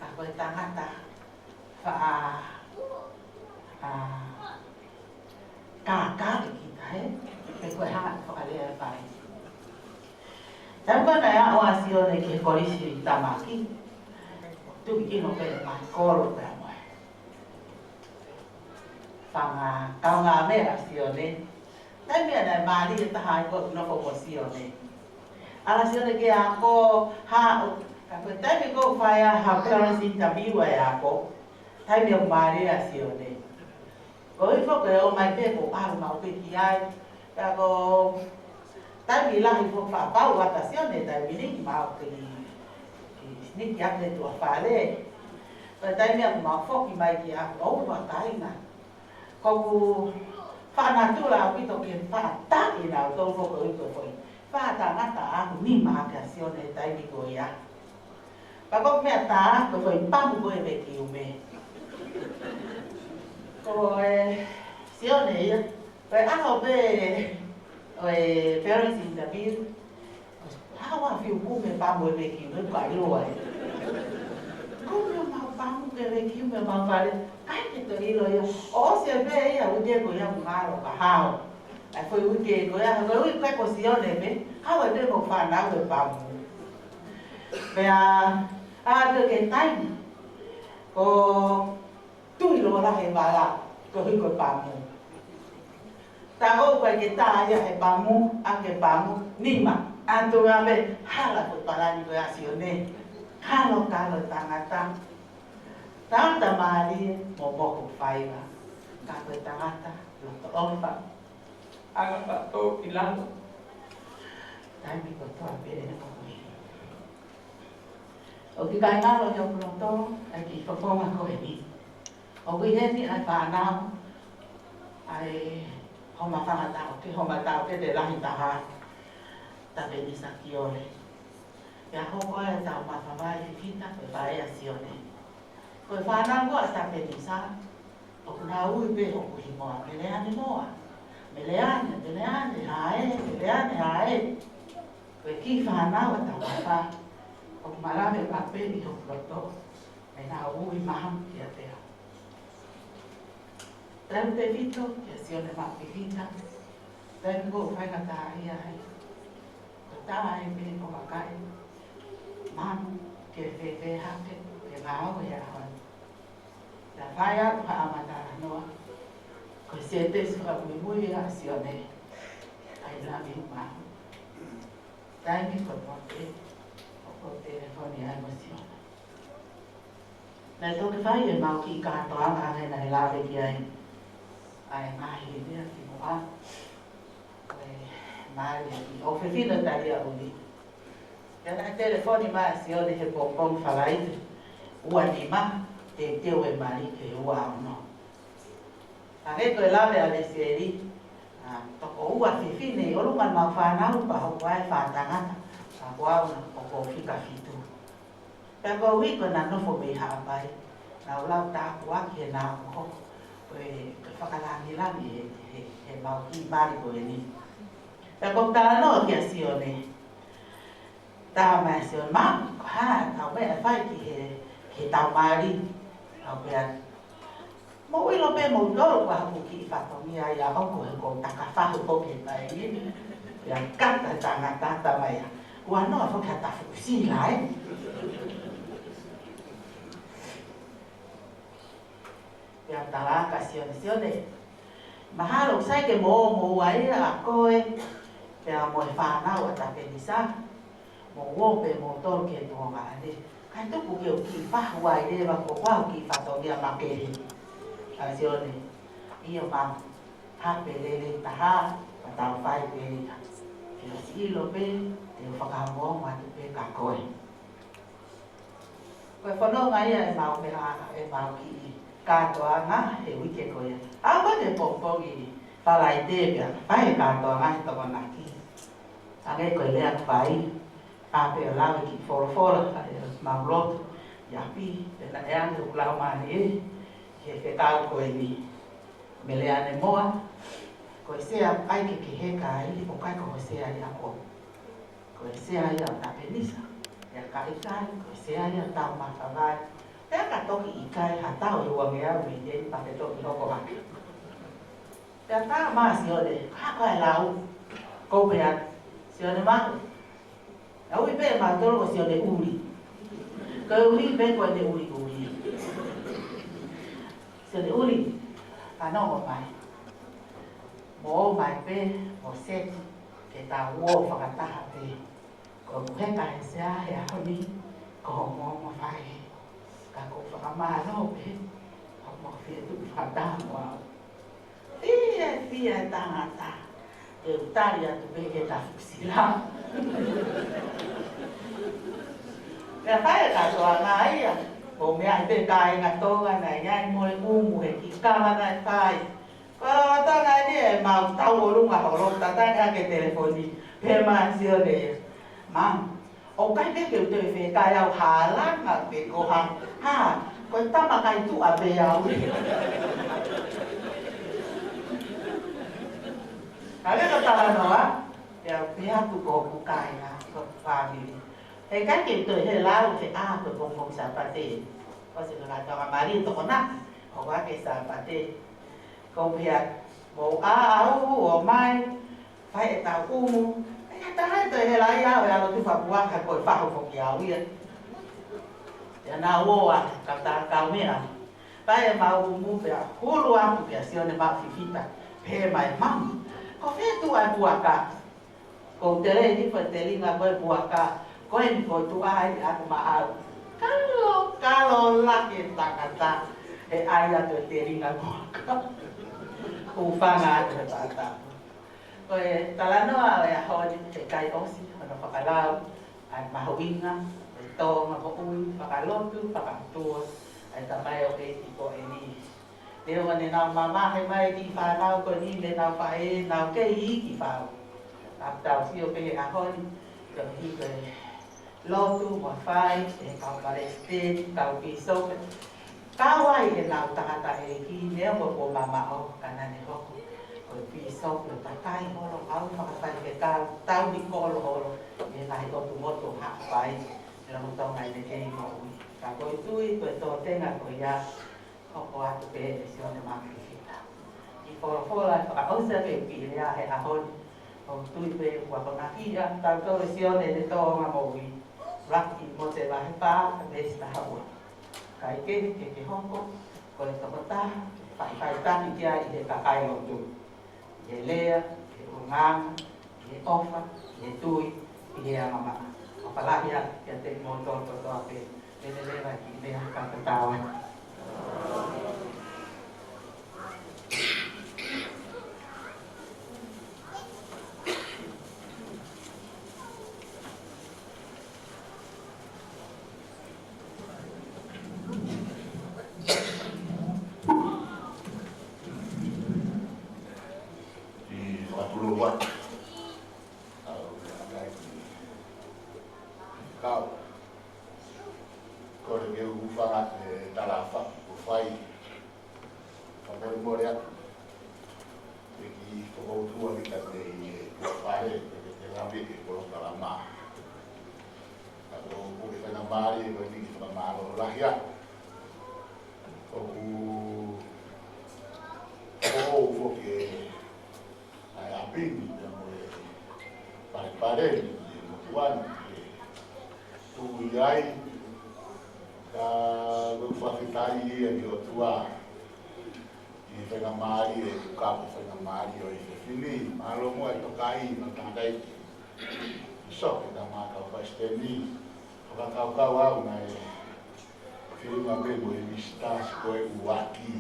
ka ko e tangata faʻa, a, kākā ʻi kita, ē? Pe ko e hā e fakalea ʻe fai. Taimi ko ē naʻe aʻu ʻa Sione ki he Kolisi Tamaki, tuʻu kino pē ʻa Maikolo pea mo e fanga kaungāmeʻa ʻa Sione. Taimi ia naʻe mālie taha ai ko e nofo mo Sione. ʻAlu ʻa Sione ki he ako, haʻu, ka ko e taimi ko ē ʻoku fai ai ha parents interview ʻa e ako, taimi ʻoku mālie ai ʻa Sione. Koeʻuhi foki ko e ō mai pē ko e ʻalu maʻu pē ki ai. Ka ko e taimi lahi foki ʻoku faʻa pau atu ʻa Sione taimi ni, maʻu pē ki, ki he sneak ʻi he tuʻa fale. Ko e taimi ia ʻoku mau foki mai ki he ako, ʻoua kāinga. Ko ʻeku faʻa natula ʻaupito ke faʻa taʻi nautolu foki ʻi he foʻi faʻa tangata ʻaku nima ʻa Sione he taimi ko ia. Pea ko e meʻa tā, ko e foʻi pamu ko e vekiume. Ko e Sione ia, ko e ʻaho pē ʻo e parents interview, ʻalu ʻo fiu kume pamu e vekiume, ʻikai ʻilo ai. Kume ʻemau pamu ki he vekiume ʻemau fale, ʻikai ke toe ʻilo ia. ʻOsi pē ia uike ko ia ʻoku ngalo ka hao. ʻA e foʻi uike ko ia, ko e uike ko Sione pē, hao ai pē mo e fānau e pamu. Pea, ʻalu ki he taimi, ko e tui lōlahi e vala, koeʻuhi ko e pamu. Tā ko ē ʻikai ke tā ia he pamu, ʻa e pamu, nima, ʻatu ngā me hala ko e palani ko ia ʻa Sione. Kalo, kalo tangata. Tangata mālie, momoko faiva. Ka ko e tangata loto ʻofa. ʻAlu ʻo tō ki lalo. Taimi kotoa pē ʻene kokoe. ʻOku ʻikai ngalo ʻi hoku loto ʻa e kiʻi fofonga ko eni. ʻOku ʻi heni ʻa e fānau, ʻa e homa fanga taʻokete, homa taʻokete lahi taha, Tapenisa Kiole. Pea hoko ai ʻetau mafavai fifita ko e faʻē ʻa Sione. Ko e fānau ko ē ʻa Tapenisa, ʻoku nau ui pē hoku hingoa, Meleane Moa. Meleane, Meleane, hae, Meleane, hae. Ko e kiʻi fānau ʻa Taumafa, ʻoku malave pē ʻi hoku loto, ʻenau ui maha kiate au. Taimi tefito, kia Sione maʻu fifita, taimi ko ē ʻoku faingataʻaʻia ai. Ko e taha e meʻa ʻoku ou vakai, mamu, ke fēfē hake, ke ngāue he ʻaho ni. Naʻe fai atu haʻama talanoa, ko e sētesi fakamuimui ia ʻa Sione, I love you, Mum. Taimi kotoa pē ʻoku ou telefoni ai mo Sione. Naʻe toki fai ʻemau kiʻi kātoanga ange naʻe lave ki ai ʻa e ngaahi lea kimuʻa. Ko e mali ʻa e kiʻi ʻofefine Taliaʻuli. Pea naʻe telefoni mai ʻa Sione he pongipongi Falaite, ua nima, teuteu e mali ki he ua ono. Hangē ko e lave ʻa Lesieli, ʻa, Toko ua fefine ʻi ʻolunga ʻemau fānau pea hoko ai e fā tangata, pea ko au naʻe toko fika fitu. Pea ko au ia ko ʻena nofo mei Haʻapai, naʻa ku lau tāpuaki he naʻa ku hoko ko e, ko e fakalangilangi he, he, heʻemau kiʻi mali ko eni. Pea ko ʻeku talanoa kia Sione, talamai ʻe Sione, "Mami, ko e hā ʻetau meʻa ʻe fai ki he, ki heʻetau mali?" Pea u pehē, "Mou ʻilo pē moutolu ko ʻeku kiʻi fatongia ia ʻoku hoko ʻo taka fahu ko ē ki he taimi ni." Pea kata e tangata, talamai, "Ua noa foki ha tafuku sila, ē?" Pea u tala kia Sione, "Sione, mahalo ʻoku sai ke mou ō moua ia ʻa koe pea mo e fānau ʻa Tapenisa. Mou ō pē moutolu ki he tuongaʻane, kae tuku ke u kiʻi fahu ai leva, ko ʻeku kiʻi fatongia makehe." Pea Sione, "ʻIo mami." Hape lelei taha, pea tau fai pē ia. Ke ʻosi ʻilo pē, te u fakaongoongo atu pē kia koe. Ko e fononga ia ʻemau meʻa, ʻemau kiʻi kātoanga he uike ko ia. Aʻu ko ē ki he pongipongi Falaite pea fai e kātoanga he Tokonaki. Hangē ko e lea kuo fai, pea pē ʻo lau e kiʻi folofola ʻa ʻemau lotu ʻi ʻapi, pea naʻe ʻoange ʻe Laumālie ʻi he fekau ko eni. Mele ane moa, ko e sea ʻoku ʻikai ke ke heka ai, ʻoku ʻikai ko ho sea ia koe. Ko e sea ia ʻo Tapenisa, pea ka ʻikai, ko e sea ia ʻo Taumakavai. Pea ka toki ʻikai, ha tau ʻe uangeau mei heni pea ke toki hoko hake. Pea talamai ʻe Sione, "Ko e hā koā e lau?" Ko u pehē, "Sione mami, ʻoku ui pē ʻe mautolu ko Sione ʻUli. Ko e ʻuli pē ko ʻene ʻuliʻuli. Sione ʻUli, fanongo mai. Mou ō mai pē mo seti ke tau ō fakataha pē. Ko ʻeku heka he sea he ʻaho ni, ko hoʻo ongoongo fai. Ka ʻoku ou fakamālō pē hoʻomou fie tuʻu fakataha mo au." Fiefia e tangata, ke u tali atu pē ki he tafuku sila. Pea fai e kātoanga ia, ko e meʻa ia pē kāinga Tonga naʻe ʻi ai mo e ʻumu he kiʻi kava naʻe fai. Ko e lolotonga eni ʻemau tau ʻolunga holo, tataki hake e telefoni, pehē mai ʻa Sione, "Mami, ʻoku ʻikai pē ke u toe fie kai au halanga pē ko ha, ha, ko e tama kai tuʻa pē au." Ka leka talanoa, pea u pehē atu ko hoku kāinga, ko hoku fāmili, "Heʻikai ke u toe hela au he ʻaho ko e pongipongi Sāpate. ʻOsi e kātoanga mali Tokonaki, ʻoku ʻi ai e Sāpate." Ko u pehē, "Mou ʻā ʻalu, ō mai, fai ʻetau ʻumu." ʻIkai ha taha ia ʻe toe hela ai au he ʻalu atu fakapuaka, ko e fahu foki au ia. Pea naʻa ku ō ʻo kau ta kau meʻa. Fai ʻemau ʻumu pea hulu atu kia Sione mo Fifita. Pehē mai, "Mami, ko fē tuʻa e puaka?" Ko u tele hifo e telinga ko e puaka, ko eni ko e tuʻa ia ʻaʻaku maʻau. Kalo, kalo laki e tangata, he ʻai atu e telinga puaka. Hūfanga atu he pata. Ko e talanoa ʻo e ʻaho ni, heʻikai ʻosi hono fakalau ʻa e mahuʻinga e tōʻonga moʻui fakalotu, fakaʻotua ʻa e tamaioʻeiki ko eni. Neongo ne nau mavahe mai e kiʻi fānau ko eni mei heʻenau faʻē, nau kei iiki fau. Ka ʻoku tau sio pē he ʻaho ni, koeʻuhi ko e lotu mo fai ʻe he kau palesiteni, kau pīsope, kau ai ʻenau tangataʻeiki, neongo kuo mamaʻo, ka naʻa ne hoko ko e pīsope ʻo takai holo, ʻalu fakafaifekau, tauhi kolo holo ʻi he ngaahi ʻotu motu ʻo Haʻapai, he lolotonga ʻene kei moʻui. Ka ko e tui, ko e tōtenga ko ia, hoko atu pē ʻe Sione mo Fifita. Kiʻi folofola fakaʻosi pē kiʻi lea he ʻaho ni. ʻOku ou tui pē kuo akonaki ʻa tautolu ʻe Sione he tōʻonga moʻui. Laki mo e vahe fā, veesi taha ua. Kae kehe ke ke hoko ko e tokotaha ke faʻifaʻitaki ki ai ʻi he kakai lotu, ʻi he lea, ʻi he ʻulungaanga, ʻi he ʻofa, ʻi he tui, ʻi he angamaʻa. ʻOfa lahi atu kiate kimoutolu kotoa pē. Pea leva e kiʻi lea ka ta tau atu. ʻI he Kau. Kole ke u hūfanga he talaʻofa kuo fai. Fakamolemole atu. Ke u kiʻi fakaʻutua ʻi he taimi ni, ʻe, kuo fai, ke, ke, ke lave ki he polokalama. Ka ko e, ko e faingamālie ko eni ke fakamālō lahi atu. ʻOku, ʻoku ou foki ʻa e ʻapi ni, pea mo e palepale ni, ʻi he motuʻa ni, ke tuʻu ai, ka ʻoku ou fakafetaʻi ia ki he ʻOtua, ʻi he faingamālie, ʻoku kau he faingamālie ʻo e efiafi ni, mālō muʻa e tokaiʻi, mo e tangataʻeiki. Sope ka ma kau palesiteni, fakakaukau au naʻe feʻunga pē mo e visitā ko e ʻuluaki.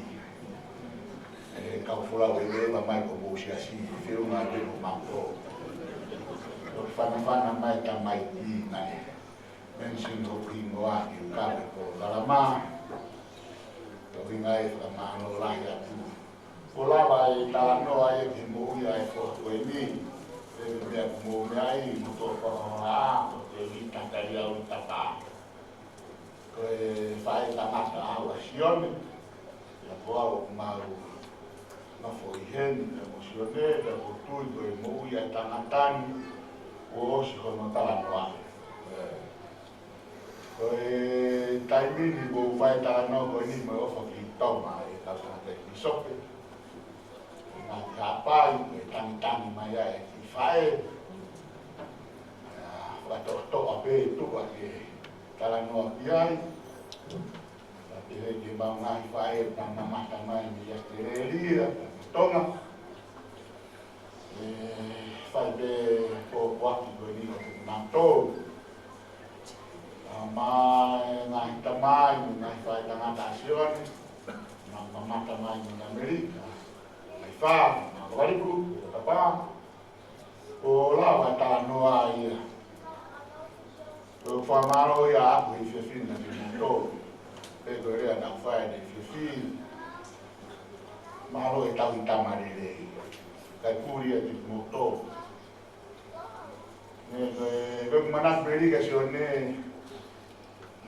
ʻE kau folau ʻe leva mai ko mou siasi, feʻunga pē mo mautolu. ʻOku fanafana mai tamaiki naʻe mention hoku hingoa ki he kau he polokalama. Ko e ʻuhinga ia e fakamālō lahi atu. Kuo lava e talanoa ia ki he moʻui ʻa e foha ko eni. Pea ko e meʻa kuo mou meaʻi, mo e toʻa fakahoha, ko e tangata ia ʻo Tapa. Ko e faʻētangata au ʻa Sione. Pea ko au ʻoku mau nofo ʻi heni, pea mo Sione, pea ʻoku ou tui ko e moʻui ʻa e tangata ni, kuo ʻosi hono talanoa. Ko e taimi ni ʻoku ou fai talanoa ko eni mo e ʻofa ki Toma, ʻe kau tangata ʻi Sope. ʻI Haʻapai, ko e tangitangi mai ʻa e kiʻi faʻē. ʻA, fakatoʻotoʻo pē tuʻa ke talanoa ki ai. Ka pehē ki he mau ngaahi faʻē, naʻa nau mamata mai mei ʻAositelēlia, Tonga. ʻE fai pē pōpoaki ko eni ʻo te mautolu. ʻA, mo e ngaahi tamai, mo e ngaahi faʻētangata ʻa Sione, naʻa nau mamata mai mei ʻAmelika. Mai fā, mo Valiku, mo Tapa. ʻO lava talanoa ia. ʻOku fakamālō ia ʻaʻaku he efiafi ni kiate kimoutolu. Pea ko e lea naʻa ku fai he efiafi. Mālō e tauhi tama lelei. Kae puli atu kimoutolu. Neʻe, ko e, ko e manatu pē ʻa Sione.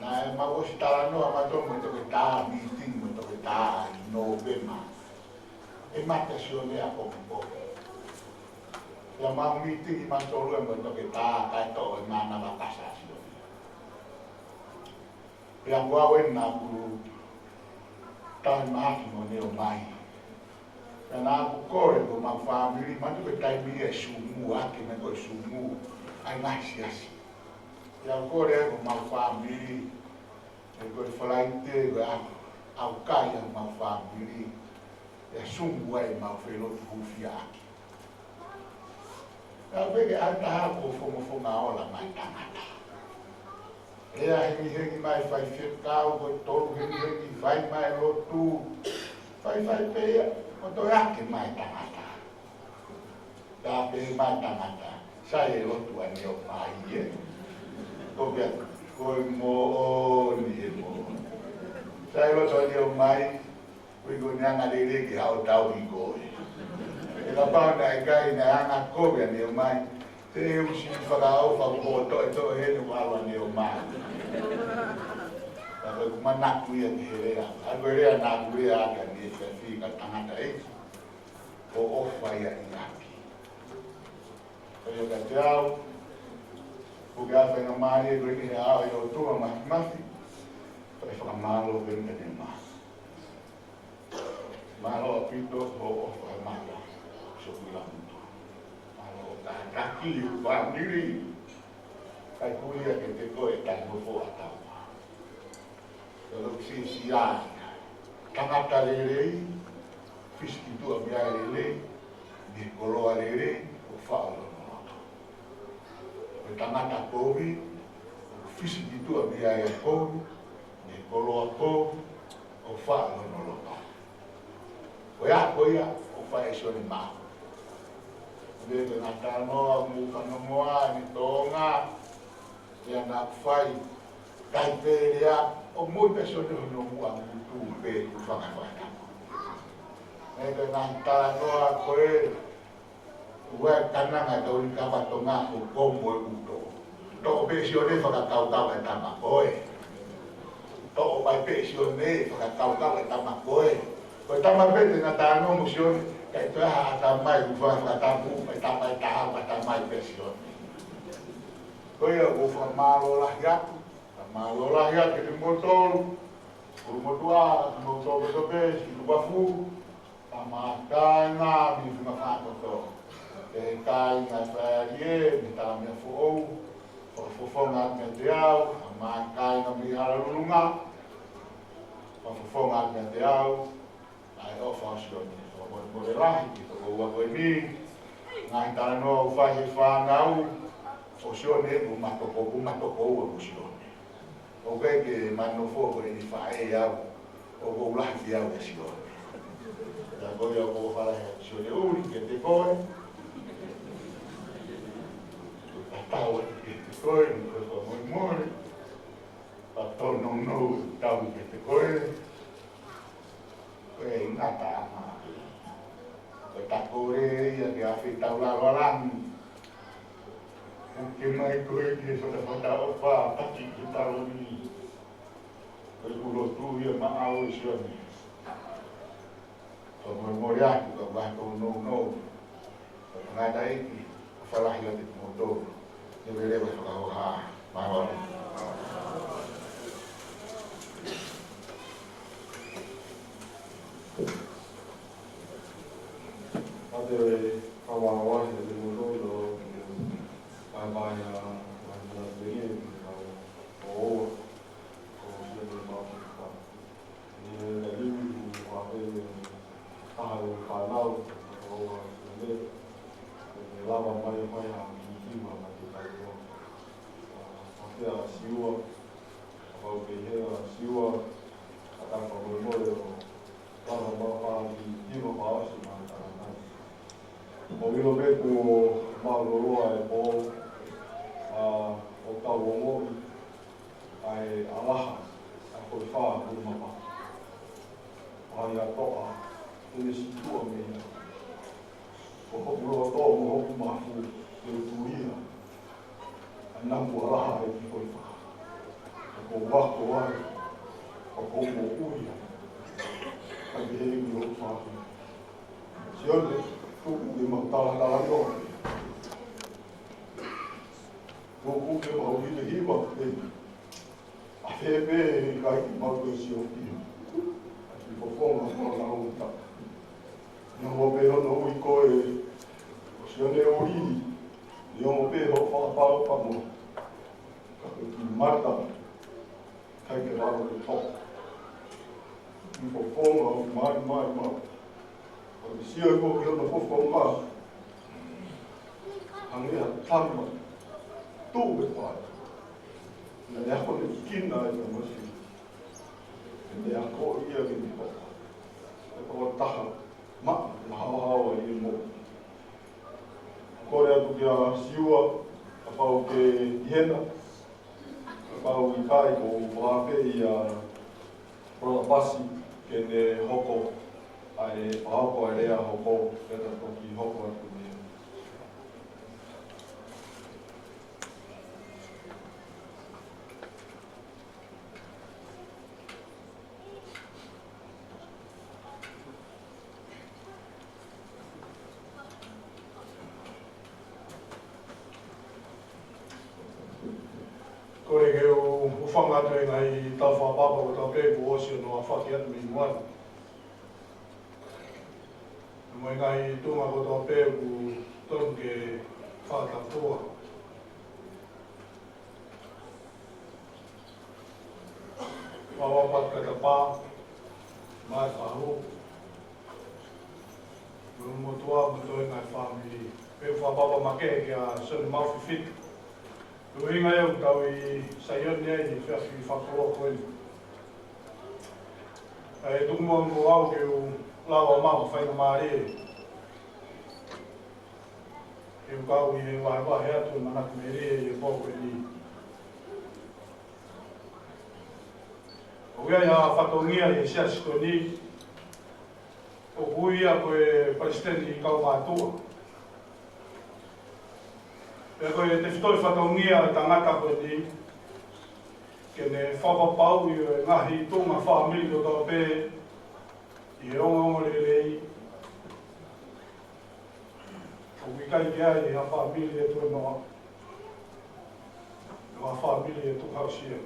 Naʻa mau ʻosi talanoa mautolu mo e toketā, meeting mo e toketā ʻi Nōvema. ʻE mate ʻa Sione ʻapongipongi. Pea mau meeting ʻi mautolu mo e toketā, kae toʻo e mānava pasa ʻa Sione. Pea ko au eni naʻa ku tau mahaki mo ʻene ō mai. Pea naʻa ku kole ki homau fāmili, manatu ko e taimi ia ʻe sūmū ake, naʻe ko e sūmū ʻa e ngaahi siasi. Pea u kole ki homau fāmili, ʻe ko e Falaite, ko e ʻaho ʻoku kai ai homau fāmili, ʻe sūmū ai ʻemau felotu hūfia ake. Ka pehē ʻe au, taha ko e fofonga ola mai tangata. Lea hengihengi mai faifekau, ko e tolu hengihengi fai mai lotu. Faifai pē ia, ko e toe ake mai tangata. Ka pehē mai tangata, sai e lotu ʻa Neomai ē. Ko pea, ko e moʻoni e moʻoni. Sai e lotu ʻa Neomai, ko e ko e anga lelei ke haʻu ʻo tauhi koe. ʻE kapau naʻe ʻikai naʻe anga kovi ʻa Neomai, te u ʻosi fakaʻofa ʻo toʻetoʻe heni ʻo ʻalu ʻa Neomai. Ka ko e ʻeku manatu ia ki he lea. ʻA ko e lea naʻa ku lea ʻaki ʻanenai, siasi, ka tangataʻeiki. ʻO ʻofa ia ʻi ʻapi. Ko ia kiate au, ʻoku ou faingamālie ko eni he ʻao ʻo e ʻOtua Māfimafi, ʻo fakamālō pē kiate Neomai. Mālō ʻaupito hoʻo ʻofa he mata, Sokila Mutu. Mālō hoʻo tataki ho fāmili, kae puli atu kiate koe, Tainofo ʻa Tauha. Ko e lotu siʻisiʻi ia. Tangata lelei, fisi ki tuʻa mei ai e lelei, mei he koloa lelei, ʻoku faʻo ʻi hono loto. Ko e tangata kovi, ʻoku fisi ki tuʻa mei ai e kovi, mei he koloa kovi, ʻoku faʻo ʻi hono loto. Ko ia, ko ia, ʻoku fai ʻe Sione maʻa. Ko e ngaahi talanoa, mou fanongoa, ʻi Tonga, ia naʻa ku fai, kai pē lea, ʻo mou pē Sione hono muʻa ngutu pē ku fanga fanga. Naʻe ʻi ai e ngaahi talanoa ko e, ua e kananga ka uli kava Tonga ko Komo e Uto. Toʻo pē Sione fakakaukau e tama ko ē. Toʻo mai pē Sione fakakaukau e tama ko ē. Ko e tama pē te na talanoa mo Sione, ʻikai toe ha tama ʻi he fai fakatapu, ʻi he tama ʻi taha, ʻi he tama ʻi pē Sione. Ko ia ʻoku ou fakamālō lahi atu, fakamālō lahi atu kiate kimoutolu, ʻulumotuʻa, kimoutolu kotoa pē, siʻi tukuafu, tama kāinga mei he funga fakakoto. Pehē kāinga fāʻeleʻi, mei he tala meʻa foʻou, fakafofonga meiate au, tama kāinga mei Honolulu, fakafofonga meiate au, ʻa e ʻofa ʻo Sione. Fakamolemole lahi ki he tokoua ko eni, ngaahi talanoa ʻoku fai he fānau, ʻo Sione ʻoku ma toko, ʻoku ma tokoua mo Sione. ʻOku ʻikai ke ma nofo ko eni faʻē au, ʻoku ou lahi pē au ʻia Sione. Pea ko ia ʻoku ou ʻofa lahi ʻa Sione ʻuli kiate koe. Tatau atu kiate koe, mo e fakamolemole. Pea tōnounou ʻeku tau kiate koe. Ko e ngataʻanga. Ko e takole ia ke afe taulalo ʻa langi. ʻOku ke mai koe ke fatafata ʻofa paki ke taloni. Ko ʻeku lotu ia maʻau ʻe Sione. Ko e molemole atu ka ʻoku ʻi ai ha tōnounou. Ko e tangataʻeiki, ʻofa lahi atu kiate kimoutolu. Leveleva fakahoha. Mālō. Ate kau ʻaoa he te moto lo ke paepae a maina pele ke kau o o o Sione Mafika. Ni e ka liu ku kape taha o fānau o o Sione ke lava mai fai ha kikiu ma te kai o. Ate a Siua, a pau ke he a Siua, a tapa molemole o Tana mau fāki, tino fāosi mai tana nai. Mo ʻilo pē kuo mālōlō e pō, ʻa, ʻo tau ongoʻi ʻa e ʻalaha ʻa e koe fā ʻo mapa. ʻA ia toʻa, te ne situa mei ai. Ko hoku loto mo hoku mafu, te u tuia. ʻA e namu ʻalaha e ki koe fā. ʻOku ou ako ai, ʻoku ou moʻui ai. ʻIkai ke ʻi ai hoku fāki. Sione, tuku ke mau talatala noa. Tuku ke mau hile hiva pē. ʻA fē pē ʻikai ke mau toe sio ki ai. ʻA ki fofonga ko na uta. Neongo pē hono ui ko e, ko Sione ʻo ʻi, neongo pē hoʻo fakapalopamo. Ka ko e kiʻi mata, ʻikai ke lava ke toka. Ki fofonga ʻo mai, mai, mai. ʻOku ke sio ʻi ko ki hono fofonga. Hangē ha tama. Tuʻu e pai. Naʻe ako ne kina e tamasiʻi. Naʻe ako ia ke ne papa. E papa taha. Ma, na haohaoa ia mo. Kole atu kia Siua, kapau ke ʻi hena. Kapau ʻikai ko u vāpe ia Brother Pasi ke ne hoko ʻa e pahoko ʻa e lea hoko ke ta toki hoko atu mei. Kole ke u hūfanga atu he ngaahi tau fakapapa kotoa pē kuo ʻosi hono aofaki atu mei muʻa. Mo e ngaahi tuʻunga kotoa pē kuo tonu ke fakatapuʻa. Papa Katapa, Mai Pahu, mo e motuʻa mo e toenga e fāmili. Pea u fakapapa makehe kia Sione Mafifitu. Ko e ʻuhinga ia ʻoku tau ʻi Saione ai he efiafi fakakoloa ko eni. ʻE tuku muʻa mo au ke u lava ʻo maʻu ha faingamālie. Ke u kau ʻi he vahevahe atu ʻo e manatu melie ʻi he pō ko eni. ʻOku ʻi ai ha fatongia ʻi he siasi ko eni, ʻoku ui ia ko e palesiteni kaumātuʻa. Pea ko e tefitoʻi fatongia ʻo e tangata ko eni, ke ne fakapapauʻi ʻa e ngaahi tuʻunga fāmili kotoa pē ʻi he ongoongolelei, ʻoku ʻikai ke ʻi ai ha fāmili ʻe tuʻu noa, pe ha fāmili ʻe tuʻu hausia.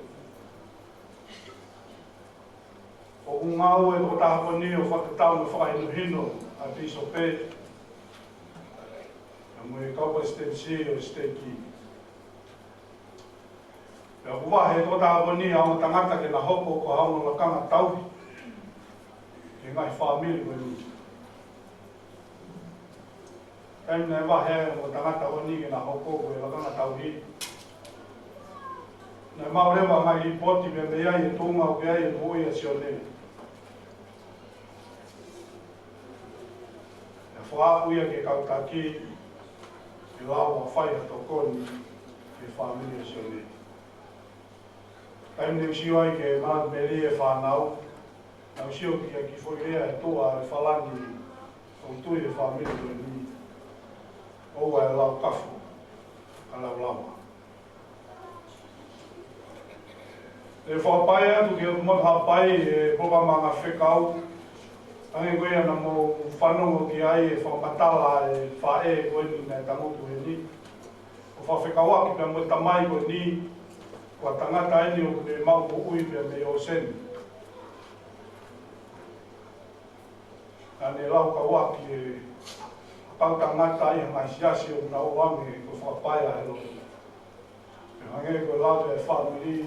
ʻOku ngāue ʻa e tokotaha ko eni ʻo fakatatau mo e fakahinohino ʻa e pīsope, pea mo e kau palesitenisī ʻo e siteiki. Pea ʻoku vahe ʻe he tokotaha ko eni ʻa e ongo tangata ke na hoko ko ha ongo lakanga tauhi ki he ngaahi fāmili ko eni. Taimi naʻe vahe ai ʻa e ongo tangata ko eni ke na hoko ko e lakanga tauhi, naʻe maʻu leva ʻa e ngaahi līpooti mei ai ʻa e tuʻunga ʻoku ʻi ai ʻa e moʻui ʻa Sione. Naʻe fakaaʻu ia ki he kau taki ke lava ʻo fai ha tokoni ki he fāmili ʻa Sione. Taimi naʻe sio ai ki he Mother Mary ʻa e fānau, naʻe sio ki he kiʻi foʻi lea ʻa e tuʻa ʻa e Falani ʻoku tui ʻa e fāmili ko eni, ʻoua ʻe lau kafo, ka lau lava. ʻE fakapaʻi atu ki he motu hapai ʻa e polokalama ngāue fekau, hangē ko ia naʻa mou fanongo ki ai ʻa e fakamatala ʻa e faʻē ko eni naʻe tangutu heni. ʻO fakafekauʻaki pea mo e tamai ko eni, ko e tangata eni ʻoku ne maʻu moʻui pea mei ʻōseni. Naʻa ne lau kau ʻaki ʻe he kau tangata ʻi he ngaahi siasi ʻoku nau ʻoange ko e fakapaʻi ʻa e lotu. Pea hangē ko e lave ʻa e fāmili,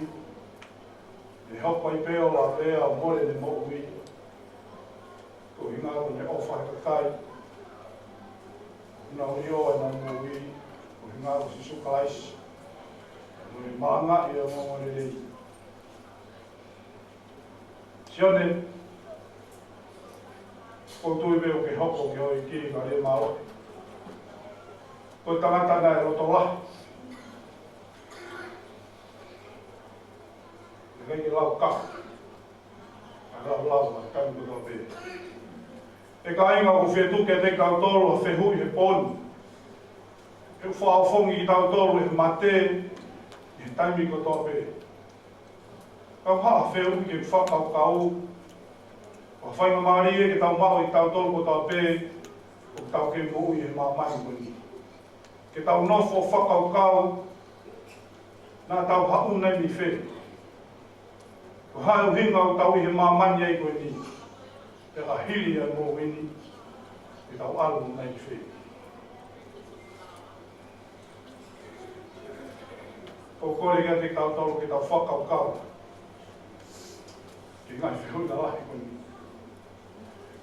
ʻe hoko ai pē ʻo lavea ʻo mole ʻene moʻui, ko e ʻuhinga ko ʻene ʻofa he kakai, ʻo nau ʻilo ʻa ʻenau moʻui ko e ʻuhinga ko Sīsū Kalaisi, mo e malangaʻi ʻa e ongoongolelei. Sione, ʻoku ou tui pē ʻoku ke hoko ki he ʻEiki ka lē mālohi. Ko e tangata naʻe loto lahi. ʻIkai ke lau kafo, ka lau lava ʻa e taimi kotoa pē. ʻE kāinga, ʻoku ou fie tuku kiate kitautolu ha fehuʻi he pō ni. ʻE fakafofonga kitautolu ʻe he mate ʻi he taimi kotoa pē. Ka ko e hā ha fehuʻi ke fakakaukau, ko ha faingamālie ke tau maʻu ʻe kitautolu kotoa pē ʻoku tau kei moʻui he māmani ko eni, ke tau nofo fakakaukau, naʻa tau haʻu nai mei fē? Ko e hā e ʻuhinga ʻoku tau ʻi he māmani ai ko eni? Pea ka hili ʻa e moʻui ni, ke tau ʻalu nai mei fē? ʻOku ou kole kiate kitautolu ke tau fakakaukau ki he ngaahi fehuʻi lalahi ko eni.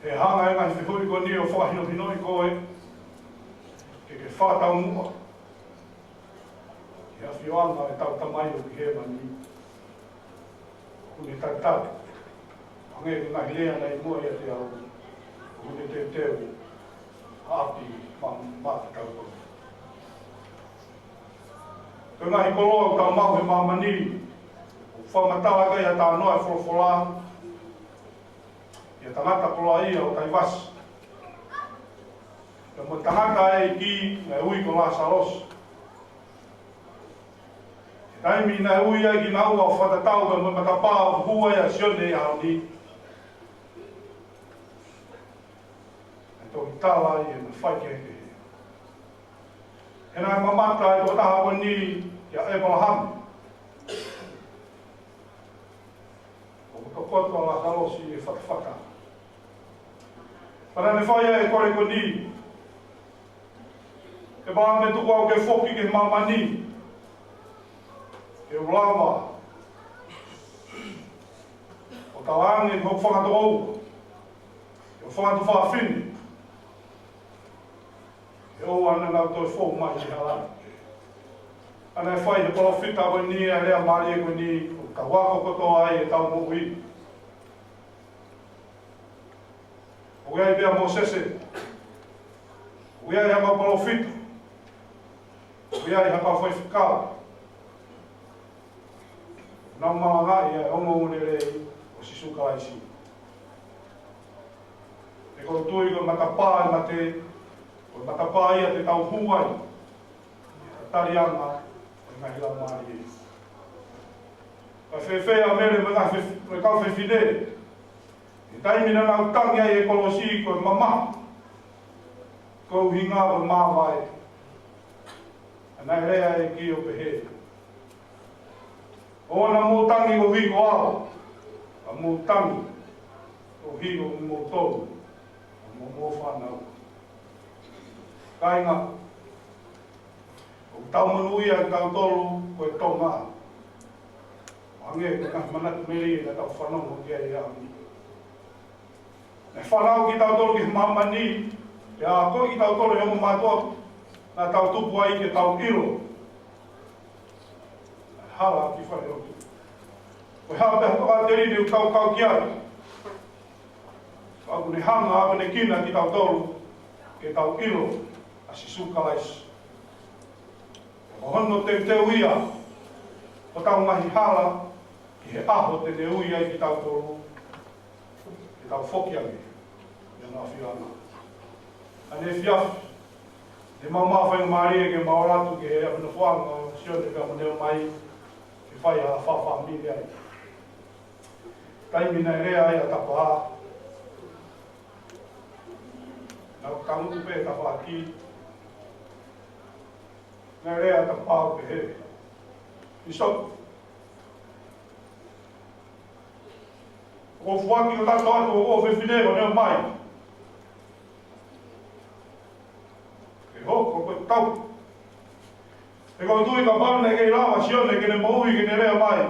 He hanga ʻe he ngaahi fehuʻi ko eni ʻo fakahinohinoʻi koe ke ke fakataumuʻa ki he ʻafioʻanga ʻo ʻetau Tamai ʻoku ʻi hēvani. ʻOku ne tataki, hangē ko e ngaahi lea naʻe ʻi muʻa ʻiate au, ʻoku ne teuteu ha ʻapi maʻa, maʻa kitautolu. Ko e ngaahi koloa ʻoku tau maʻu he māmani, ʻoku fakamatala ki ai ʻa e talanoa ʻa e folofola, ʻi he tangata koloaʻia ʻo Taivasi, pea mo e tangata ʻa e ʻEiki naʻe ui ko Lāsalosi. He taimi naʻe ui ai kinaua ʻo fakatatau pea mo e matapā ʻoku hū ai ʻa Sione he ʻaho ni, naʻe toki tala ai ʻe he mafai kehekehe. He naʻe mamata ʻa e tokotaha ko eni kia ʻĒpalahame, ʻoku tokoto ʻa Lāsalosi he fatafata. Pea naʻa ne fai ai ʻa e kole ko eni: ʻĒpalahame, tuku au ke foki ki he māmani, ke u lava ʻo talaange ki hoku fanga tokoua, ki hoku fanga tuofāfine, ke ʻoua naʻa nau toe fou mai he hala ni. Pea naʻe fai ʻe he palōfita ko eni ʻa e lea mālie ko eni, ʻoku tau ako kotoa ai ʻetau moʻui. ʻOku ʻi ai pē ʻa Mōsese, ʻoku ʻi ai ha kau palōfita, ʻoku ʻi ai ha kau faifekau, naʻa nau malangaʻi ʻa e ongoongolelei ʻo Sīsū Kalaisi. He ʻoku ou tui ko e matapā ʻo e mate, ko e matapā ia te tau hū ai, Talianga ʻo e ngaahi laumālie. Ka fēfē ʻa Mele mo e ngaahi fef-, mo e kau fefine? ʻI he taimi naʻa nau tangi ai he kolosi ko e mamahi, ko e ʻuhinga ko e māvae. Naʻe lea e ʻEiki ʻo pehē, ʻoua naʻa mou tangi koeʻuhi ko au, ka mou tangi koeʻuhi ko kimoutolu mo hoʻomou fānau. Kāinga, ʻoku tau monūʻia kitautolu ko e Tonga. Hangē ko e ngaahi manatu melie naʻa tau fanongo ki ai he ʻaho ni. Naʻe fanauʻi kitautolu ki he māmani, pea akoʻi kitautolu ʻe he ongo mātuʻa naʻa tau tupu ai ke tau ʻilo hala ki fale lotu. Ko e hā pē ha tokāteline ʻoku tau kau ki ai, ka ʻoku ne hanga ʻo akonekina kitautolu ke tau ʻilo ʻa Sīsū Kalaisi. Ko hono teuteu ia hotau ngaahi hala ki he ʻaho te ne ui ai kitautolu ke tau foki ange ʻi hono ʻafioʻanga. ʻAneefiafi, ne mau maʻu faingamālie ke mau ō atu ki he ʻapi nofoʻanga ʻo Sione pea mo ne ō mai ke fai ha fāmili ai. Taimi naʻe lea ai ʻa Tapa, naʻa ku tangutu pē he tafaʻaki, naʻe lea ʻa Tapa ʻo pehē, Pīsope, ʻoku ou foaki ʻo tato atu hoku ʻofefine ʻo ne ō mai. Ke hoko ko e tau. He ʻoku ou tui kapau naʻe kei lava ʻa Sione ke ne moʻui ke ne lea mai,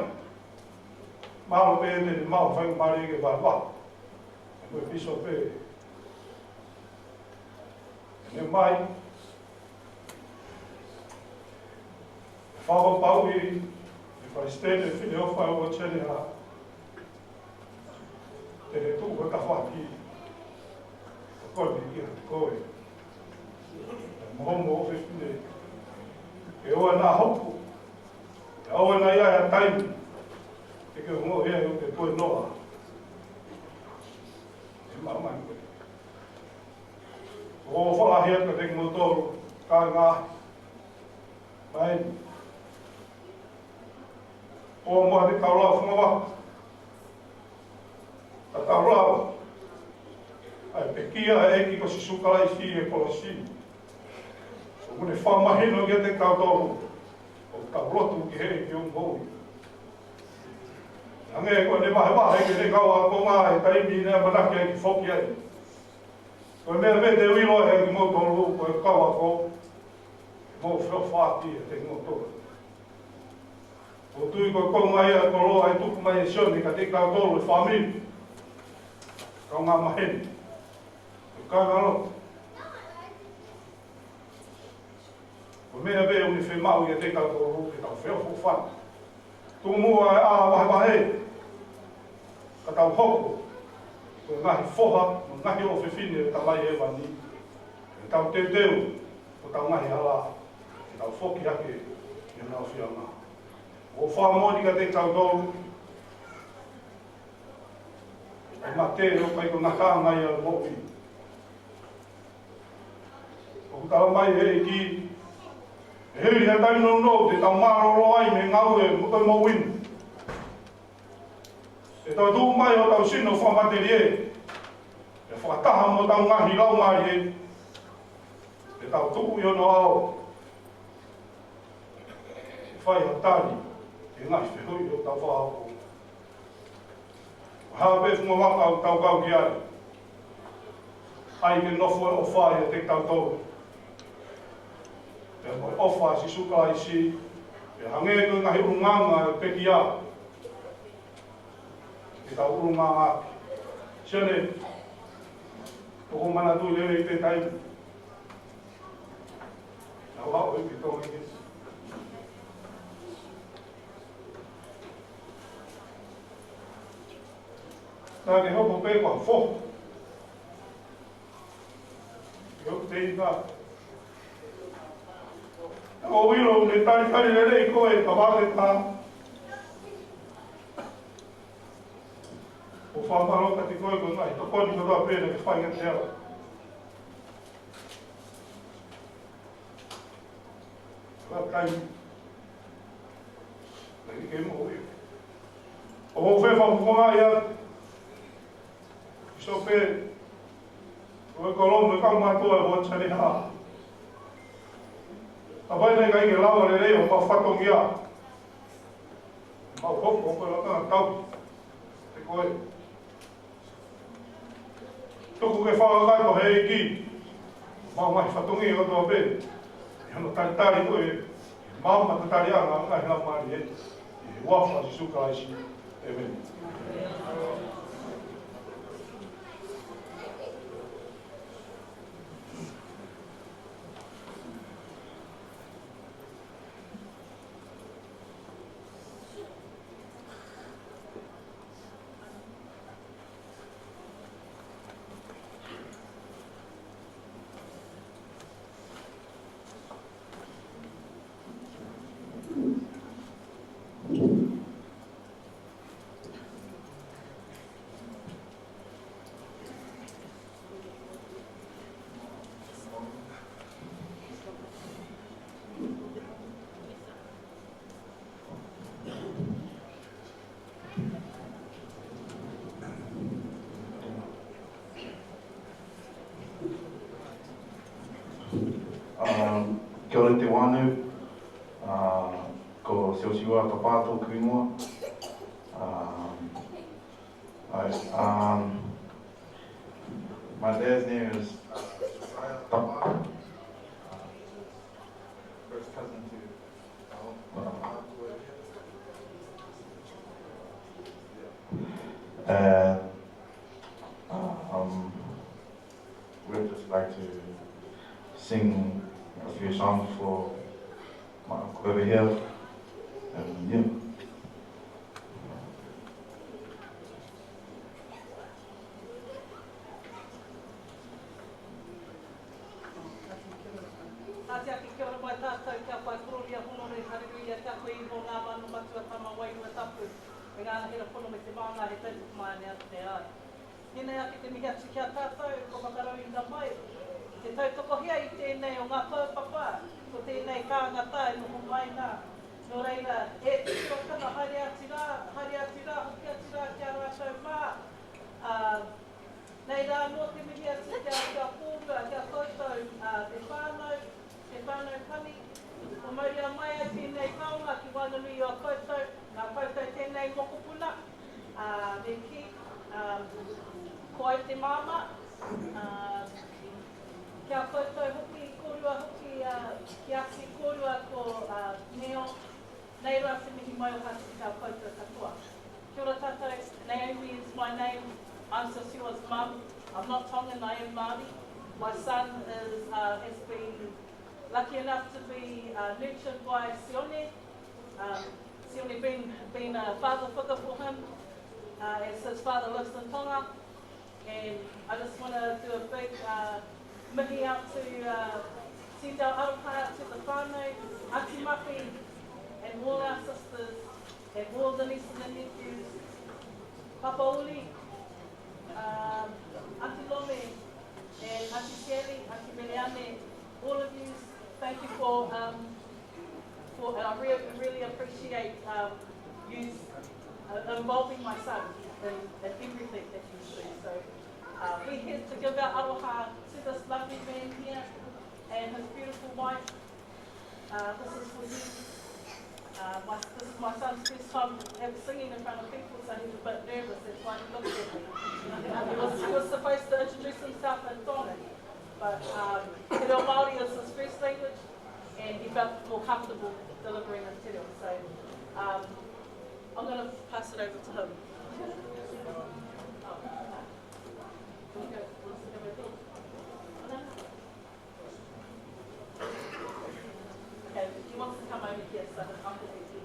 mahalo pē te ne maʻu faingamālie ke vahevahe mo e pīsope. Ke ne ō mai. Fakapapauʻi ʻe Palesiteni Fineʻofa ʻa Sione ha, te ne tuʻu he tafaʻaki ʻo kole kiate koe mo homo ʻofefine. Ke ʻoua naʻa hopo, ke ʻoua naʻa ʻi ai ha taimi te ke ongoʻi ai ʻoku ke koenoa he māmani ko eni. ʻOku ou fakahā atu kiate kimoutolu, kāinga, mai, ʻoua muʻa te tau lau fungavaka, ka tau lau ʻa e pekia ʻa e ʻEiki ko Sīsū Kalaisi he kolosi. ʻOku ne fakamahino kiate kitautolu ʻoku tau lotu ki he ʻEiki ʻo moʻui. Hangē ko ʻene vahevahe ki heʻene kau ākonga he taimi naʻe ʻamanaki ai ke foki ai. Ko e meʻa pē te u ʻilo ʻe kimoutolu ko e kau ako, mou feʻofaʻaki ʻiate kimoutolu. ʻOku ou tui ko e konga ia ʻo e koloa ʻe tuku mai ʻe Sione kiate kitautolu e fāmili, kaungā maheni, ko e kāingalotu. Ko e meʻa pē ʻoku ne fiemaʻu ʻiate kitautolu ke tau feʻofoʻofani. Tuku muʻa e ʻā vahevahe, ka tau hoko ko e ngaahi foha mo e ngaahi ʻofefine ʻo e Tamai Hēvani. Ke tau teuteu hotau ngaahi hala ke tau foki hake ki hono ʻafioʻanga. ʻOku ou fakamoʻoni kiate kitautolu, ʻe mate ʻoku ʻikai ko e ngataʻanga ia ʻo e moʻui. ʻOku talamai ʻe he ʻEiki, ʻe hili ha taimi nounou te tau mālōlō ai mei he ngāue mo e moʻui ni. ʻE toetuʻu mai hotau sino fakamatelie, ʻe fakataha mo hotau ngaahi laumālie, ʻe tau tuʻu ʻi hono ʻao, ʻe fai ha tali ki he ngaahi fehuʻi ʻoku tau fakahoko. Ko e hā pē fungavaka ʻoku tau kau ki ai, ʻai ke nofo e ʻofa ʻiate kitautolu, pea mo e ʻofa ʻa Sīsū Kalaisi, pea hangē ko e ngaahi ʻulungaanga ʻo e pekia, ke tau ʻulungaanga ʻaki. Sione, ʻoku ou manatuʻi lelei pē taimi naʻa ku haʻu ai ki Tonga ni. Naʻa ke hoko pē ko ha foha. Ke hoko pē ka. Naʻa ku ʻilo ʻoku ne talitali lelei koe ka vale ka. ʻOku ou fakamālō atu kiate koe ko e ngaahi tokoni kotoa pē naʻa ke fai kiate au. Ka kai. Naʻe ke mo ia. ʻOku ou fie fakafofongaʻi atu, Pīsope, ʻo e kōlomu ʻo e kaumātuʻa ʻo Taniha. Ka ʻoku ʻikai ke lava lelei ʻo mau fatongia. Mau hoko ko e lakanga tau. Te koe. Tuku ke fakakakato he ʻEiki. Mau ngaahi fatongia kotoa pē. ʻI hono talitali ko e maama tataliʻanga ngaahi laumālie. ʻI he huafa ʻo Sīsū Kalaisi. ʻĒmeni. Um, kia ora Te Whānau, uh, ko Siosiua Tapā tōʻu ingoa. Um, I, um, my dad's name is, uh, Josiah Tapā. Uh, first cousin to And, um, we'd just like to sing a few songs for my uncle over here. And yeah. Kātaki kia ora mai tātou, kia whai korolia hono rei, haleluia, kia koe iho ngā manu matua tama wairua tapu, e ngā hera pono me te maanga he tautoko mai ane atu te ai. Hina ia ki te mihi atu kia tātou, ko Makarau i na mai, te tautoko hia i tēnei o ngā kaupapa, ko tēnei kāngata e noho mai nā. Nō reira, e te kiro kana haere atu rā, haere atu rā, hoki atu rā kia rātou mā, ā, Nei rā anō te mihi atu kia, kia kōrua, kia koutou, ā, te whānau, te whānau pani. Ko mauria mai ai tēnei taonga ki waenganui ʻo koutou, nā koutou tēnei mokopuna, ā, me kī, ā, ko au te maama, ā, kia koutou hoki, kōrua hoki, ā, kia ki kōrua ko, ā, Neo, Nei rā te mihi mai ʻo hātiki tā koutou katoa. Kia ora tātou. Naomi is my name. I'm Sosiua's mum. I'm not Tongan, I am Māori. My son is, uh, has been lucky enough to be, uh, nurtured by Sione. Um, Sione being, being a father figure for him, uh, as his father lives in Tonga. And I just wanna do a big, uh, mihi out to, uh, send our aroha out to the whānau, Aunty Mafi, and all our sisters, and all the nieces and nephews, Papa Uli, um, Aunty Lome, and Aunty Shirley, Aunty Meleane, all of you, thank you for, um, for, and I re-, really appreciate, um, you, uh, involving my son in, in everything that you do. So, uh, we're here to give our aroha to this lovely man here and his beautiful wife. Uh, this is for you. Uh, my, this is my son's first time ever singing in front of people, so he's a bit nervous. That's why he looked at me. He was, he was supposed to introduce himself in Tongan, but, um, te reo Māori is his first language. And he felt more comfortable delivering his te reo. So, um, I'm gonna pass it over to him. Okay, he wants to come over here so that Uncle can hear.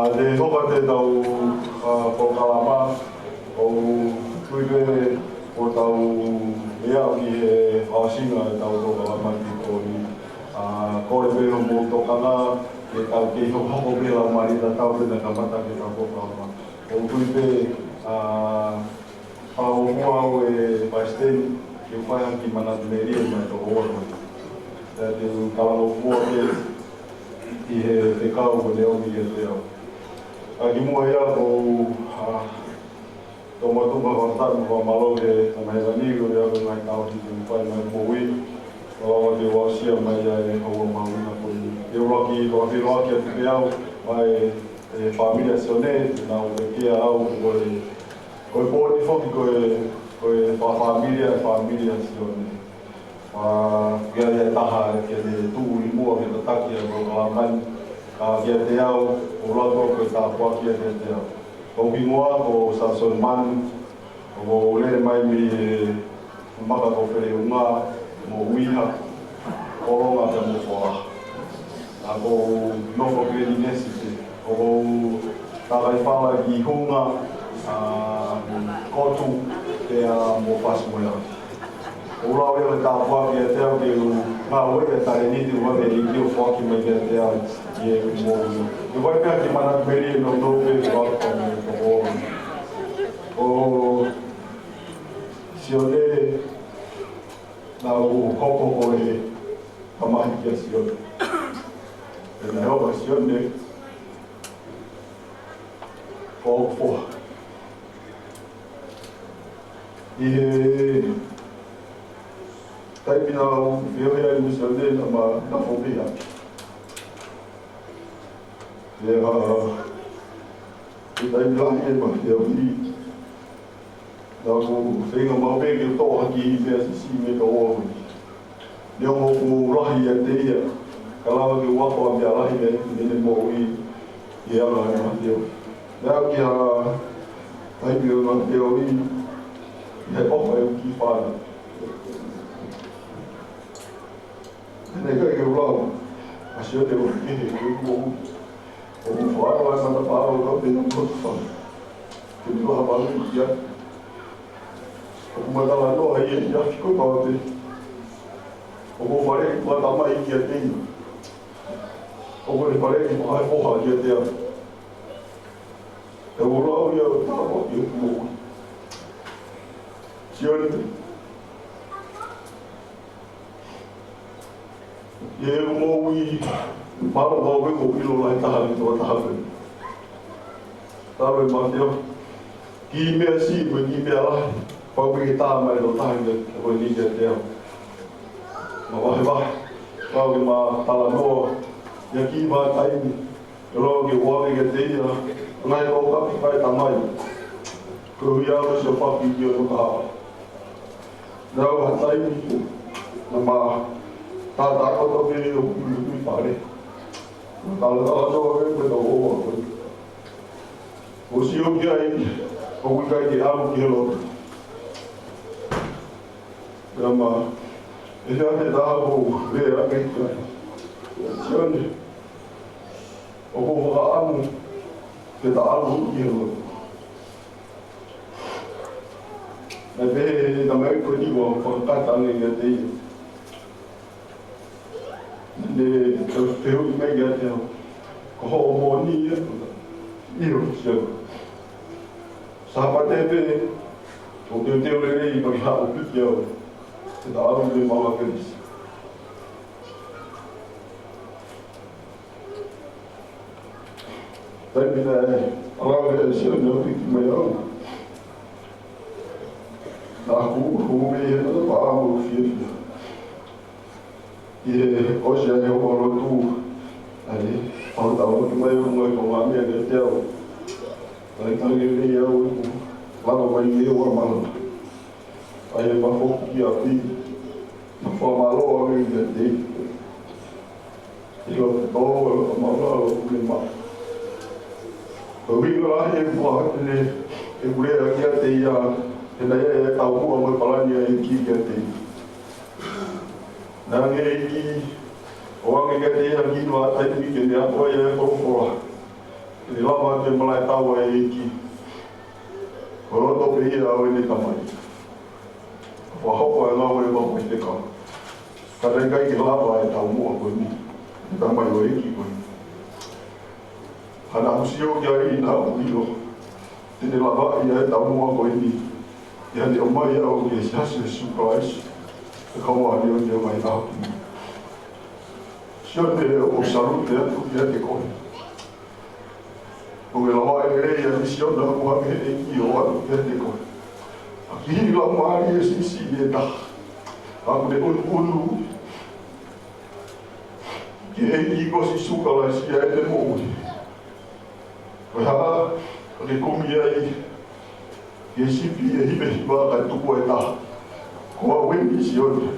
ʻA e hoko atu ʻetau, ʻa, polokalama, ʻoku ou tui pē ʻoku tau meʻa ki he fakaʻosinga ʻetau polokalama ki he pō ni. ʻA, kole pē hoʻomou tokanga, ke tau kei hokohoko pē lau mali tatau pē naʻe kamata ke tau polokalama. ʻOku ou tui pē, ʻa, fakaʻofoʻofa ʻe Palesiteni, ke u fai ha kiʻi manatu melie maʻa e tokoua ko eni. Pea te u talangofua pē ʻi he fekau kuo ne ʻomi kiate au. ʻA, kimuʻa ia ʻoku ou, ʻa, tomuʻa tuku ha fakafetaʻi mo e fakamālō ki he Tamai Hēvani koeʻuhi ko e ngaahi tauhi kuo ne fai maʻa e moʻui. Lava ke u aʻusia mai ʻa e houa mahuʻinga ko eni. Ke u ʻuluaki fakafeʻiloaki atu pē au maʻa e, e fāmili ʻa Sione, te nau pekia au ko e, ko e pō ni foki ko e, ko e fakafāmili ʻa e fāmili ʻa Sione. ʻA, ko ia ia taha ke ne tuʻu ʻi muʻa ke tataki ʻa e polokalama ni. Ka kiate au, ʻoku ou lau ko e tāpuaki ia kiate au. Ko hoku hingoa ko Samson Manu, ʻoku ou lele mai mei he maka ko Feleunga, Moʻuiha, Kolonga pea mo Folaha. ʻA, ʻoku ou nofo pē ʻi Nesite. ʻOku ou takai fala ki Hunga, ʻa, Kotu, pea mo Pasimoea. ʻOku ou lau ia ko e tāpuaki kiate au ke u ngāueʻi ʻa e talēniti ʻoku ʻoatu ʻe he ʻEiki ʻo foaki mai kiate au ʻi he moʻui. Ke u fai pē ha kiʻi manatu melie nounou pē ke u ako mo e tokoua. Ko Sione, naʻá ku hoko ko e tamaiki ʻa Sione. Pea naʻe hoko ʻa Sione ko hoku foha. ʻI he taimi naʻá ku feohi ai mo Sione, naʻá ma nofo pē ʻi ʻapi. Pea, ʻi he taimi lahi ʻema feohi, naʻá ku feinga maʻu pē ke toʻo ha kiʻi meʻa siʻisiʻi mei he kau ʻofa. Neongo ʻoku lahi ʻiate ia, ka lava ke u ako ʻa e meʻa lahi mei heʻene moʻui ʻi he anga ʻema feohi. Naʻe aʻu ki ha taimi ʻo ʻema feohi, naʻe ʻofa ʻeku kiʻi fānau. Naʻe ʻikai ke u lau ʻa Sione ʻo kehe, ʻoku ou, ʻoku ou faʻa ʻai mana pālo ka pena potu fana. Ke ne lava ʻo kia. ʻOku ma talanoa ia ʻi he ʻaho ko ē pau pē. ʻOku ou faleʻi ʻeku ʻatamai kiate ia. ʻOku ne faleʻi ʻeku ʻai foha kiate au. ʻOku ou lau ia ʻo tāpuaki ʻeku moʻui. Sione. ʻI heʻeku moʻui, mālō pau pē ʻoku ou ʻilo lahi taha ʻi he tokotaha ko eni. Talu ʻema feohi. Kiʻi meʻa siʻi mo e kiʻi meʻa lahi, pau pē ke tā mai ʻe he tokotaha ko eni kiate au. Ma vahevahe, pau ke ma talanoa, ʻi ha kiʻi vahaʻa taimi, ke lava ke u ʻoange kiate ia, ngaahi kau kapi fai tamai. Ko ia ʻoku sio paki ki hono kahaʻu. Naʻe aʻu ha taimi, naʻá ma tātā kotoa pē ʻi hoku ʻi fale. Naʻá ma talatalanoa pē mo e kau ʻofa ko ē. ʻOsi ʻoku ʻi ai, ʻoku ʻikai ke ʻalu ki he lotu. Naʻá ma, ʻi he ʻaho ʻe taha ʻoku ou lea ange ki ai. Sione, ʻoku ou fakaʻamu ke ta ʻalu ki he lotu. Naʻe pehē ʻe he tamaiki ko eni ʻoku fakakata ange kiate ia. Naʻá ne fehuʻi mai kiate au, ko hoʻo moʻoni ia? ʻIo, Sione. Sāpate pē, ʻoku teuteu lelei pea ke haʻu ʻo piki au, ke ta ʻalu ki he Maʻunga Kelesi. Taimi naʻe ʻalu ai ʻa Sione ʻo piki mai au, naʻá ku hū mei he matapā mo e fiefia. ʻI he ʻosi ʻa e houa lotu, ʻa e, ʻalu atu mai ʻo ngāue ko e ngaahi meʻa kiate au. Talitali lelei au ʻeku lava mai ki he ua malama. ʻA ia ma foki ki ʻapi, ma fakamālō au kiate ia. ʻIlo tō, ʻilo ka maʻu lalo, ʻilo ma. Ko e ʻuhinga lahi ʻeku fakahā pē ʻeku lea kiate ia, he naʻe ʻi ai e taumuʻa mo e palani ʻa e ʻEiki kiate ia. Naʻe ʻi ai e ʻEiki ʻo ʻoange kiate ia ha kiʻi vahaʻa taimi ke ne ako ai e folofola. Ke lava ke malaʻe taua e ʻEiki, ko e loto pē ia ʻo ʻene tamai. Fakahoko e ngāue ʻa e faifekau. Ka naʻe ʻikai ke lava e taumuʻa ko eni, e tamai ʻo e ʻEiki ko eni. Ka naʻá ku sio ki ai naʻá ku ʻilo te ne lavaʻi ʻa e taumuʻa ko eni, ʻi heʻene ʻomai au ki he Siasi ʻo Sīsū Kalaisi ʻo e Kau Māʻoniʻoni ʻi he Ngaahi ʻAho Kimui Ni. Sione, ʻoku ou salute atu kiate koe. ʻOku ke lavaʻi lelei ʻa e misiona ʻoku hanga ʻe he ʻEiki ʻo ʻoatu kiate koe. ʻA e kiʻi laumālie siʻisiʻi ʻe taha ʻoku ne ʻunuʻunu ki he ʻEiki ko Sīsū Kalaisi ʻi heʻene moʻui. Ko e hā ʻoku ke kumi ai ki he sipi ʻe hiva hiva kae tuku ʻe taha? Ko au eni, Sione,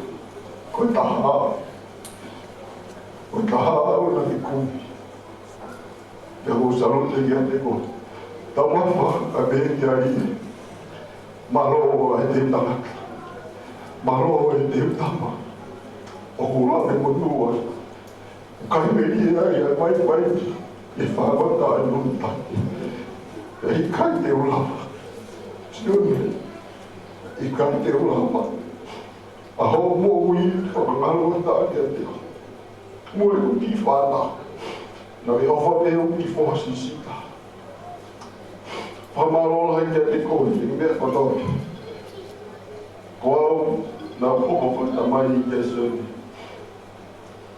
ko e taha au. Ko e taha au naʻá ke kumi. Pea ʻoku ou salute kiate koe. Taumafa, kae pehē ki he aliʻi: Mālō ʻa e teu tangata. Mālō ʻa e teu tama. ʻOku ou lave monū ai. ʻOku ou melie ai ʻa e vaivai ʻi he fāngota ʻa e nonutaki. ʻE ʻikai te u lava, Sione, ʻikai te u lava ʻa hoʻo moʻui fakangaloʻi taʻaki ʻiate au. Mo e ʻū kiʻi fānau, naʻe ʻofa pē ʻū kiʻi foha siʻisiʻi taha. Fakamālō lahi kiate koe he meʻa kotoa pē. Ko au naʻá ku hoko ko e tamai kia Sione.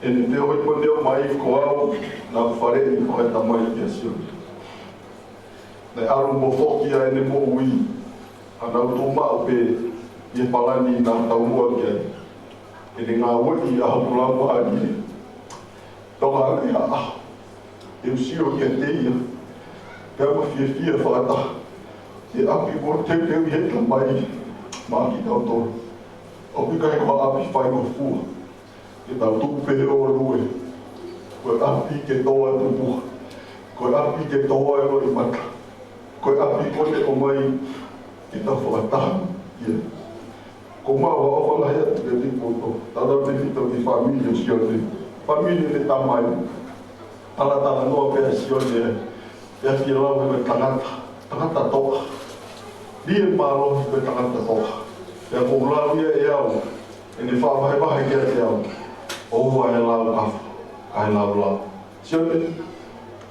ʻEne pehē ʻi heʻene ʻomai, ko au naʻá ku faleʻi ko e tamai kia Sione. Naʻe ʻalu mo foki ʻa ʻene moʻui, ka naʻá ku tuʻu maʻu pē ʻi he palani naʻá ku taumuʻa ki ai. ʻEne ngāueʻi ʻa hoku laumālie. Toka ʻi ha ʻaho te u sio kiate ia, pea ma fiefia fakataha. He ʻapi kuo teuteuʻi ʻe he Tamai maʻa kitautolu. ʻOku ʻikai ko ha ʻapi faingofua ke tau tuku pē ʻo lue. Ko e ʻapi ke tō atu muʻa. Ko e ʻapi ke tō ai loʻimata. Ko e ʻapi kuo ne ʻomai ke tau fakataha ia. Ko maua ʻofa lahi atu kiate kimoutolu. Tautautefito ki he fāmili ʻo Sione. Fāmili ʻene tamai. Talatalanoa pē ʻa Sione ia ke lau ko e tangata, tangata toʻa. Lī e mālohi ko e tangata toʻa. Pea ʻoku ou lau ia ʻe au, ʻene fakavahevahe kiate au. ʻOua ʻe lau kafo, kae lau lau. Sione,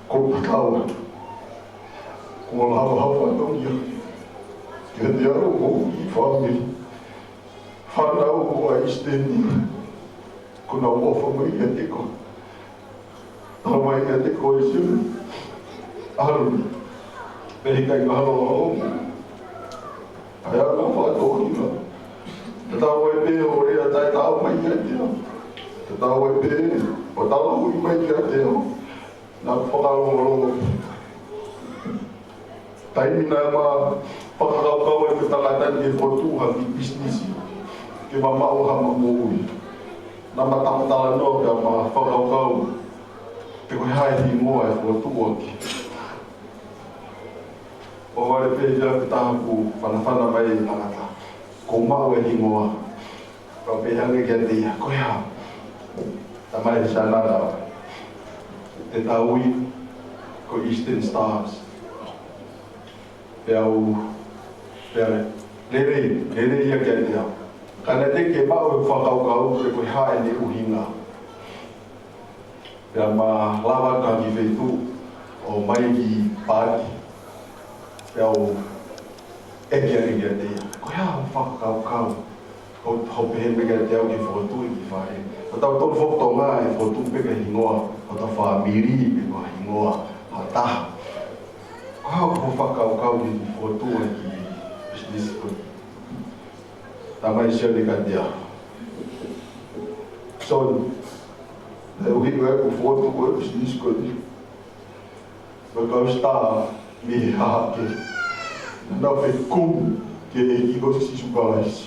ko e pātau atu. Ko e lau hau fatongia kiate au mo e kiʻi fāmili. Fānau ʻo ʻIsiteni, kuo nau ʻofa mai kiate koe. Tala mai kiate koe, Sione. ʻAlu. Pea ʻikai ngalo ʻa hoʻo moʻui. ʻAi ʻa e ngaahi fatongia. Tatau ai pē hoʻo lea taʻetaau mai kiate au. Tatau ai pē hoʻo tala hui mai kiate au. Naʻá ku fakalongolongo. Taimi naʻá ma fakakaukau ai ko e tangata ni ke fokotuʻu ha kiʻi pisinisi ke ma maʻu ha ma moʻui. Naʻá ma talatalanoa pea ma fakakaukau pe ko e hā e hingoa ʻe fokotuʻu ʻaki. ʻO vale pē ia pe taha ʻoku fanafana mai e tangata, kuo maʻu e hingoa. Pea u pehē ange kiate ia, ko e hā? Tamai, Sione, te tau ui ko e Eastern Stars. Pea u, pea lelei, lelei ia kiate au. Ka naʻe teʻeki ke maʻu e fakakaukau pe ko e hā ʻene ʻuhinga. Pea ma lava atu ki he feituʻu ʻo ʻomai e kiʻi paati. Pea u ʻeke ange kiate ia, ko e hā hoʻo fakakaukau? Hoʻo, hoʻo pehē mai kiate au ke fokotuʻu e kiʻi fale. Ko tautolu foki Tonga ʻe fokotuʻu pē ko e hingoa hotau fāmili pe ko e hingoa ha taha. Ko e hā hoʻo fakakaukau ke fokotuʻu e kiʻi pisinisi ko eni? Talamai ʻe Sione kiate au, Sione, naʻe ʻuhinga ia ʻeku fokotuʻu e pisinisi ko eni ko e kau Star mei he Hahake. Naʻa nau fekumi ki he ʻEiki ko Sīsū Kalaisi.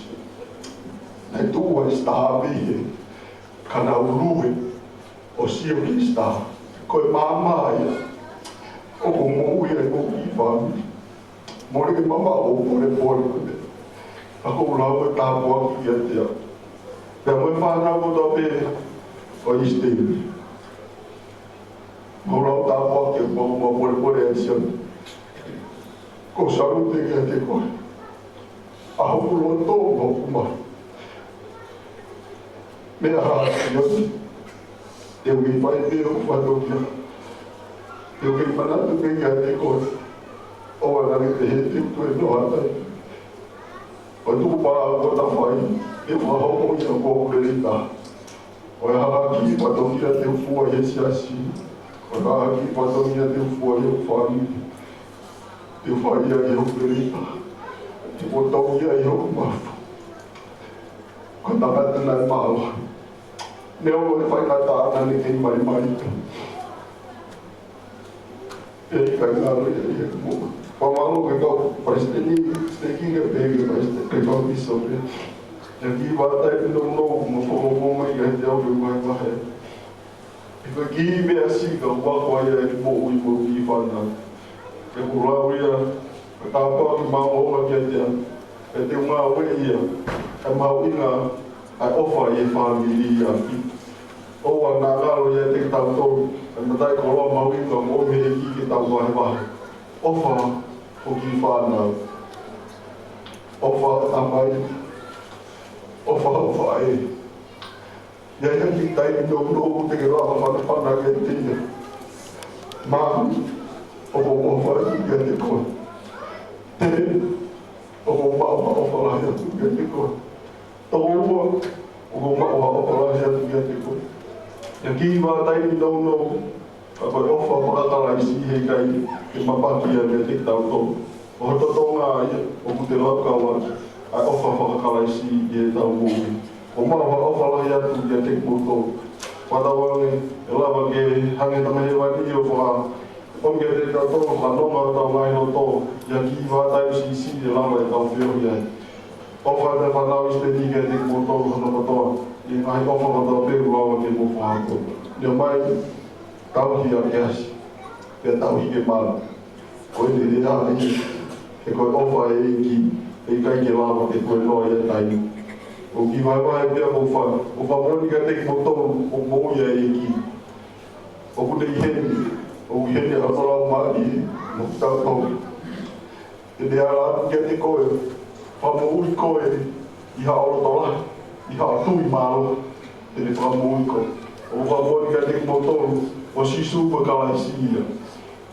Naʻe tuʻu ʻa e Star mei hē, ka naʻa ku lue ʻo sio ki he Star. Ko e maama ia ʻoku ou moʻui ai mo e kiʻi fāmili. Mole ke mamaʻo ʻo polepole ko ē. Ka ʻoku ou lau e tāpuaki kiate au pea mo e fānau kotoa pē ʻo ʻIsiteni. Mau lau tāpuaki Ke mau ma pole pole ai Sione. Ko salute kiate koe. ʻA hoku loto mo hoku mafu. Meʻa hā Sione. Te u kei fai pē hoku fatongia. Te u kei manatu pē kiate koe. ʻOua naʻa ke pehē te u toe noa tai. ʻO tuku pā ko ta fai, te u fakahoko ia ko hoku lelei taha. ʻO e hā ha kiʻi fatongia te u fua he siasi. ʻO e hā ha kiʻi fatongia te u fua he fāmili. Te u fai ia he hoku lelei taha. Te u tau ia he hoku mafu. Ko e tangata naʻe mālohi. Neongo e faingataʻa naʻa ne kei malimali. Pea ʻikai ngalo ia ʻi he moʻui. Fakamālō ki he kau palesiteni, siteiki ke pehē ki he palesiteni, ki he kau pīsope. ʻI he kiʻi vahaʻa taimi nounou, mo fakamoʻoni mai kiate au ke u vahevahe. He ko e kiʻi meʻa siʻi ka u ako ai ʻi he moʻui mo e kiʻi fānau. He ko e lau ia, ko e tāpuaki maʻongoʻonga kiate au. He te u ngāueʻi ia, ʻa e mahuʻinga ʻa e ʻofa ʻi he fāmili ia. ʻOua naʻa ngalo ia ʻiate kitautolu, ʻa e mataʻikoloa mahuʻinga ʻoku ʻomi ʻe he ʻEiki ke tau vahevahe. ʻOfa ho kiʻi fānau. ʻOfa ho tamai. ʻOfa ho faʻē. ʻI ai ha kiʻi taimi nounou te ke lava fanafana kiate ia. Māmani, ʻoku ou ʻofa atu kiate koe. Te, ʻoku ou maʻu ha ʻofa lahi atu kiate koe. Toko ua, ʻoku ou maʻu ha ʻofa lahi atu kiate koe. ʻI he kiʻi vahaʻa taimi nounou, ka ko e ʻofa faka-Kalaisi heʻikai ke mapaki ia meiate kitautolu. Ko ho totongi ia, ʻoku te laukau atu ʻa e ʻofa faka-Kalaisi ʻi heʻetau moʻui. ʻOku ou maʻu ha ʻofa lahi atu kiate kimoutolu. Fakatauange ʻe lava ke hangē ha Tamai Hēvani ʻo faka- ʻomi kiate kitautolu ha nonga ʻo hotau ngaahi loto, ʻi ha kiʻi vahaʻa taimi siʻisiʻi ʻe lava ʻetau feohi ai. ʻOfa atu e fānau ʻi Siteni kiate kimoutolu hono kotoa, ʻi he ngaahi ʻofa kotoa pē ʻoku lava ke mou fakahoko. Neongo mai, tauhi ʻa e asi, pea tauhi ke malu. Ko e lelei ia, he ko e ʻofa ʻa e ʻEiki, heʻikai ke lava ke toe noa ia taimi. ʻOku ou kiʻi vahevahe pē ʻoku ou fa-, ʻoku ou fakamoʻoni kiate kimoutolu, ʻoku moʻui ʻa e ʻEiki. ʻOku ne ʻi heni, ʻoku ʻi heni ʻa hono Laumālie, mo kitautolu. Te ne ala atu kiate koe, fakamoʻui koe, ʻi haʻo loto lahi, ʻi haʻo tui mālohi, te ne fakamoʻui koe. ʻOku ou fakamoʻoni kiate kimoutolu, ko Sīsū ko Kalaisi ia.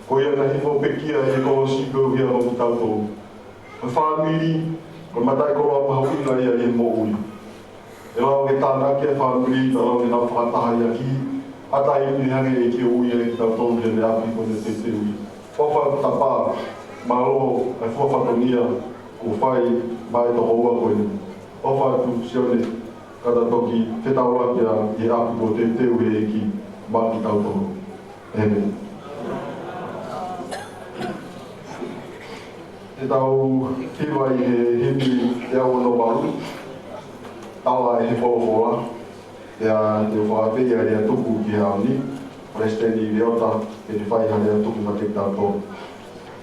Ko ia naʻe hifo pekia ʻi he kolosi koeʻuhi ko kitautolu. Ko e fāmili, ko e mataʻikoloa mahuʻinga ia ʻi he moʻui. ʻE lava ke tānaki e fāmili, ka lava ke nau fakataha ia ki ha taimi hangē ʻe ʻEiki ʻo ui ai kitautolu he ʻapi ko eni ʻoku teuteu ia. ʻOfa atu Tapa, mālō e fua fatongia kuo fai maʻa e tokoua ko eni. ʻOfa atu Sione, ka ta toki fetaulaki ʻi he ʻapi kuo teuteu ʻe he ʻEiki maʻa kitautolu. ʻĒmeni. Te tau hiva ʻi he himi teau ono valu, Tala ʻe he Folofola, pea te u fakaafeʻi ʻa e lea tuku ki he ʻaho ni, Palesiteni Leota, ke ne fai ha lea tuku maʻa kitautolu.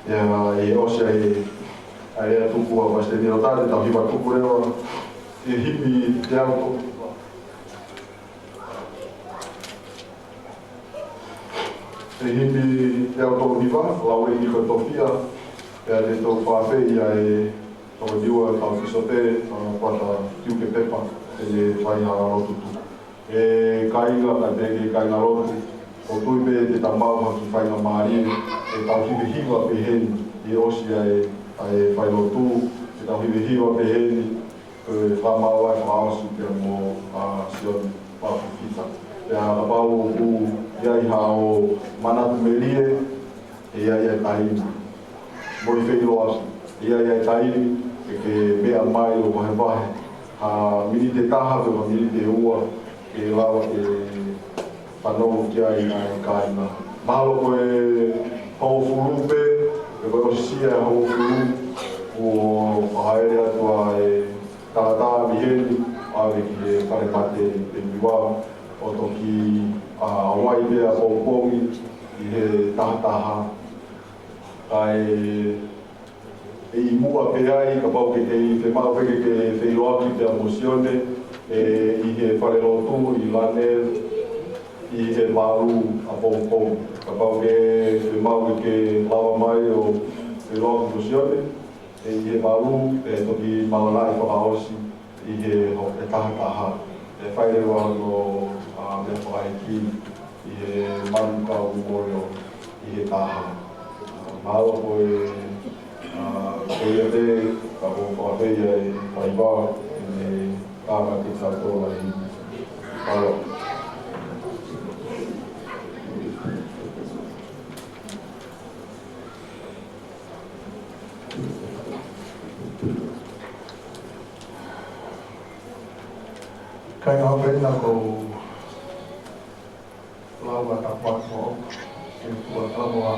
Pea ʻi he ʻosi ʻa e, ʻa e lea tuku ʻa Palesiteni Leota, te tau hiva tuku leva ʻi he himi teau ono valu. ʻI he himi teau tolu hiva, Lauʻeiki ko e Tofiʻa, pea te tau fakaafeʻi ʻa e tokoni ua ʻa e kau pīsope, ʻa Brother Tiuke Pepa, te ne fai ha lotu tuku. ʻE kāinga, kae pehē ki he kāingalotu, ʻoku ou tui pē te tau maʻu ha kiʻi faingamālie, ʻe tau hivehiva pehē ni, ʻi he ʻosi ʻa e, ʻa e failotu, ʻe tau hivehiva pehē ni, ko e fakamaau ʻa e fakaʻosi pea mo, ʻa, Sione Papafita. Pea kapau ʻoku ʻi ai haʻo manatu melie, ʻe ʻi ai e taimi. Mo e feʻiloaki, ʻe ʻi ai e taimi, ke ke meʻa mai ʻo vahevahe. Ha miniti ʻe taha pe ha miniti ʻe ua, ke lava ke fanongo ki ai ʻa e kāinga. Mahalo ko e hongofulu pē, pe ko e ʻosi ʻa e hongofulu, kuo fakahaele atu ʻa e tangata mei heni, ʻave ki he fale mate ʻi Niua, ʻo toki, ʻa, ʻomai pē ʻapongipongi ʻi he taha taha. Kae ʻi muʻa pē ai, kapau ke kei fiemaʻu pē ke ke feʻiloaki pea mo Sione, ʻe, ʻi he falelotu ʻi Laneville, ʻi he valu ʻapongipongi. Kapau ke, ke mau ke lava mai ʻo ke lotu mo Sione, ʻe ʻi he valu, pea toki malanga ʻi fakaʻosi ʻi he ho-, ʻe taha taha. ʻE fai leva hono, ʻa, meʻa fakaʻeiki ʻi he manukau memorial ʻi he taha. ʻA, mālō ko e, ʻa, ko ia te, ka ko fakafeia e faiva, ʻe ne kaka ke tau tō lahi. Mālō. Kāinga ʻofeina, ko e lau ʻa e tapuaki mo ke tua tau ʻa e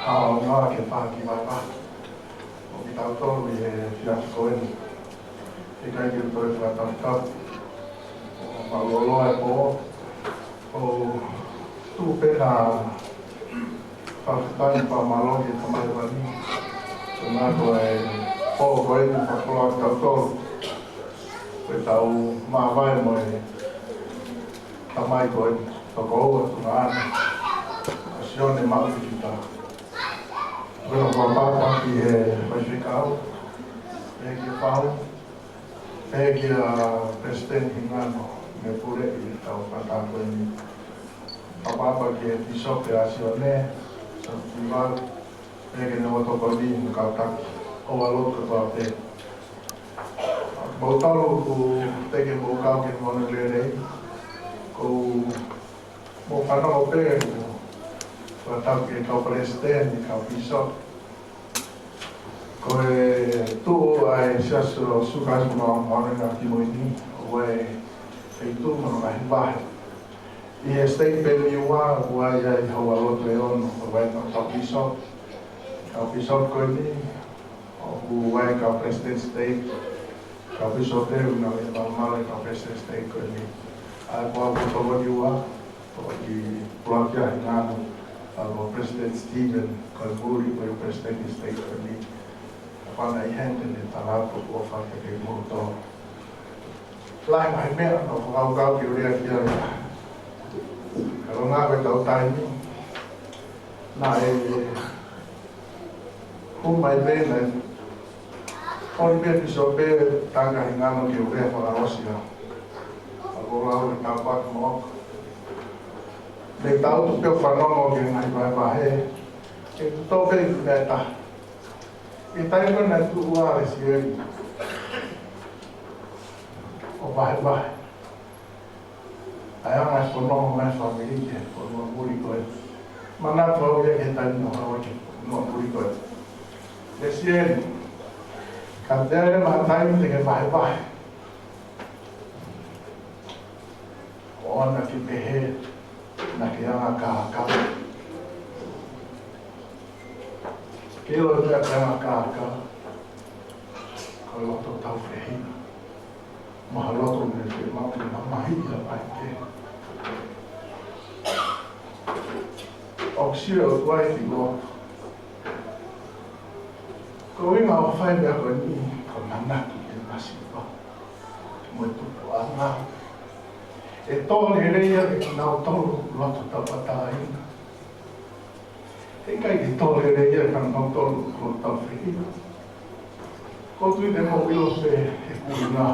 ʻaonga ke fai ki vaka. ʻO kitautolu ʻi he efiafi ko eni. ʻIkai ke toe fakataputapu. ʻO mālōlō e pō. ʻO tuʻu pē ʻa e fakafetaʻi mo e fakamālō ki he Tamai Hēvani. Ko e ngaahi ko e pō ko eni fakakoloa kitautolu. Ko ʻetau māvae mo e tamai ko eni, tokoua tuongaʻane, ʻa Sione Maʻu Fifita. Ko ʻetau fakapapauʻi he faifekau, ʻe ki he fau, ʻe ki he Palesiteni Hingano, mo e puleʻi ʻetau fata ko eni. Fakapapauʻi he pīsope ʻa Sione, Sione Tuʻivalu, ʻe ki he ongo tokoni mo e kau taki, ʻo e lotu kotoa pē. Mou tolu ʻoku teʻeki ke mou kau ki he Monū Lelei, ko e mou fanongo pē ʻoku fakatapu ki he kau palesiteni, kau pīsope. Ko e tuʻu ʻa e Siasi ʻo Sīsū Kalaisi ʻo e Māʻoniʻoni ʻi he Ngaahi ʻAho Kimui Ni, ʻo e feituʻu mo hono ngaahi vahe. ʻI he siteiki pē ʻe ua, ʻoku ʻi ai ʻa e houalotu ʻe ono, ʻoku ʻi ai ʻa e kau pīsope. Kau pīsope ko eni, ʻoku ʻi ai e kau palesiteni siteiki, kau pīsope ʻoku nau ʻi he malumalu ʻo e kau palesiteni siteiki ko eni. ʻA ia ko au ko e tokoni ua, ʻoku ou ʻuluaki ʻa Hingano, ʻa ia ko Palesiteni Stephen, ko e muli ko e palesiteni siteiki ko eni. Kapau naʻe ʻi heni ʻene tala atu ʻoku ou fakakemoutolu. Lahi mai meʻa naʻa ku fakakaukau ke u lea ki ai. Ka ko e ngāue ʻetau taimi, naʻe hū mai pē, naʻe ʻomi pē ʻe he pīsope ʻa Hingano ke u lea fakaʻosi ʻa. Ka ko e lau ʻe taha pē mo. Naʻe tau tuʻu pē ʻo fanongo ki he ngaahi vahevahe. Ke u toʻo pē ʻi he taimi ko ē naʻe tuʻu ai ʻa Lesieli ʻo vahevahe ʻa e anga e fononga mai e fāmili ki he fonua muli ko ē. Manatu au ia ki he taimi naʻa ku haʻu ai ki he fonua muli ko ē. Lesieli, kapau te ke ʻi ai ha taimi te ke vahevahe, ʻoua naʻa ke pehē naʻa ke anga kākā. Ke ʻilo e meʻa ke anga kākā, ko e loto tāufehiʻa. Mo ha loto naʻe fiemaʻu ke mamahiʻi ʻa e ʻai ke. ʻOku sio ʻOtua ki he loto. Ko e ʻuhinga ʻoku fai e meʻa ko eni, ko e manatu ki he masiva mo e tupuʻanga. ʻE tō lelei ia ʻe kinautolu ʻoku loto tauʻatāina. Heʻikai ke tō lelei ia ʻe kinautolu ʻoku loto tāufehiʻa. ʻOku ou tui te mou ʻilo pē ʻeku ʻuhinga.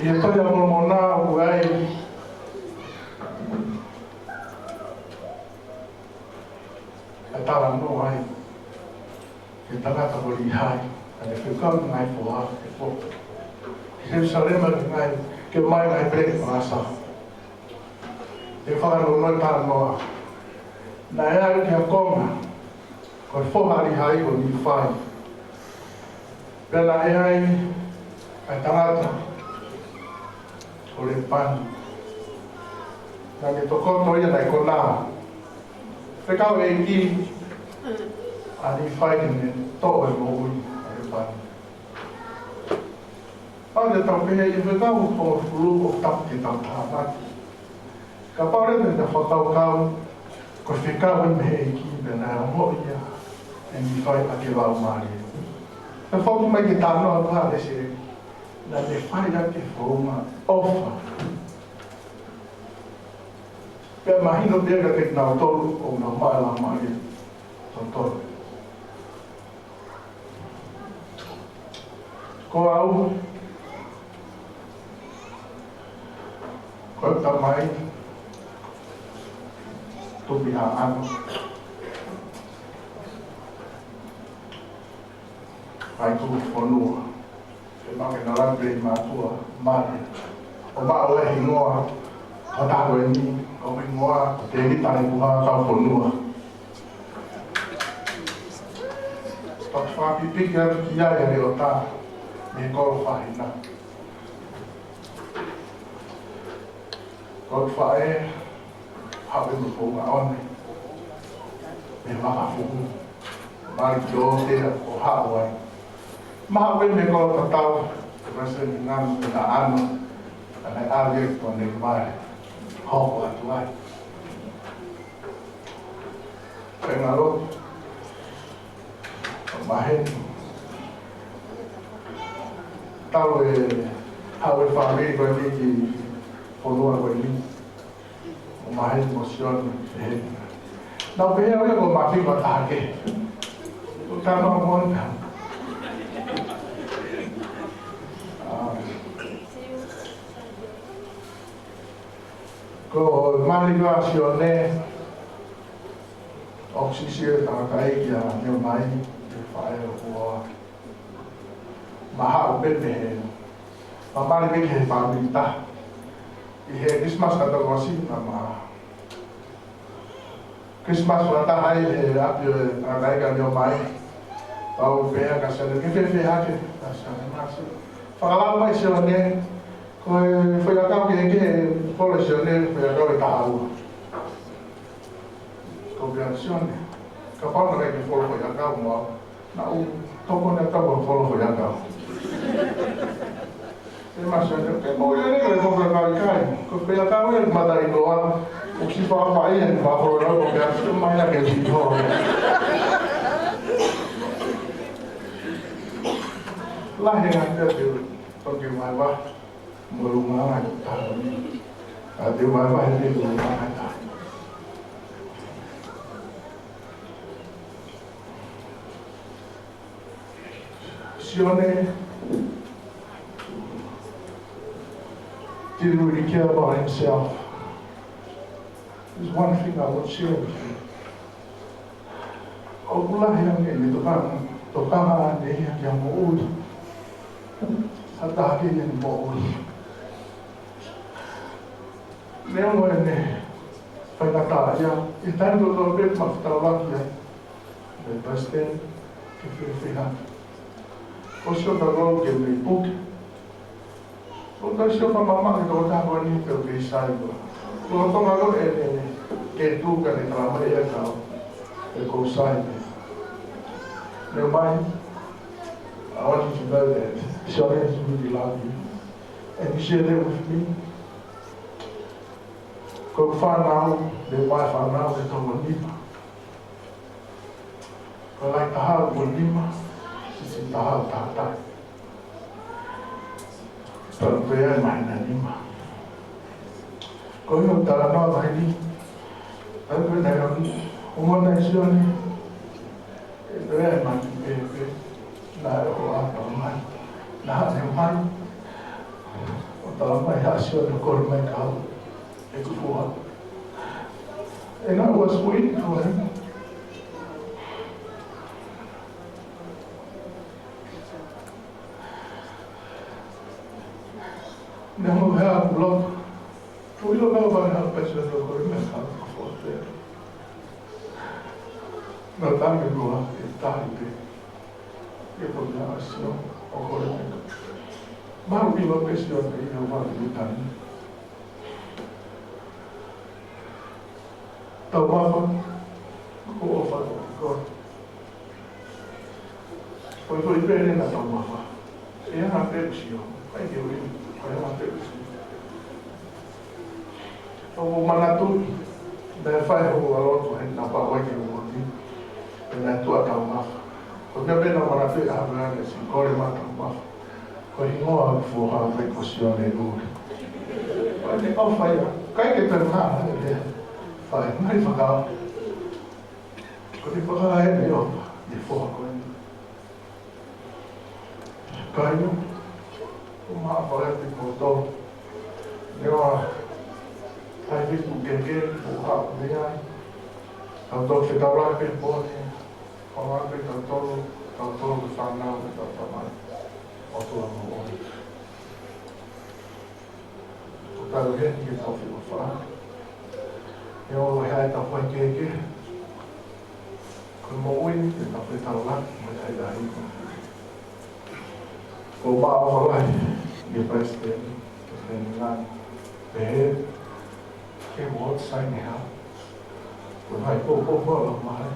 ʻI he Tohi ʻa Molomona ʻoku ʻi ai e talanoa ai ki he tangata ko Līhai, naʻa ne fekau e ngaahi foha ke foki ki Selusalema ke ngaahi, ke ʻomai e ngaahi pele palasa. ʻE fakanounou e talanoa. Naʻe ʻi ai ha konga, ko e foha ʻo Līhai ko Nīfai. Pea naʻe ʻi ai ʻa e tangata ko Lēpani. Naʻa ne tokoto ia, naʻe konā. Fekau ʻe he ʻEiki ʻa Nīfai ke ne toʻo e moʻui ʻa Lēpani. Pau ke tau pehē ʻi he Fekau hongofulu ʻoku tapu ke tau tānaki. Kapau leva te tau fakakaukau, ko e fekau eni mei he ʻEiki pea naʻe ongoʻi ia ʻe Nīfai ʻaki e Laumālie. Pea foki mai ki he talanoa ʻa Lesieli, naʻa ne fai ʻaki e founga ʻofa. Pea mahino pē kiate kinautolu ʻoku nau maʻu e Laumālie Totonu. Ko au, ko e tamai, tupu ʻi Haʻano, ʻi Tuʻi Fonua. ʻE make na lape i mātuʻa male. ʻO maʻu e hingoa, ʻo taku eni, ʻo hingoa, ʻo Tēvita Lepuha Kaufonua. Pea fakapipiki atu ki ai ʻa e ʻota mei he kolo Fahina. Ko e faʻē, haʻu e mo e founga ʻo ne. Mei Vakafuhu. Mali ki ʻotea ʻo haʻu ai. Maha ue me ko tatau, te mese ni ngam te na ano, ana ali e tone mai. Hoko atu ai. Pea ngalo, maheni. Tau e, haʻu e fāmili ko eni ki fonua ko eni. ʻO maheni mo Sione, ʻe he. Nau pehē au ia ko Mafi ko Tahake. Ko tama mo ta. Ah. Ko mali ko Sione, ʻoku sisi e tangataʻeiki ʻa Neomai, ʻe faʻē ʻo Kuoa. Maha ʻo pepe he. Ma mali pē ki he fāmili taha. ʻI he Christmas ka tau wasi na ma. Christmas wa taha ai he ʻapi ʻo e tangataʻeiki ʻa Neomai. Pau pē ʻa ka Sione ke fēfē hake. Ka Sione masi. Fakalau mai Sione. Ko e foʻi ʻakau ke, ke folo Sione, foʻi ʻakau ʻe taha ua. Ko pea Sione, kapau naʻe ʻikai ke folo foʻi ʻakau mo au, naʻa ku toko ne tau folo foʻi ʻakau. ʻE ma Sione, ke mo ia ne ko e folo ʻakau ʻikai. Ko e foʻi ʻakau ia mata i loa, ʻoku si fakapaʻi ia ni folo ʻakau ko pea Sione mai na ke si folo. Lahi ngā pea te toki mai wa. Mo e luma ʻa e taha. ʻA te vaivai he luma ʻa e taha. Sione didn't really care about himself. There's one thing I would share with you. ʻOku lahi ange ʻene tokanga, tokanga ʻene ia ki ha moʻui. Ha taha ke ia ni moʻui. Neongo ʻene faingataʻaʻia, ʻi he taimi kotoa pē ma fetaulaki ai. Mei Palesiteni, ke fēfē hake. Ko Sione ko ke mei puke. ʻO tau sio fakamamaʻo ki he tokotaha ko eni pea u kei sai koā. Lolotonga ko eni ke tuka ne talamai ʻe kau. ʻE kou sai pē. Neomai, I want you to know that Sione really love you. And you share that with me. Ko e fānau, Neomai fānau, ʻe toko nima. Ko e lahi taha ʻe nima, sisi taha ʻe taha taha. Talu pē ʻa e māhina ʻe nima. Ko e ʻuhinga ʻoku talanoa mai ni, talu pē naʻe ʻi ai, ʻo mona ʻi Sione, ʻe pē ʻa e maki pē pē, naʻe ʻoho ʻa e tau mai, naʻe haʻu mai, ʻo talamai ʻa Sione ʻo kole mai kau. ʻE kupu atu. And that was waiting for him. Neongo he ʻaku loto. Ko ilo kau pā ha pēsoni ʻo kole mai kau kupu atu. Nau tangi koā ʻe tahi pē. ʻE ko ia ʻa Sione ʻo kole mai kau. Mau ilo pē Sione ʻi he ʻaho ni tangi. Taumafa, ko ʻofa ko ko. Ko ko i pele na taumafa. ʻE anga pē ʻo Sione, ʻai ke ui, ʻai anga pē ʻo Sione. ʻOku ou manatuʻi, naʻe fai hoku ʻalu atu he naʻa ku ʻai ke u ʻomi, pea naʻe tuʻa taumafa. Ko e meʻa pē naʻa ku manatuʻi ʻa e meʻa ke si kole mai taumafa. Ko e hingoa ʻo e foha mai ko Sione Uli. Ko ʻene ʻofa ia. ʻIkai ke toe maha, ʻe lea. Fai mai faka. Ko e fakaʻamu ʻeni ʻo e foha ko eni. Kāinga, ʻoku māfana pē ʻa kimoutolu. Neongo ʻa e feituʻu kehekehe ʻoku mou haʻu mei ai, tau toe fetaulaki pē he pō ni. Fakaʻamu pē kitautolu, kitautolu fānau ʻa e Tamai ʻOtua moʻoni. ʻOku tau heni ke tau fie ʻofa. Neongo ʻa e tafaʻaki kehekehe, ko e moʻui ni ke tau fetaulaki mo e ʻai ai. Ko e mālō lahi ʻa Palesiteni, Palesiteni Ngani, pehē ki he World Sinai House. Ko hai ko ko ko la mai.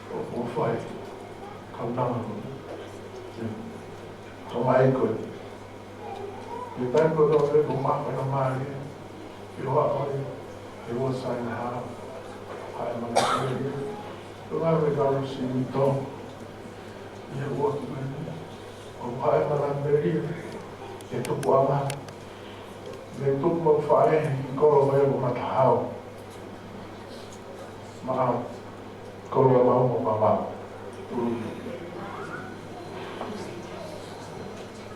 Ko ko fai. Kau nanga. Ko mai ko e. Ko e taimi kotoa pē ʻoku māfana mai. Ke ʻoua ʻe he World Sinai House. Haʻamana melie. Ko e ngaahi fekau Siasi ʻi Tonga. ʻI he ʻOtua melie. ʻO haʻamana melie. Ke tukuʻanga. Mei tuku mo faʻē ʻi kolo mai ʻo Matahao. Maʻa kolo ʻa Mau mo Papa.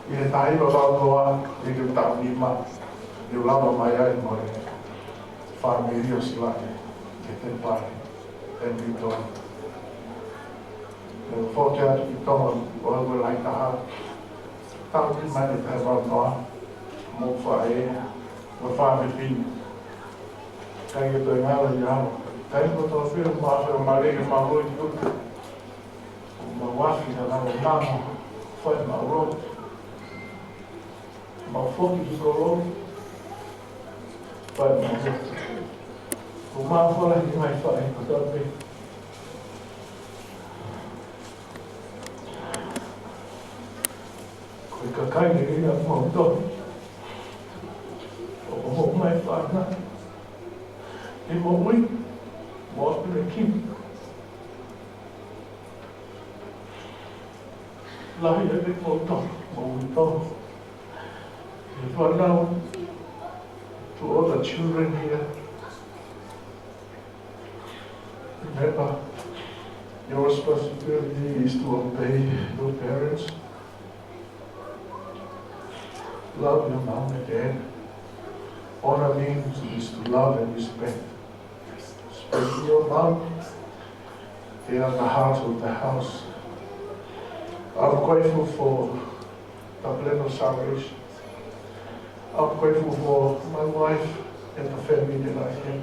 ʻI he taimi ʻo Papa Noa, ʻi he taʻu nima, ʻi he lava mai ai mo e fāmili ʻo Silaʻe, ʻi he temipale, ʻi Tonga. ʻO foki atu ki Tonga, ʻo aʻu ki he lahi taha. Taʻu nima ʻi he taimi ʻo Papa Noa, mo faʻē, mo fāmili. ʻIkai ke toe ngalo ia. Taimi kotoa pē ʻoku māfana mai ke mālō i tuta. Mau afi na nalo namo, fai mau lotu. Mau foki ki kolo, fai mau lotu. ʻOku māfana ki he ngaahi faʻē kotoa pē. Ko e kakai lelei ʻa kimoutolu. ʻOku mou ʻomai fānau. ʻI he moʻui, mo ʻapi le ki. Lahi ʻa kimoutolu, moutolu. ʻI he fānau, to all the children here. Remember, your responsibility is to obey your parents. Love your mom and dad. Honor means is to love and respect. Respect your mom. They are the heart of the house. I'm grateful for the plan of salvation. I'm grateful for my wife and the family that I have.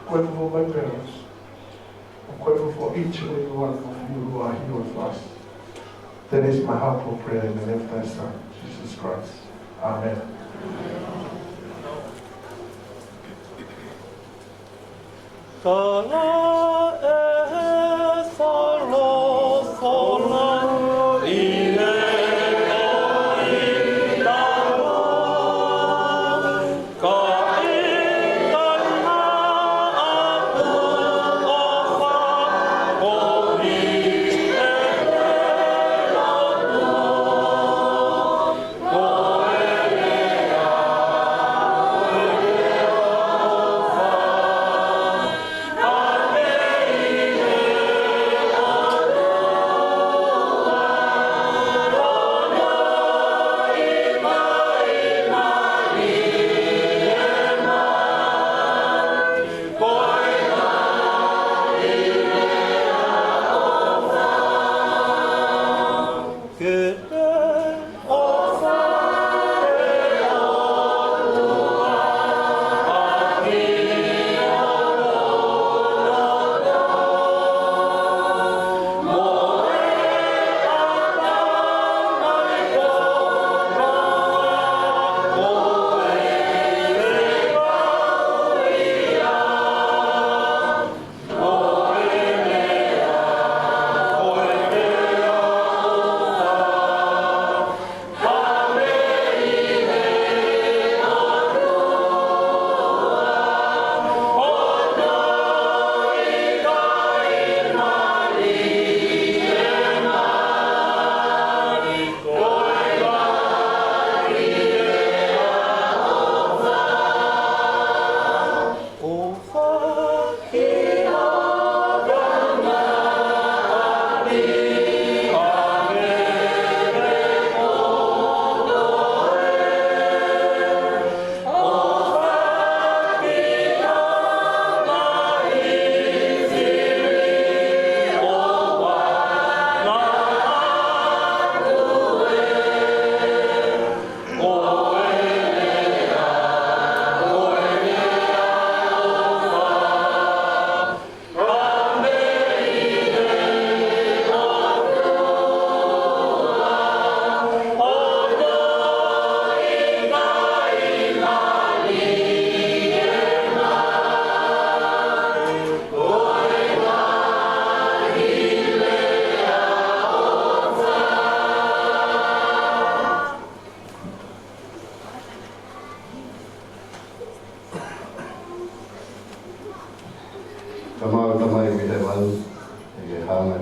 Grateful for my parents. I'm grateful for each and every one of you who are here with us. That is my humble prayer in the name of thy Son, Jesus Christ. Amen. Ka la e folofola ʻi he ʻaho ni.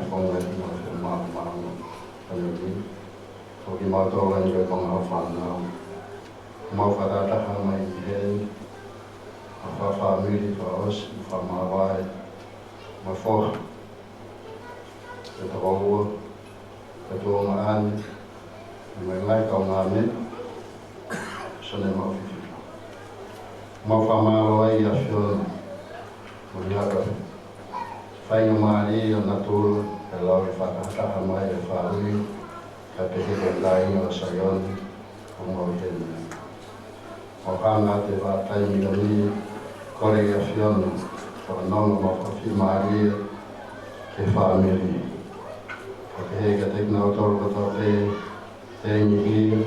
Konga ʻi he ngaahi māmā ʻo e ʻaho ni. Ko kimautolu ʻeni ko e konga ʻo e fānau. Mau fakataha mai ʻi heni, ʻa e fāmili, fakaʻosi, fakamāvae, mo e foha. Ke tau ua, ke tau ngaahi ʻaneafi, mo e ngaahi kaungāmeʻa, Sione Maʻu Fifita. Mau fakamālō ai ʻa e ʻAfiona, mo e ngaahi faingamālie ʻa natula, ʻe lau e fakataha mai e fāmili, kae pehē ki he kāinga ʻo Saione, ʻoku mau ʻi heni. Mau hanga atu he vahaʻa taimi ko eni, kole ki he ʻAfiona, ke nonga mo fakafiemālie ki he fāmili. Kae pehē kiate kinautolu kotoa pē, teʻeki,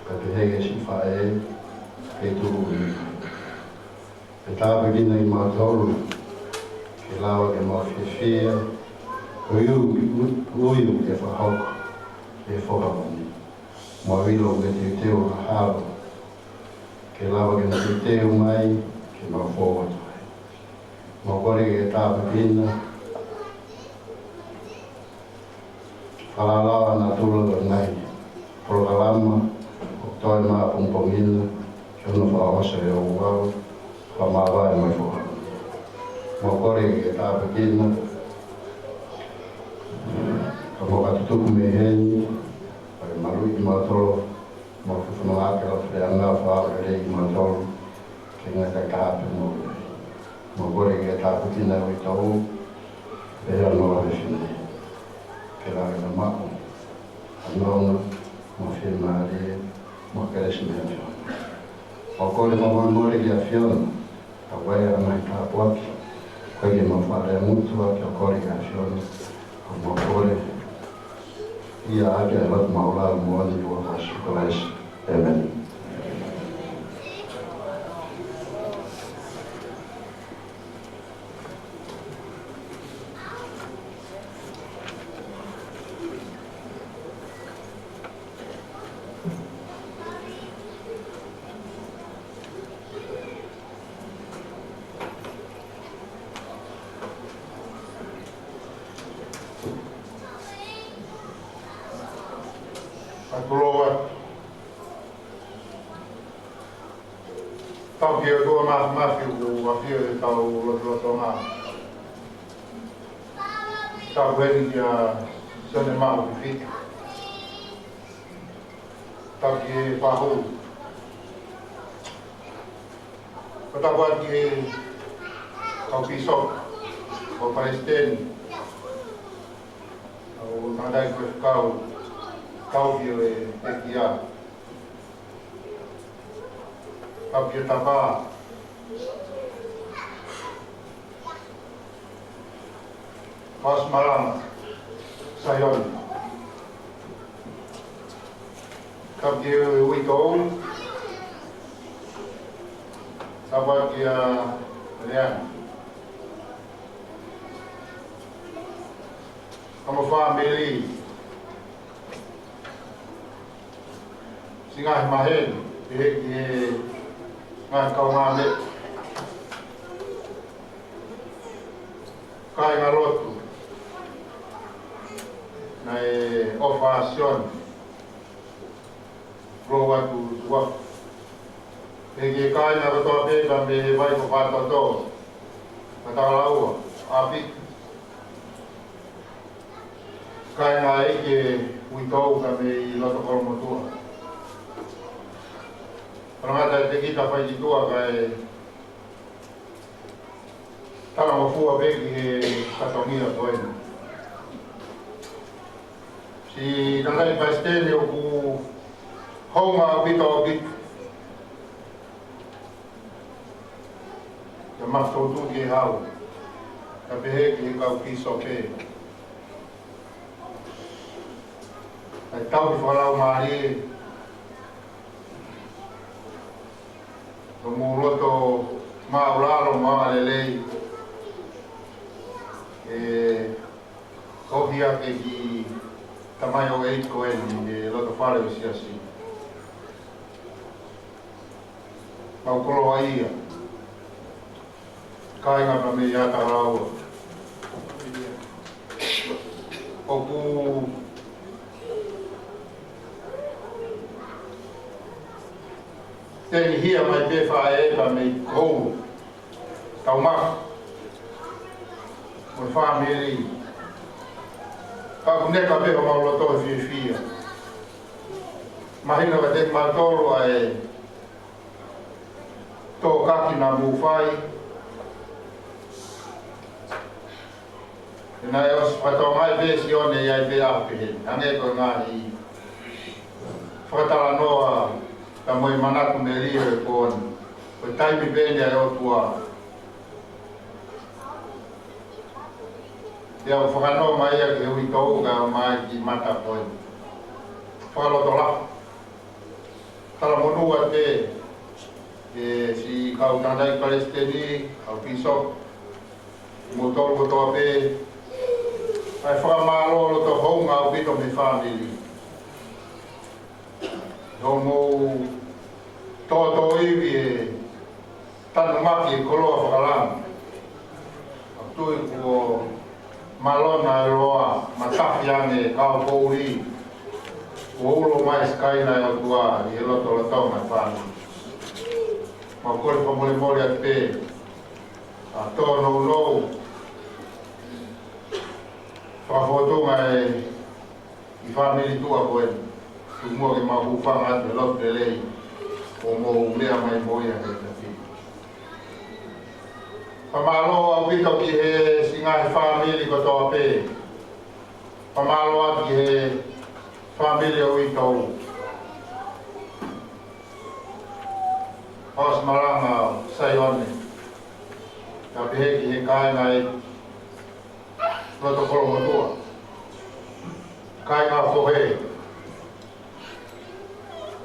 kae pehē ki he siʻi faʻē, ke tuʻu ni. Ke tāpuekina kimautolu, ke lava ke mau fiefia, ko e ui, ui, ui ke fakahoko, ʻe he foha ko eni. Mau ʻilo ʻoku ke teuteu ha hala, ke lava ke mau teuteu mai, ke mau fou atu ai. Mau kole ke tāpuekina, falala ʻa natula ʻo e ngaahi polokalama, ʻoku toe maʻu pongipongi ni, ke ʻoua naʻa fakaʻosi ʻe he ouau, fakamāvae mo e foha. Mau kole ke tāpuekina, ka mau ka tutuku mei heni, kae maluʻi kimautolu, mau ke fanongo ki he lau faleʻanga, fakaʻosi kimautolu, ki he ngaahi taʻataʻa pē mo e. Mau kole ke tāpuekina ʻa e uitou, pea mo e fefine. Ke lava ke nau maʻu ha nonga, mo e fiemālie, mo e kelesi mei he ʻAfiona. Mau kole fakamolemole ki he ʻAfiona, ka ʻoku ʻi ai ha ngaahi tāpuaki, ʻoku ʻikai ke mau faʻa lea ngutu ʻaki ʻo kole ki he ʻAfiona, ka mau kole ia ʻaki ʻa e lotu māʻulalo moʻoni ʻi he huafa ʻo Sīsū Kalaisi. ʻĒmeni. Ka tulou atu. Tau ki he ʻOtua Māfimafi ʻoku ʻafio ʻi hotau lotolotonga. Tau heni kia Sione Maʻu Fifita. Tau ki he fahu. Ko tau atu ki he kau pīsope, kau palesiteni, kau tangataʻeiki faifekau, kau ki he pekia, kau ki he tapa, Fakaʻosi Malanga, Saione. Tau ki he uitou, tau atu kia Leana. Kamo fāmili. Siʻi ngaahi maheni, ki he, ki he ngaahi kaungāmeʻa. Kāingalotu, naʻe ʻofa ʻa Sione, lou atu tua. Pea ki he kāinga kotoa pē ka mei he vai ko Fatoto, Matakalaua, ʻApika. Kāinga ʻeiki, uitou ka mei loto Kolomotuʻa. Palangata e tekita fai ki tuʻa kae talangofua pē ki he fatongia ko eni. Siʻi tangataʻeiki palesiteni ʻoku hounga ʻaupito ʻaupito. Kia Mafutoutu ki he hau, kae pehē ki he kau pīsope. Kae tau ki fakalaumālie, ʻo mou loto māʻulalo mo angalelei, ʻe ohi ake ki he tamaioʻeiki ko eni he loto fale ʻo e siasi. Mau koloaʻia, kāinga pea mei Matakalaua. ʻOku tenihia mai pē faʻē pea mei kou tau maka mo e fāmili. Ka ʻoku neka pē homau loto he fiefia. Mahino ka te mautolu ʻa e tōkaki naʻa mou fai. Naʻe ʻosi fakatokangaʻi pē Sione ia ʻi he ʻaho pehē ni. Hangē ko e ngaahi fakatalanoa ka mo e manatu melie ʻo e pō ni. Ko e taimi pē eni ʻa e ʻOtua. Ia ʻoku fakanō mai ia ki he uitou kae ʻomai ki mata ko eni. Fakalotolahi. Talamonū atu pē ki he siʻi kau tangataʻeiki palesiteni, kau pīsope, kimoutolu kotoa pē, ʻa e fakamālō loto houngaʻia ʻaupito mei he fāmili. Hoʻomou tōtōivi e tanumaki e koloa fakalangi. ʻOku ou tui kuo mālona e loa, matafi ange e kau poʻuli, kuo ulo mai e sikaina ʻa e ʻOtua ʻi he lotolotonga e fāmili. Mau kole fakamolemole atu pē, ʻa e tōnounou fakafōtunga e ʻi he fāmili tuʻa ko eni, tuku muʻa ke mau hūfanga atu he lotu lelei, ʻo mou meʻa mai mo ia he tafi. Fakamālō ʻaupito ki he siʻi ngaahi fāmili kotoa pē. Fakamālō atu ki he fāmili ʻo uitou. ʻOsi malanga ʻa Saione. Ka pehē ki he kāinga ʻi loto Kolomotuʻa. Kāinga Fohe,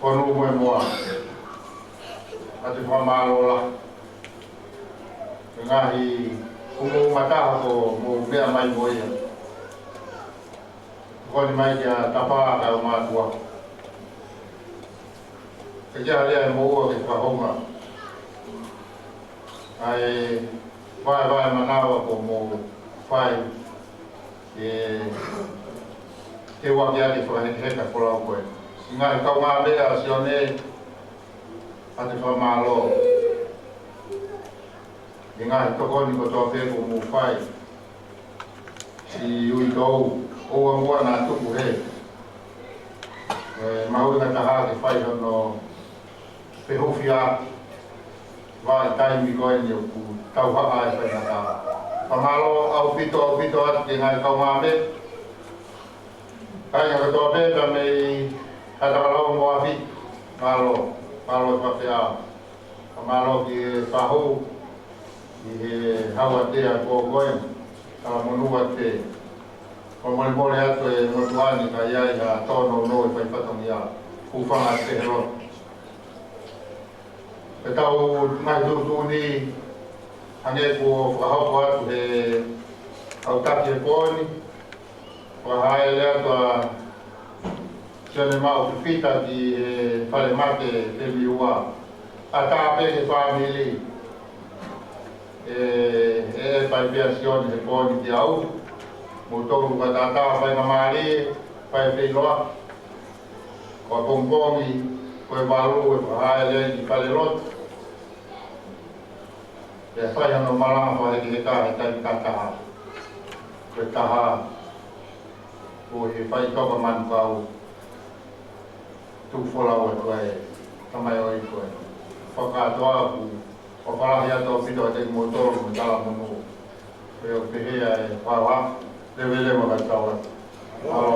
Fonumoemoa. ʻOatu e fakamālō lahi. He ngaahi kumu mataha ko mou meʻa mai mo ia. Tokoni mai kia Tapa kae ʻumaʻā ʻOtua. Ke kia lea e moua ke fakahounga ʻa e vaevae manava ko mou fai ke teuaki ʻaki e fakahekeheka folau ko ē. Siʻi ngaahi kaungāmeʻa ʻa Sione, ʻoatu e fakamālō. Siʻi ngaahi tokoni kotoa pē ko mou fai. Siʻi uitou, ʻoua muʻa naʻa tuku hē. ʻE mahuʻinga taha ke fai hono fehufiaʻaki, vaʻi taimi ko eni ʻoku tauhaʻa e faingataʻa. Fakamālō ʻaupito, ʻaupito atu ki he ngaahi kaungāmeʻa. Kāinga kotoa pē pea mei Haʻatakalaua mo Afi. Mālō, mālō e fafeʻao. Fakamālō ki he fahu ʻi he hau ʻa e tea ko ē. Talamonū atu pē. Fakamolemole atu e motuʻa ni ka ʻi ai ha tōnounou ʻe fai fatongia. Hūfanga atu pē he lotu. Pea tau ngaahi tuʻutuʻuni hangē kuo fakahoko atu he kau taki he pō ni. Fakahāʻele atu ʻa Sione Maʻu Fifita ki he falemate Pemiua. ʻAtā pē ki he fāmili. ʻE, ʻe, ʻe fai pē ʻa Sione he pō ni kiate au. Moutolu ka tātā faingamālie, fai pē ʻiloa. Ko e pongipongi, ko e valu ʻe fakahāʻele ai ki falelotu. ʻE fai hano malanga fakahekeheka he taimi kātoa. Ko e taha, ko e faʻitoka Manukau, tuku folau atu ʻa e tamaioʻeiki ko ē. Fakakātoa ʻoku fakalahi atu ʻaupito ʻa e teki moutolu mo e talamonū. Ko ia ʻoku pehē ʻa e fakaʻofa, leveleva ka tau atu. Mālō.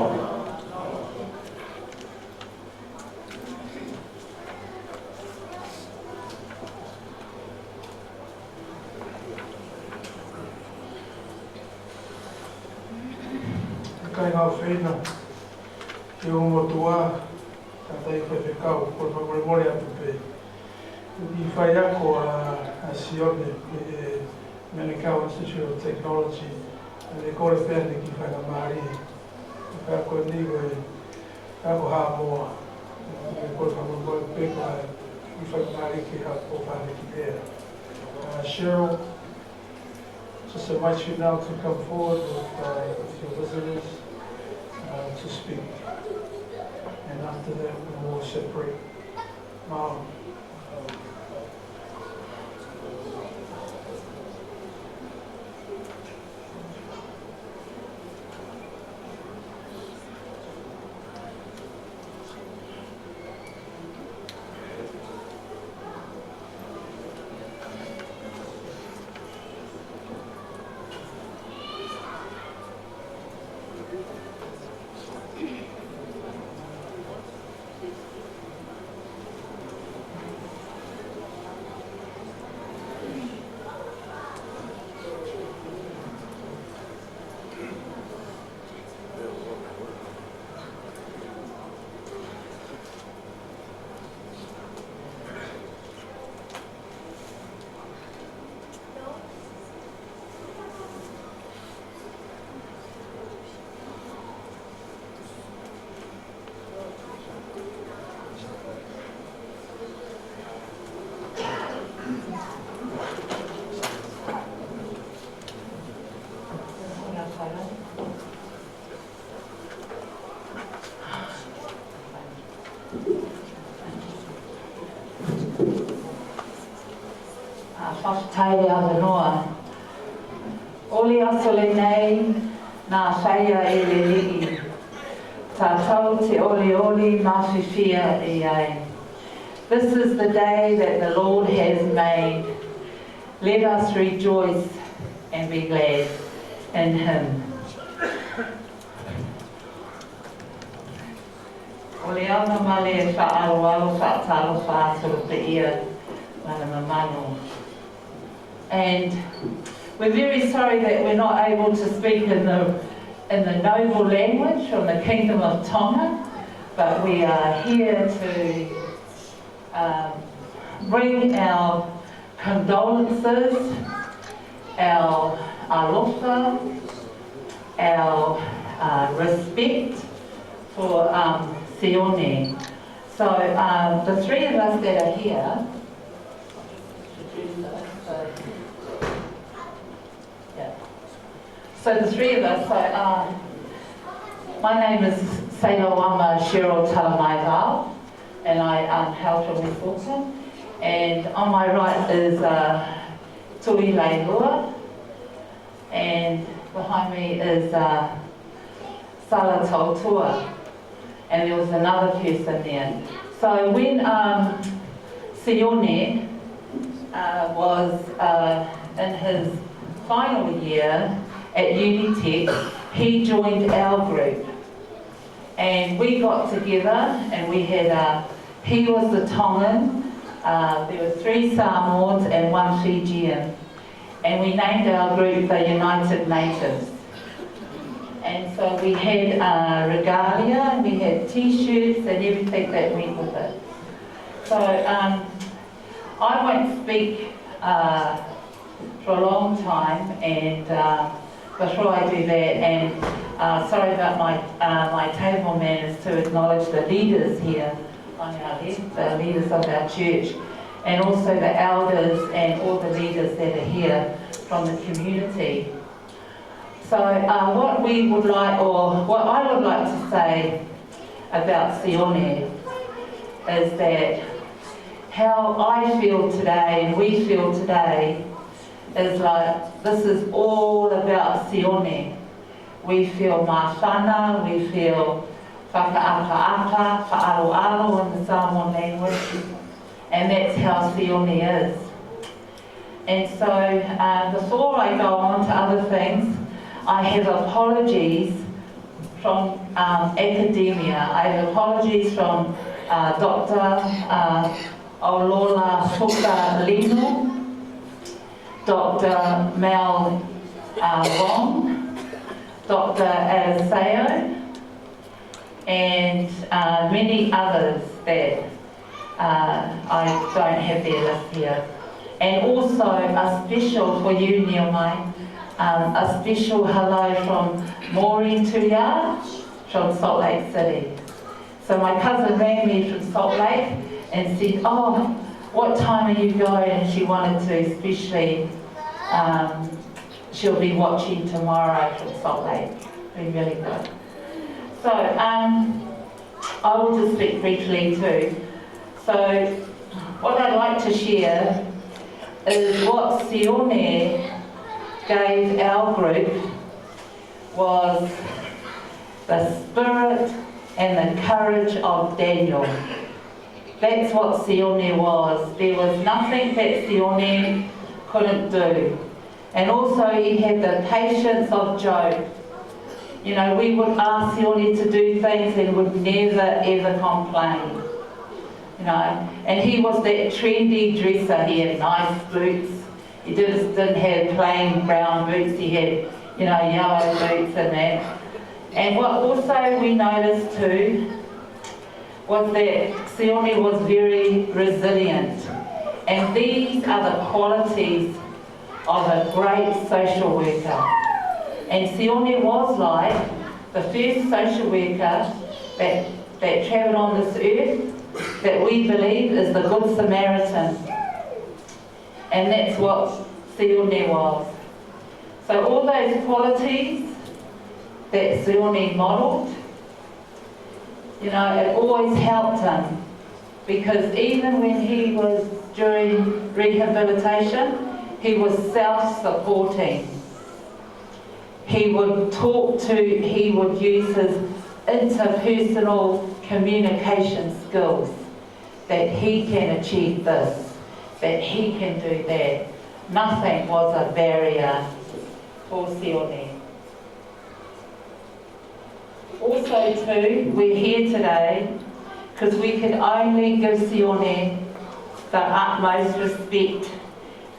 Kāinga ʻofeina, ki he ongo motuʻa, tangataʻeiki faifekau, kole fakamolemole atu pē. Ko e kiʻi faiako ʻa, ʻa Sione, ʻi he Manukau Institute of Technology, ʻa ia ʻoku kole pē ʻene kiʻi faingamālie. Ka ko eni ko e, ka ko Haʻamoa. Ko e kole fakamolemole pē ko e kiʻi faingamālie ke haʻu ʻo fai ha kiʻi lea. Uh, Cheryl, just invite you now to come forward with, uh, with your visitors. And after that, we'll all separate. Mālō. ʻA, fakafetaʻi ʻa e ʻOtua. ʻOli ʻa e ʻaho ni naʻe fai ʻe he ʻEiki. Tatau te ʻoliʻoli mo fiefia ʻi ai. This is the day that the Lord has made. Let us rejoice and be glad in him. ʻOku ou ʻoatu ʻa e fakamālō, fakamālō, fakamālō pē ia, mālō, mālō. And we're very sorry that we're not able to speak in the, in the noble language from the Kingdom of Tonga, but we are here to, um, bring our condolences, our alofa, our, uh, respect for, um, Sione. So, um, the three of us that are here, yeah. So the three of us, so, um, my name is Seilauama Cheryl Talamaivao, and I, um, hail from West Auckland. And on my right is, uh, Tui Lailua, and behind me is, uh, Sala Tautua. And there was another person there. So when, um, Sione, uh, was, uh, in his final year at Unitec, he joined our group. And we got together and we had, uh, he was the Tongan, uh, there were three Samoans and one Fijian. And we named our group the United Natives. And so we had, uh, regalia, and we had T-shirts and everything that went with it. So, um, I won't speak, uh, for a long time, and, uh, before I do that, and, uh, sorry about my, uh, my table manners to acknowledge the leaders here on our left, the leaders of our church, and also the elders and all the leaders that are here from the community. So, uh, what we would like, or what I would like to say about Sione is that how I feel today and we feel today is like, this is all about Sione. We feel māfana, we feel fakaʻapaʻapa, faʻaloalo in the Samoan language, and that's how Sione is. And so, uh, before I go on to other things, I have apologies from, um, academia. I have apologies from, uh, Doctor, uh, Aulola Fuka Lino, Doctor Mel, uh, Wong, Doctor Eliseo, and, uh, many others that, uh, I don't have their list here. And also a special for you, Niamai, um, a special hello from Maureen Tuia from Salt Lake City. So my cousin rang me from Salt Lake and said, "Oh, what time are you going?" And she wanted to especially, um, she'll be watching tomorrow from Salt Lake. Be really good. So, um, I will just speak briefly too. So, what I'd like to share is what Sione gave our group was the spirit and the courage of Daniel. That's what Sione was. There was nothing that Sione couldn't do. And also he had the patience of Job. You know, we would ask Sione to do things and would never ever complain. You know, and he was that trendy dresser. He had nice boots. He just didn't have plain brown boots. He had, you know, yellow boots and that. And what also we noticed too was that Sione was very resilient. And these are the qualities of a great social worker. And Sione was like the first social worker that, that travelled on this earth that we believe is the Good Samaritan. And that's what Sione was. So all those qualities that Sione modelled, you know, it always helped him, because even when he was during rehabilitation, he was self-supporting. He would talk to, he would use his interpersonal communication skills that he can achieve this, that he can do that. Nothing was a barrier for Sione. Also too, we're here today because we can only give Sione the utmost respect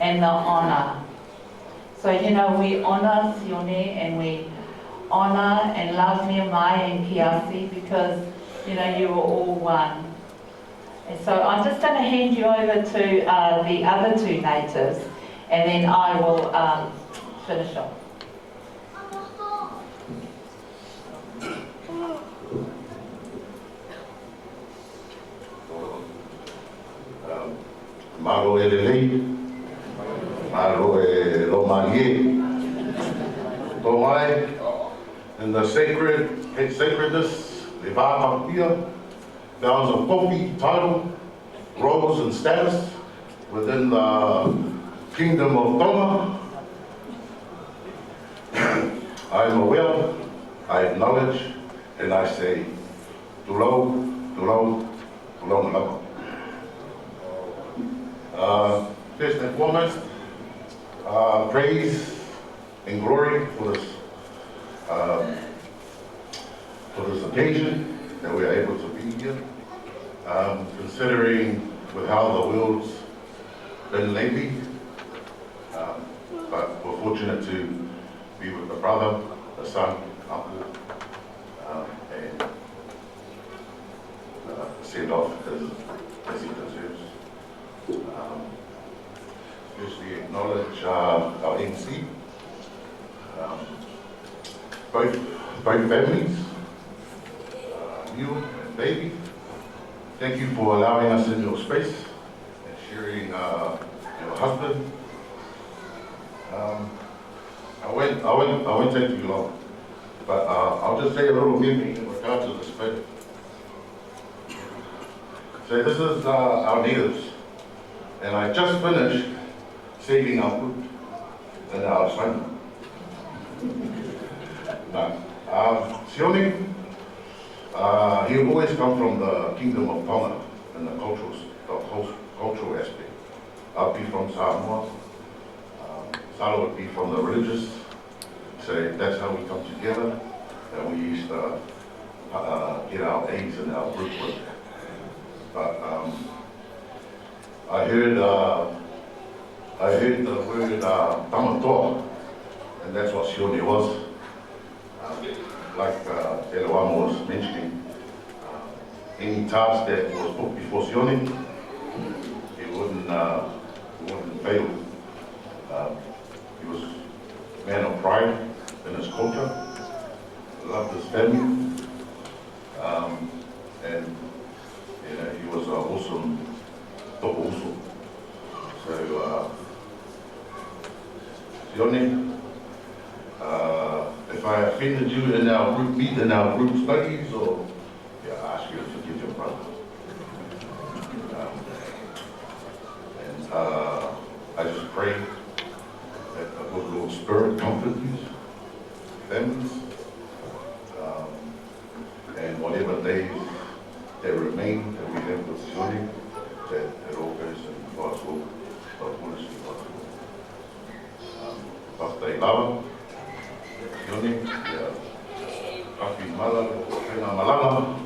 and the honour. So, you know, we honour Sione and we honour and love Niamai and Kiasi because, you know, you were all one. And so I'm just gonna hand you over to, uh, the other two natives, and then I will, um, finish off. Mālō e lelei, mālō e lōmālie. Tō mai, in the sacred, sacredness, le vā kapia, bounds of coffee, title, roles and status within the Kingdom of Tonga. I am aware, I acknowledge, and I say, tulou, tulou, tulou malama. Uh, first and foremost, uh, praise and glory for this, um, for this occasion that we are able to be here, um, considering with how the world's been lately. Um, but we're fortunate to be with the brother, the son, uncle, um, and uh, send off as, as he deserves. Um, firstly, acknowledge uh, our M C, um, both, both families, uh, Niu and Baby. Thank you for allowing us in your space and sharing uh, your husband. Um, I won't, I won't, I won't take too long, but uh, I'll just say a little memory in regard to this photo. So this is uh, our natives, and I just finished saving our food and our sun. Now, um, Sione, uh, he always come from the Kingdom of Tonga and the cultural, the cult- cultural aspect. I'll be from Samoa, um, Salo would be from the religious. So that's how we come together, and we used to uh, get our A's in our group work. But um, I heard, uh, I heard the word uh, tamatoa, and that's what Sione was. Um, like uh, Elewamo was mentioning, uh, any task that was put before Sione, he wouldn't, uh, he wouldn't fail. Um, he was a man of pride in his culture, loved his family, um, and you know, he was an awesome tokouso. So, uh, Sione, uh, if I Offended you in our group meet, in our group studies, or, yeah, I ask you to forgive your brother. Um, and, uh, I just pray that the good Lord's Spirit comfort these families. Um, and whatever days that remain that we have with Sione, that it all goes in God's will, God's will, God's will. Um, Pastor Ilava, Sione, yeah, happy mother, Fena Malala.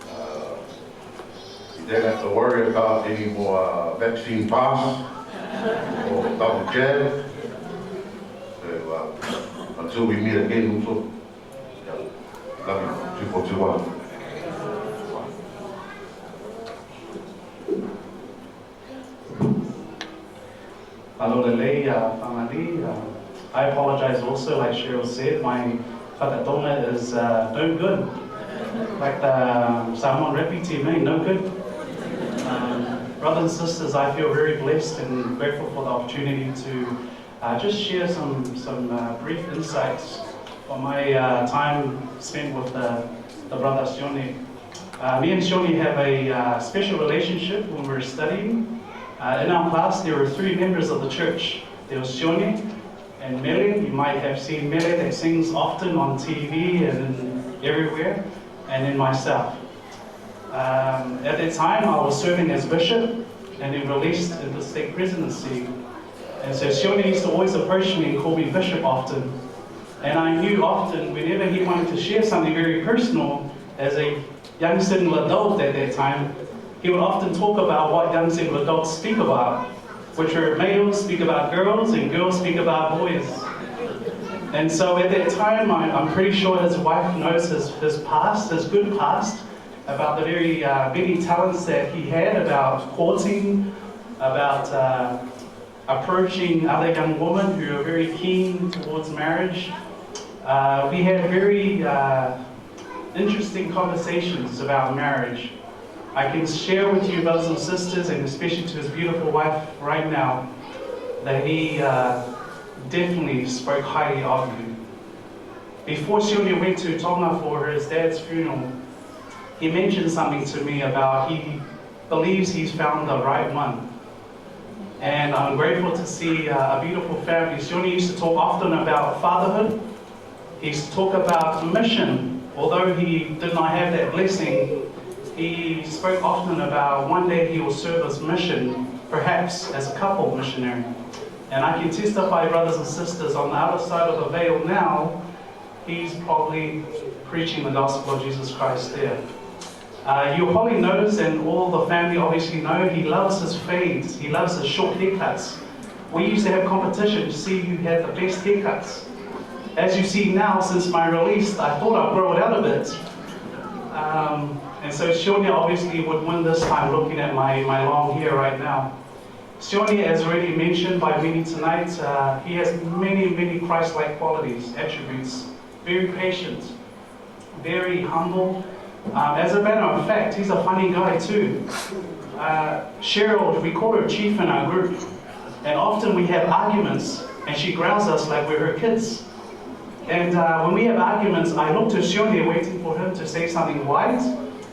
Uh, you don't have to worry about any more, uh, vaccine pass or double jab. So, uh, until we meet again, also, yeah, love you, two four two one. Mālō e lelei, uh, Fangani. Uh, I apologize also, like Cheryl said, my fakatonga is, uh, no good. Like the, um, Samoan rugby team, eh? No good. Um, brothers and sisters, I feel very blessed and grateful for the opportunity to, uh, just share some, some, uh, brief insights from my, uh, time spent with the, the brother Sione. Uh, me and Sione have a, uh, special relationship when we were studying. Uh, in our class, there were three members of the church. There was Sione and Mele. You might have seen Mele that sings often on T V and everywhere, and then myself. Um, at that time, I was serving as bishop and then released into stake presidency. And so Sione used to always approach me and call me bishop often. And I knew often, whenever he wanted to share something very personal, as a young single adult at that time, he would often talk about what young single adults speak about, which are males speak about girls and girls speak about boys. And so at that time, I, I'm pretty sure his wife knows his, his past, his good past, about the very, uh, many talents that he had about courting, about, uh, approaching other young women who are very keen towards marriage. Uh, we had very, uh, interesting conversations about marriage. I can share with you, brothers and sisters, and especially to his beautiful wife right now, that he, uh, definitely spoke highly of you. Before Sione went to Tonga for his dad's funeral, he mentioned something to me about he believes he's found the right one. And I'm grateful to see, uh, a beautiful family. Sione used to talk often about fatherhood. He used to talk about mission. Although he did not have that blessing, he spoke often about one day he will serve his mission, perhaps as a couple missionary. And I can testify, brothers and sisters, on the other side of the veil now, he's probably preaching the gospel of Jesus Christ there. Uh, you'll probably notice, and all the family obviously know, he loves his fades, he loves his short haircuts. We used to have competition to see who had the best haircuts. As you see now, since my release, I thought I'd grow it out a bit. Um, and so Sione obviously would win this time, looking at my, my long hair right now. Sione, as already mentioned by many tonight, uh, he has many, many Christ-like qualities, attributes. Very patient, very humble. Um, as a matter of fact, he's a funny guy too. Uh, Cheryl, we call her chief in our group, and often we have arguments, and she growls us like we're her kids. And, uh, when we have arguments, I look to Sione waiting for him to say something wise,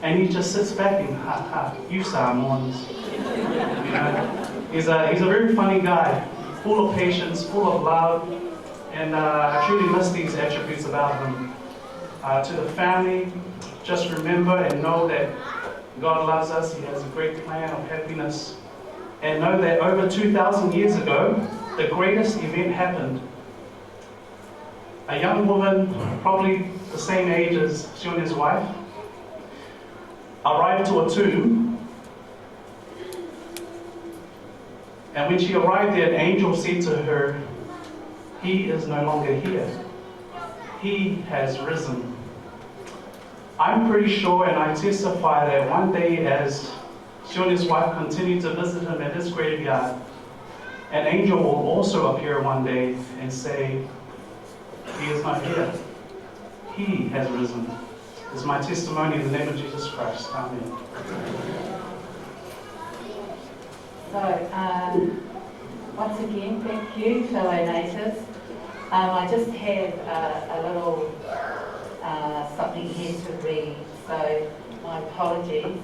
and he just sits back and, "Ha ha, you Samoans." You know, he's a, he's a very funny guy, full of patience, full of love, and, uh, I truly miss these attributes about him. Uh, to the family, just remember and know that God loves us. He has a great plan of happiness. And know that over two thousand years ago, the greatest event happened. A young woman, probably the same age as Sione's wife, arrived to a tomb. And when she arrived there, an angel said to her, "He is no longer here. He has risen." I'm pretty sure, and I testify that one day, as Sione's wife continued to visit him at his graveyard, an angel will also appear one day and say, "He is not here. He has risen." Is my testimony in the name of Jesus Christ. Amen. So, uh, once again, thank you, fellow natives. Um, I just have a, a little, uh, something here to read, so my apologies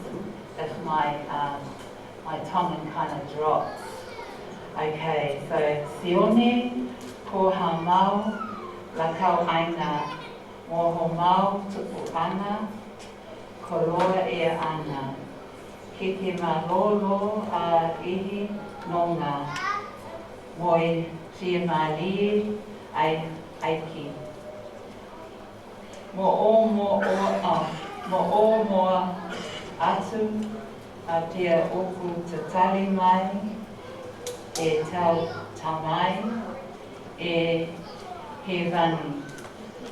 if my, um, my Tongan kind of drops. Okay, so Sione, ko homau lakau ʻaina, mo homau tupuʻanga, koloa ʻe ʻana, ke ke mālōlō ʻa e hinonga, mo e fiemālie ʻa e ʻEiki. Mo ʻō mo ʻō, ʻa, mo ʻō mo ʻā atu, ʻa pea ʻoku tatali mai ʻetau Tamai ʻi hēvani.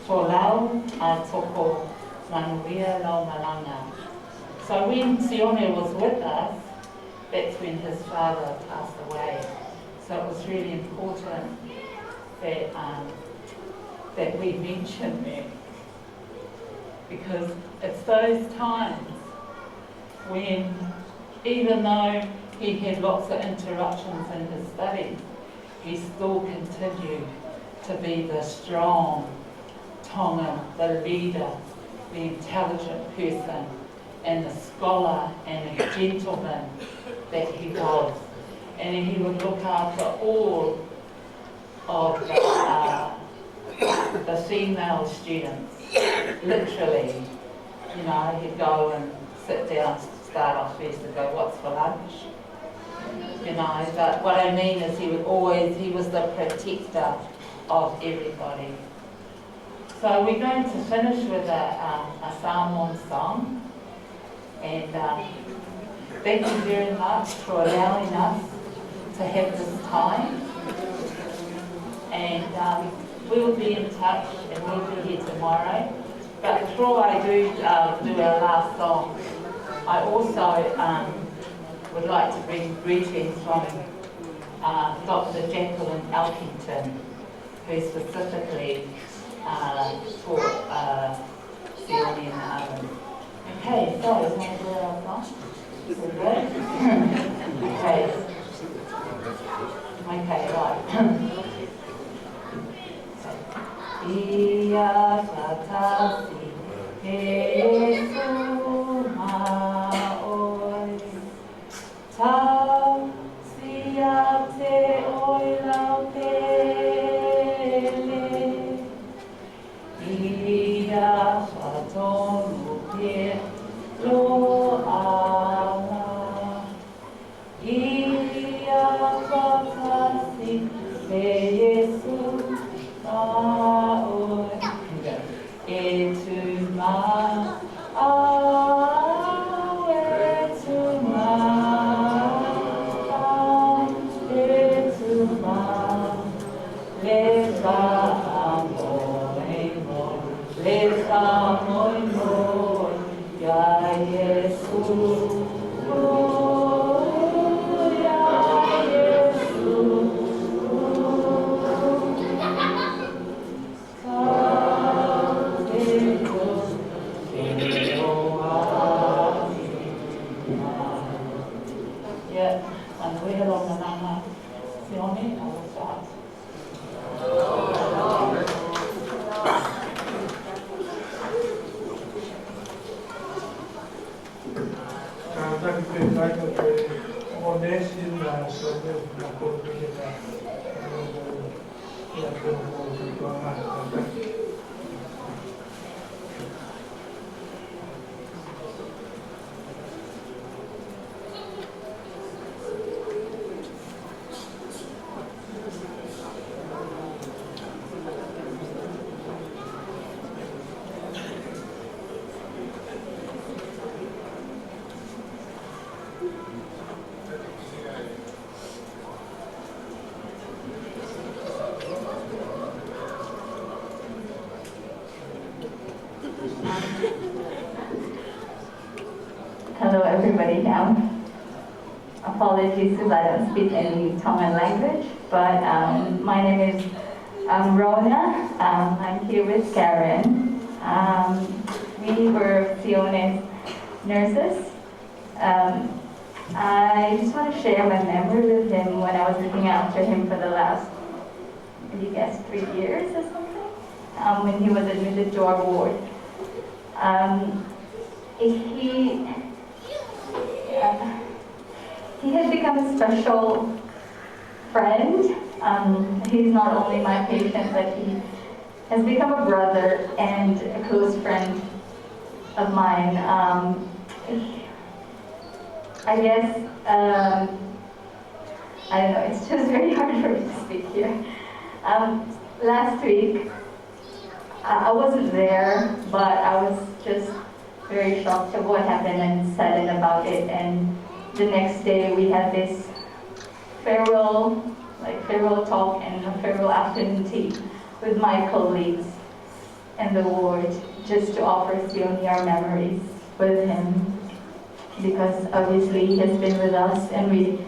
Folau ʻa Toko Manuia Loumalanga. So when Sione was with us, that's when his father passed away. So it was really important that, um, that we mention that, because it's those times when, even though he had lots of interruptions in his studies, he still continued to be the strong Tongan, the leader, the intelligent person, and the scholar and the gentleman that he was. And he would look after all of the, uh, the female students, literally. You know, he'd go and sit down, start off first and go, "What's for lunch?" You know, but what I mean is he would always, he was the protector of everybody. So we're going to finish with a, um, a Samoan song. And, um, thank you very much for allowing us to have this time. And, um, we'll be in touch and we'll be here tomorrow. But before I do, uh, do our last song, I also, um, would like to bring greetings from, uh, Doctor Jacqueline Elkington, who specifically, uh, taught, uh, Sione and Aaron. Okay, so can we do our song? Is it good? Okay. Okay, right. ʻIa Fatasi, he Sīsū maʻu ʻoi. Tausia te ʻoi lau pele. ʻIa Fatonu pē loa. ʻIa Fatasi, he Sīsū maʻu ʻoi. ʻE tuma, ʻa, ʻe tuma, ʻa, ʻe tuma, le fakamolemole, le fakamolemole, ʻia Sīsū, ʻia Sīsū. Yeah, and we have on the number. Sione, I will start. Kātaki pē taika pē o nesi na so na ko pē na. Hello, everybody. Um, apologies because I don't speak any Tongan language, but, um, my name is, um, Rona. Um, I'm here with Karen. Um, we were Sione's nurses. Um, I just want to share my memory with him when I was looking after him for the last I guess three years or something, um, when he was admitted to our ward. Um, he, uh, he has become a special friend. Um, he's not only my patient, but he has become a brother and a close friend of mine. Um, I guess, um, I don't know, it's just very hard for me to speak here. Um, last week, I I wasn't there, but I was just very shocked at what happened and saddened about it. And the next day, we had this farewell, like, farewell talk and a farewell afternoon tea with my colleagues in the ward, just to offer Sione our memories with him, because obviously he has been with us and we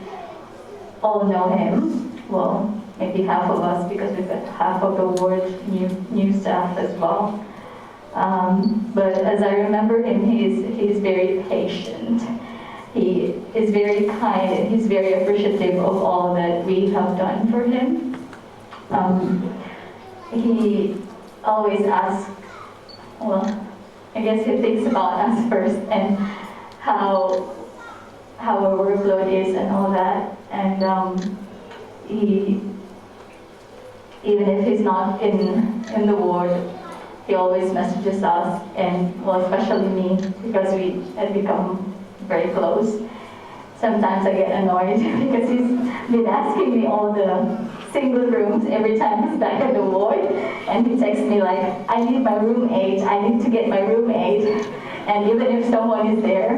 all know him. Well, maybe half of us, because we've got half of the ward new, new staff as well. Um, but as I remember him, he is, he is very patient. He is very kind and he's very appreciative of all that we have done for him. Um, he always asks, well, I guess he thinks about us first and how, how our workload is and all that. And, um, he, even if he's not in, in the ward, he always messages us, and, well, especially me, because we had become very close. Sometimes I get annoyed because he's been asking me all the single rooms every time he's back at the ward, and he texts me like, "I need my room eight, I need to get my room eight." And even if someone is there,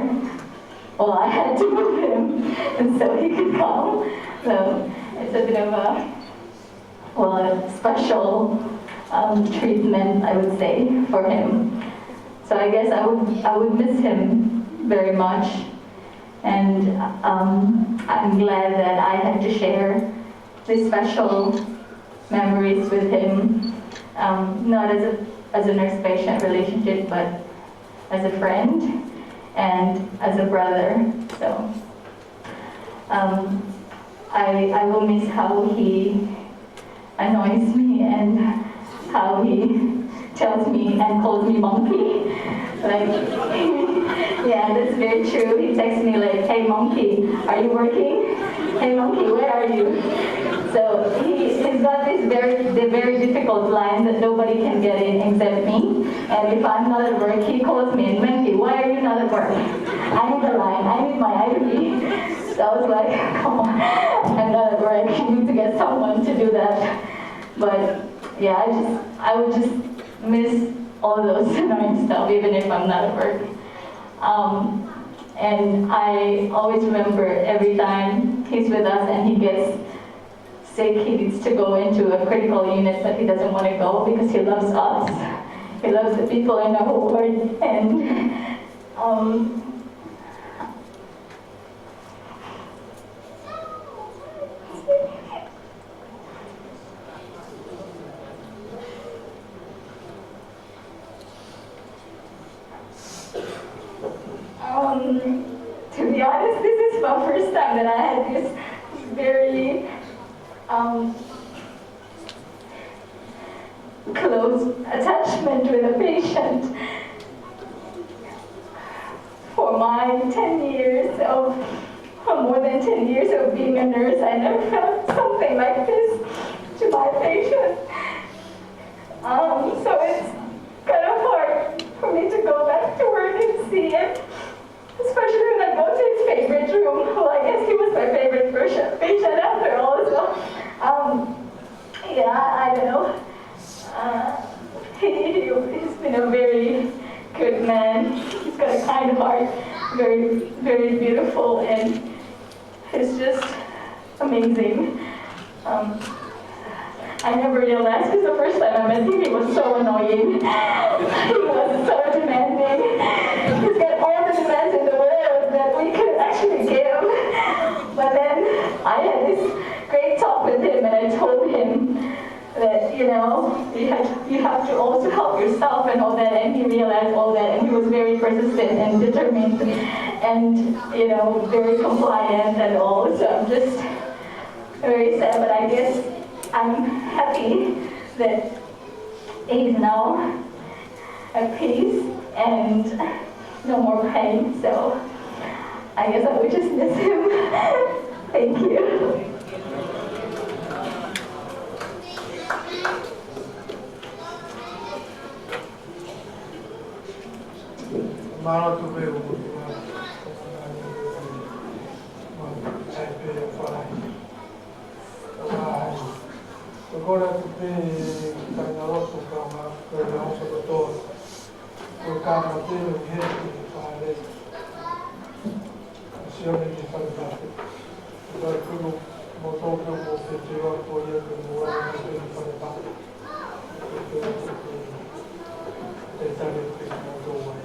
well, I had to move him, and so he could come. So it's a bit of a, well, a special, um, treatment, I would say, for him. So I guess I would, I would miss him very much. And, um, I'm glad that I had to share these special memories with him, um, not as a, as a nurse-patient relationship, but as a friend and as a brother. So, um, I, I will miss how he annoys me and how he tells me and calls me monkey. Like, yeah, that's very true. He texts me like, "Hey, monkey, are you working? Hey, monkey, where are you?" So he, he's got this very, the very difficult line that nobody can get in except me. And if I'm not at work, he calls me and, "Monkey, why are you not at work? I need a line. I need my I V." So I was like, "Come on, I'm not at work. You need to get someone to do that." But yeah, I just, I would just miss all those annoying stuff, even if I'm not at work. Um, and I always remember every time he's with us and he gets sick, he needs to go into a critical unit, but he doesn't want to go because he loves us. He loves the people in our ward, and, um, Um, to be honest, this is my first time that I had this very, um, close attachment with a patient. For my ten years of, for more than ten years of being a nurse, I never felt something like this to my patient. Um, so it's kind of hard for me to go back to work and see it, especially when I go to his favorite room. Well, I guess he was my favorite patient, patient after all. So, um, yeah, I don't know. Uh, he, he, he's been a very good man. He's got a kind heart, very, very beautiful, and he's just amazing. Um, I never realized, because the first time I met him, he was so annoying. He was so demanding. He's got all the demands in the world that we could actually give. But then I had this great talk with him, and I told him that, you know, you have, you have to also help yourself and all that, and he realized all that, and he was very persistent and determined and, you know, very compliant and all. So I'm just very sad, but I guess I'm happy that he's now at peace and no more pain, so I guess I would just miss him. Thank you. Mālō atu pē ʻOtua. Mālō atu pē ʻOtua. Ko e kole atu pē ki he kāingalotu, kae ʻumaʻā ko e ongo kotoa. Ko e kāinga pē ʻoku ʻi heni ʻi he fale. Sione ki he fale pē. Ko e kole atu mo tō pē mo fete wa ko ia ke mo wa ki he fale pē. Ko e kole atu pē. Te tale pē mo tō wa.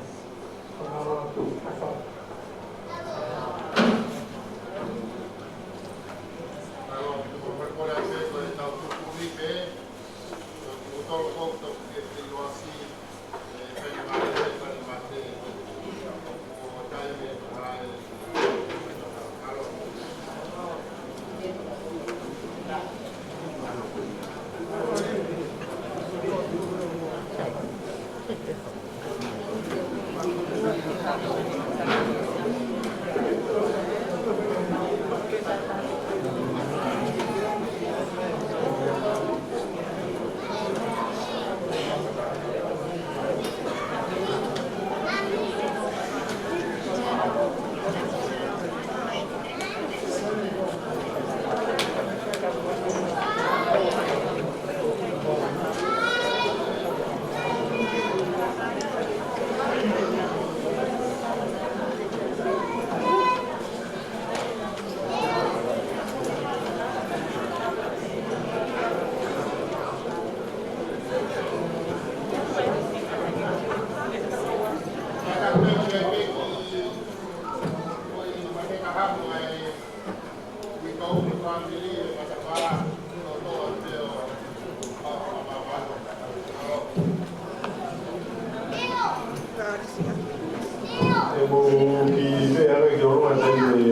ʻE mou kiʻi pehē ange ki ʻolunga, taimi ʻe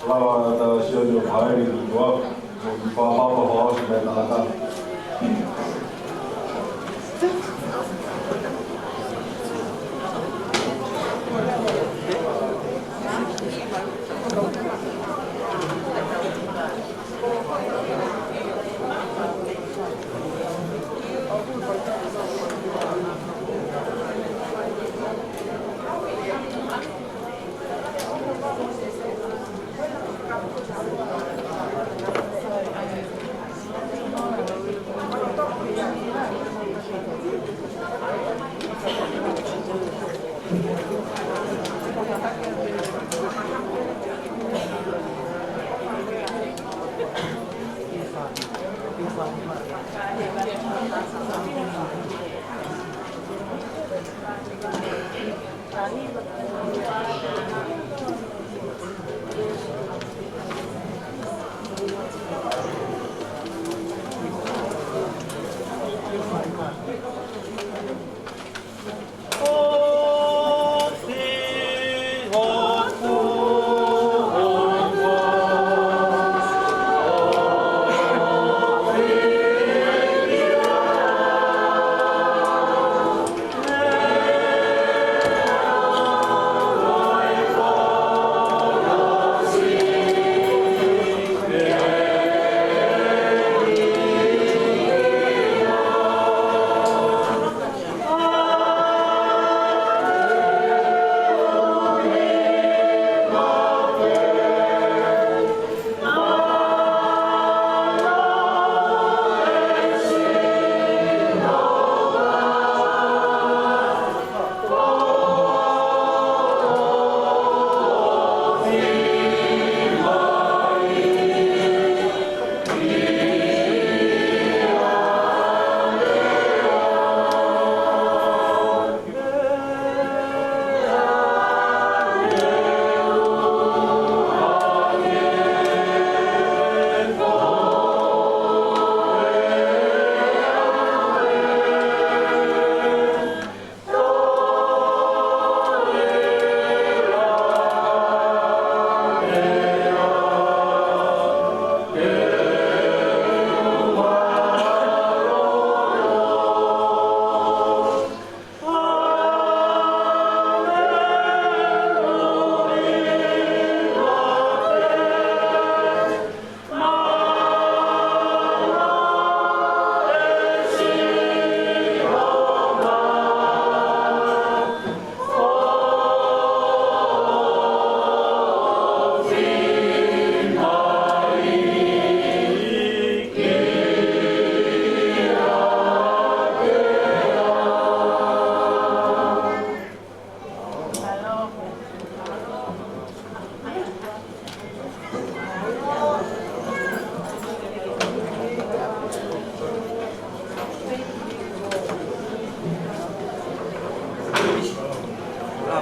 lava ʻa Sione ʻo fāʻeleʻi ki tuʻa, mou kiʻi fakapapauʻi ʻosi mai tangata.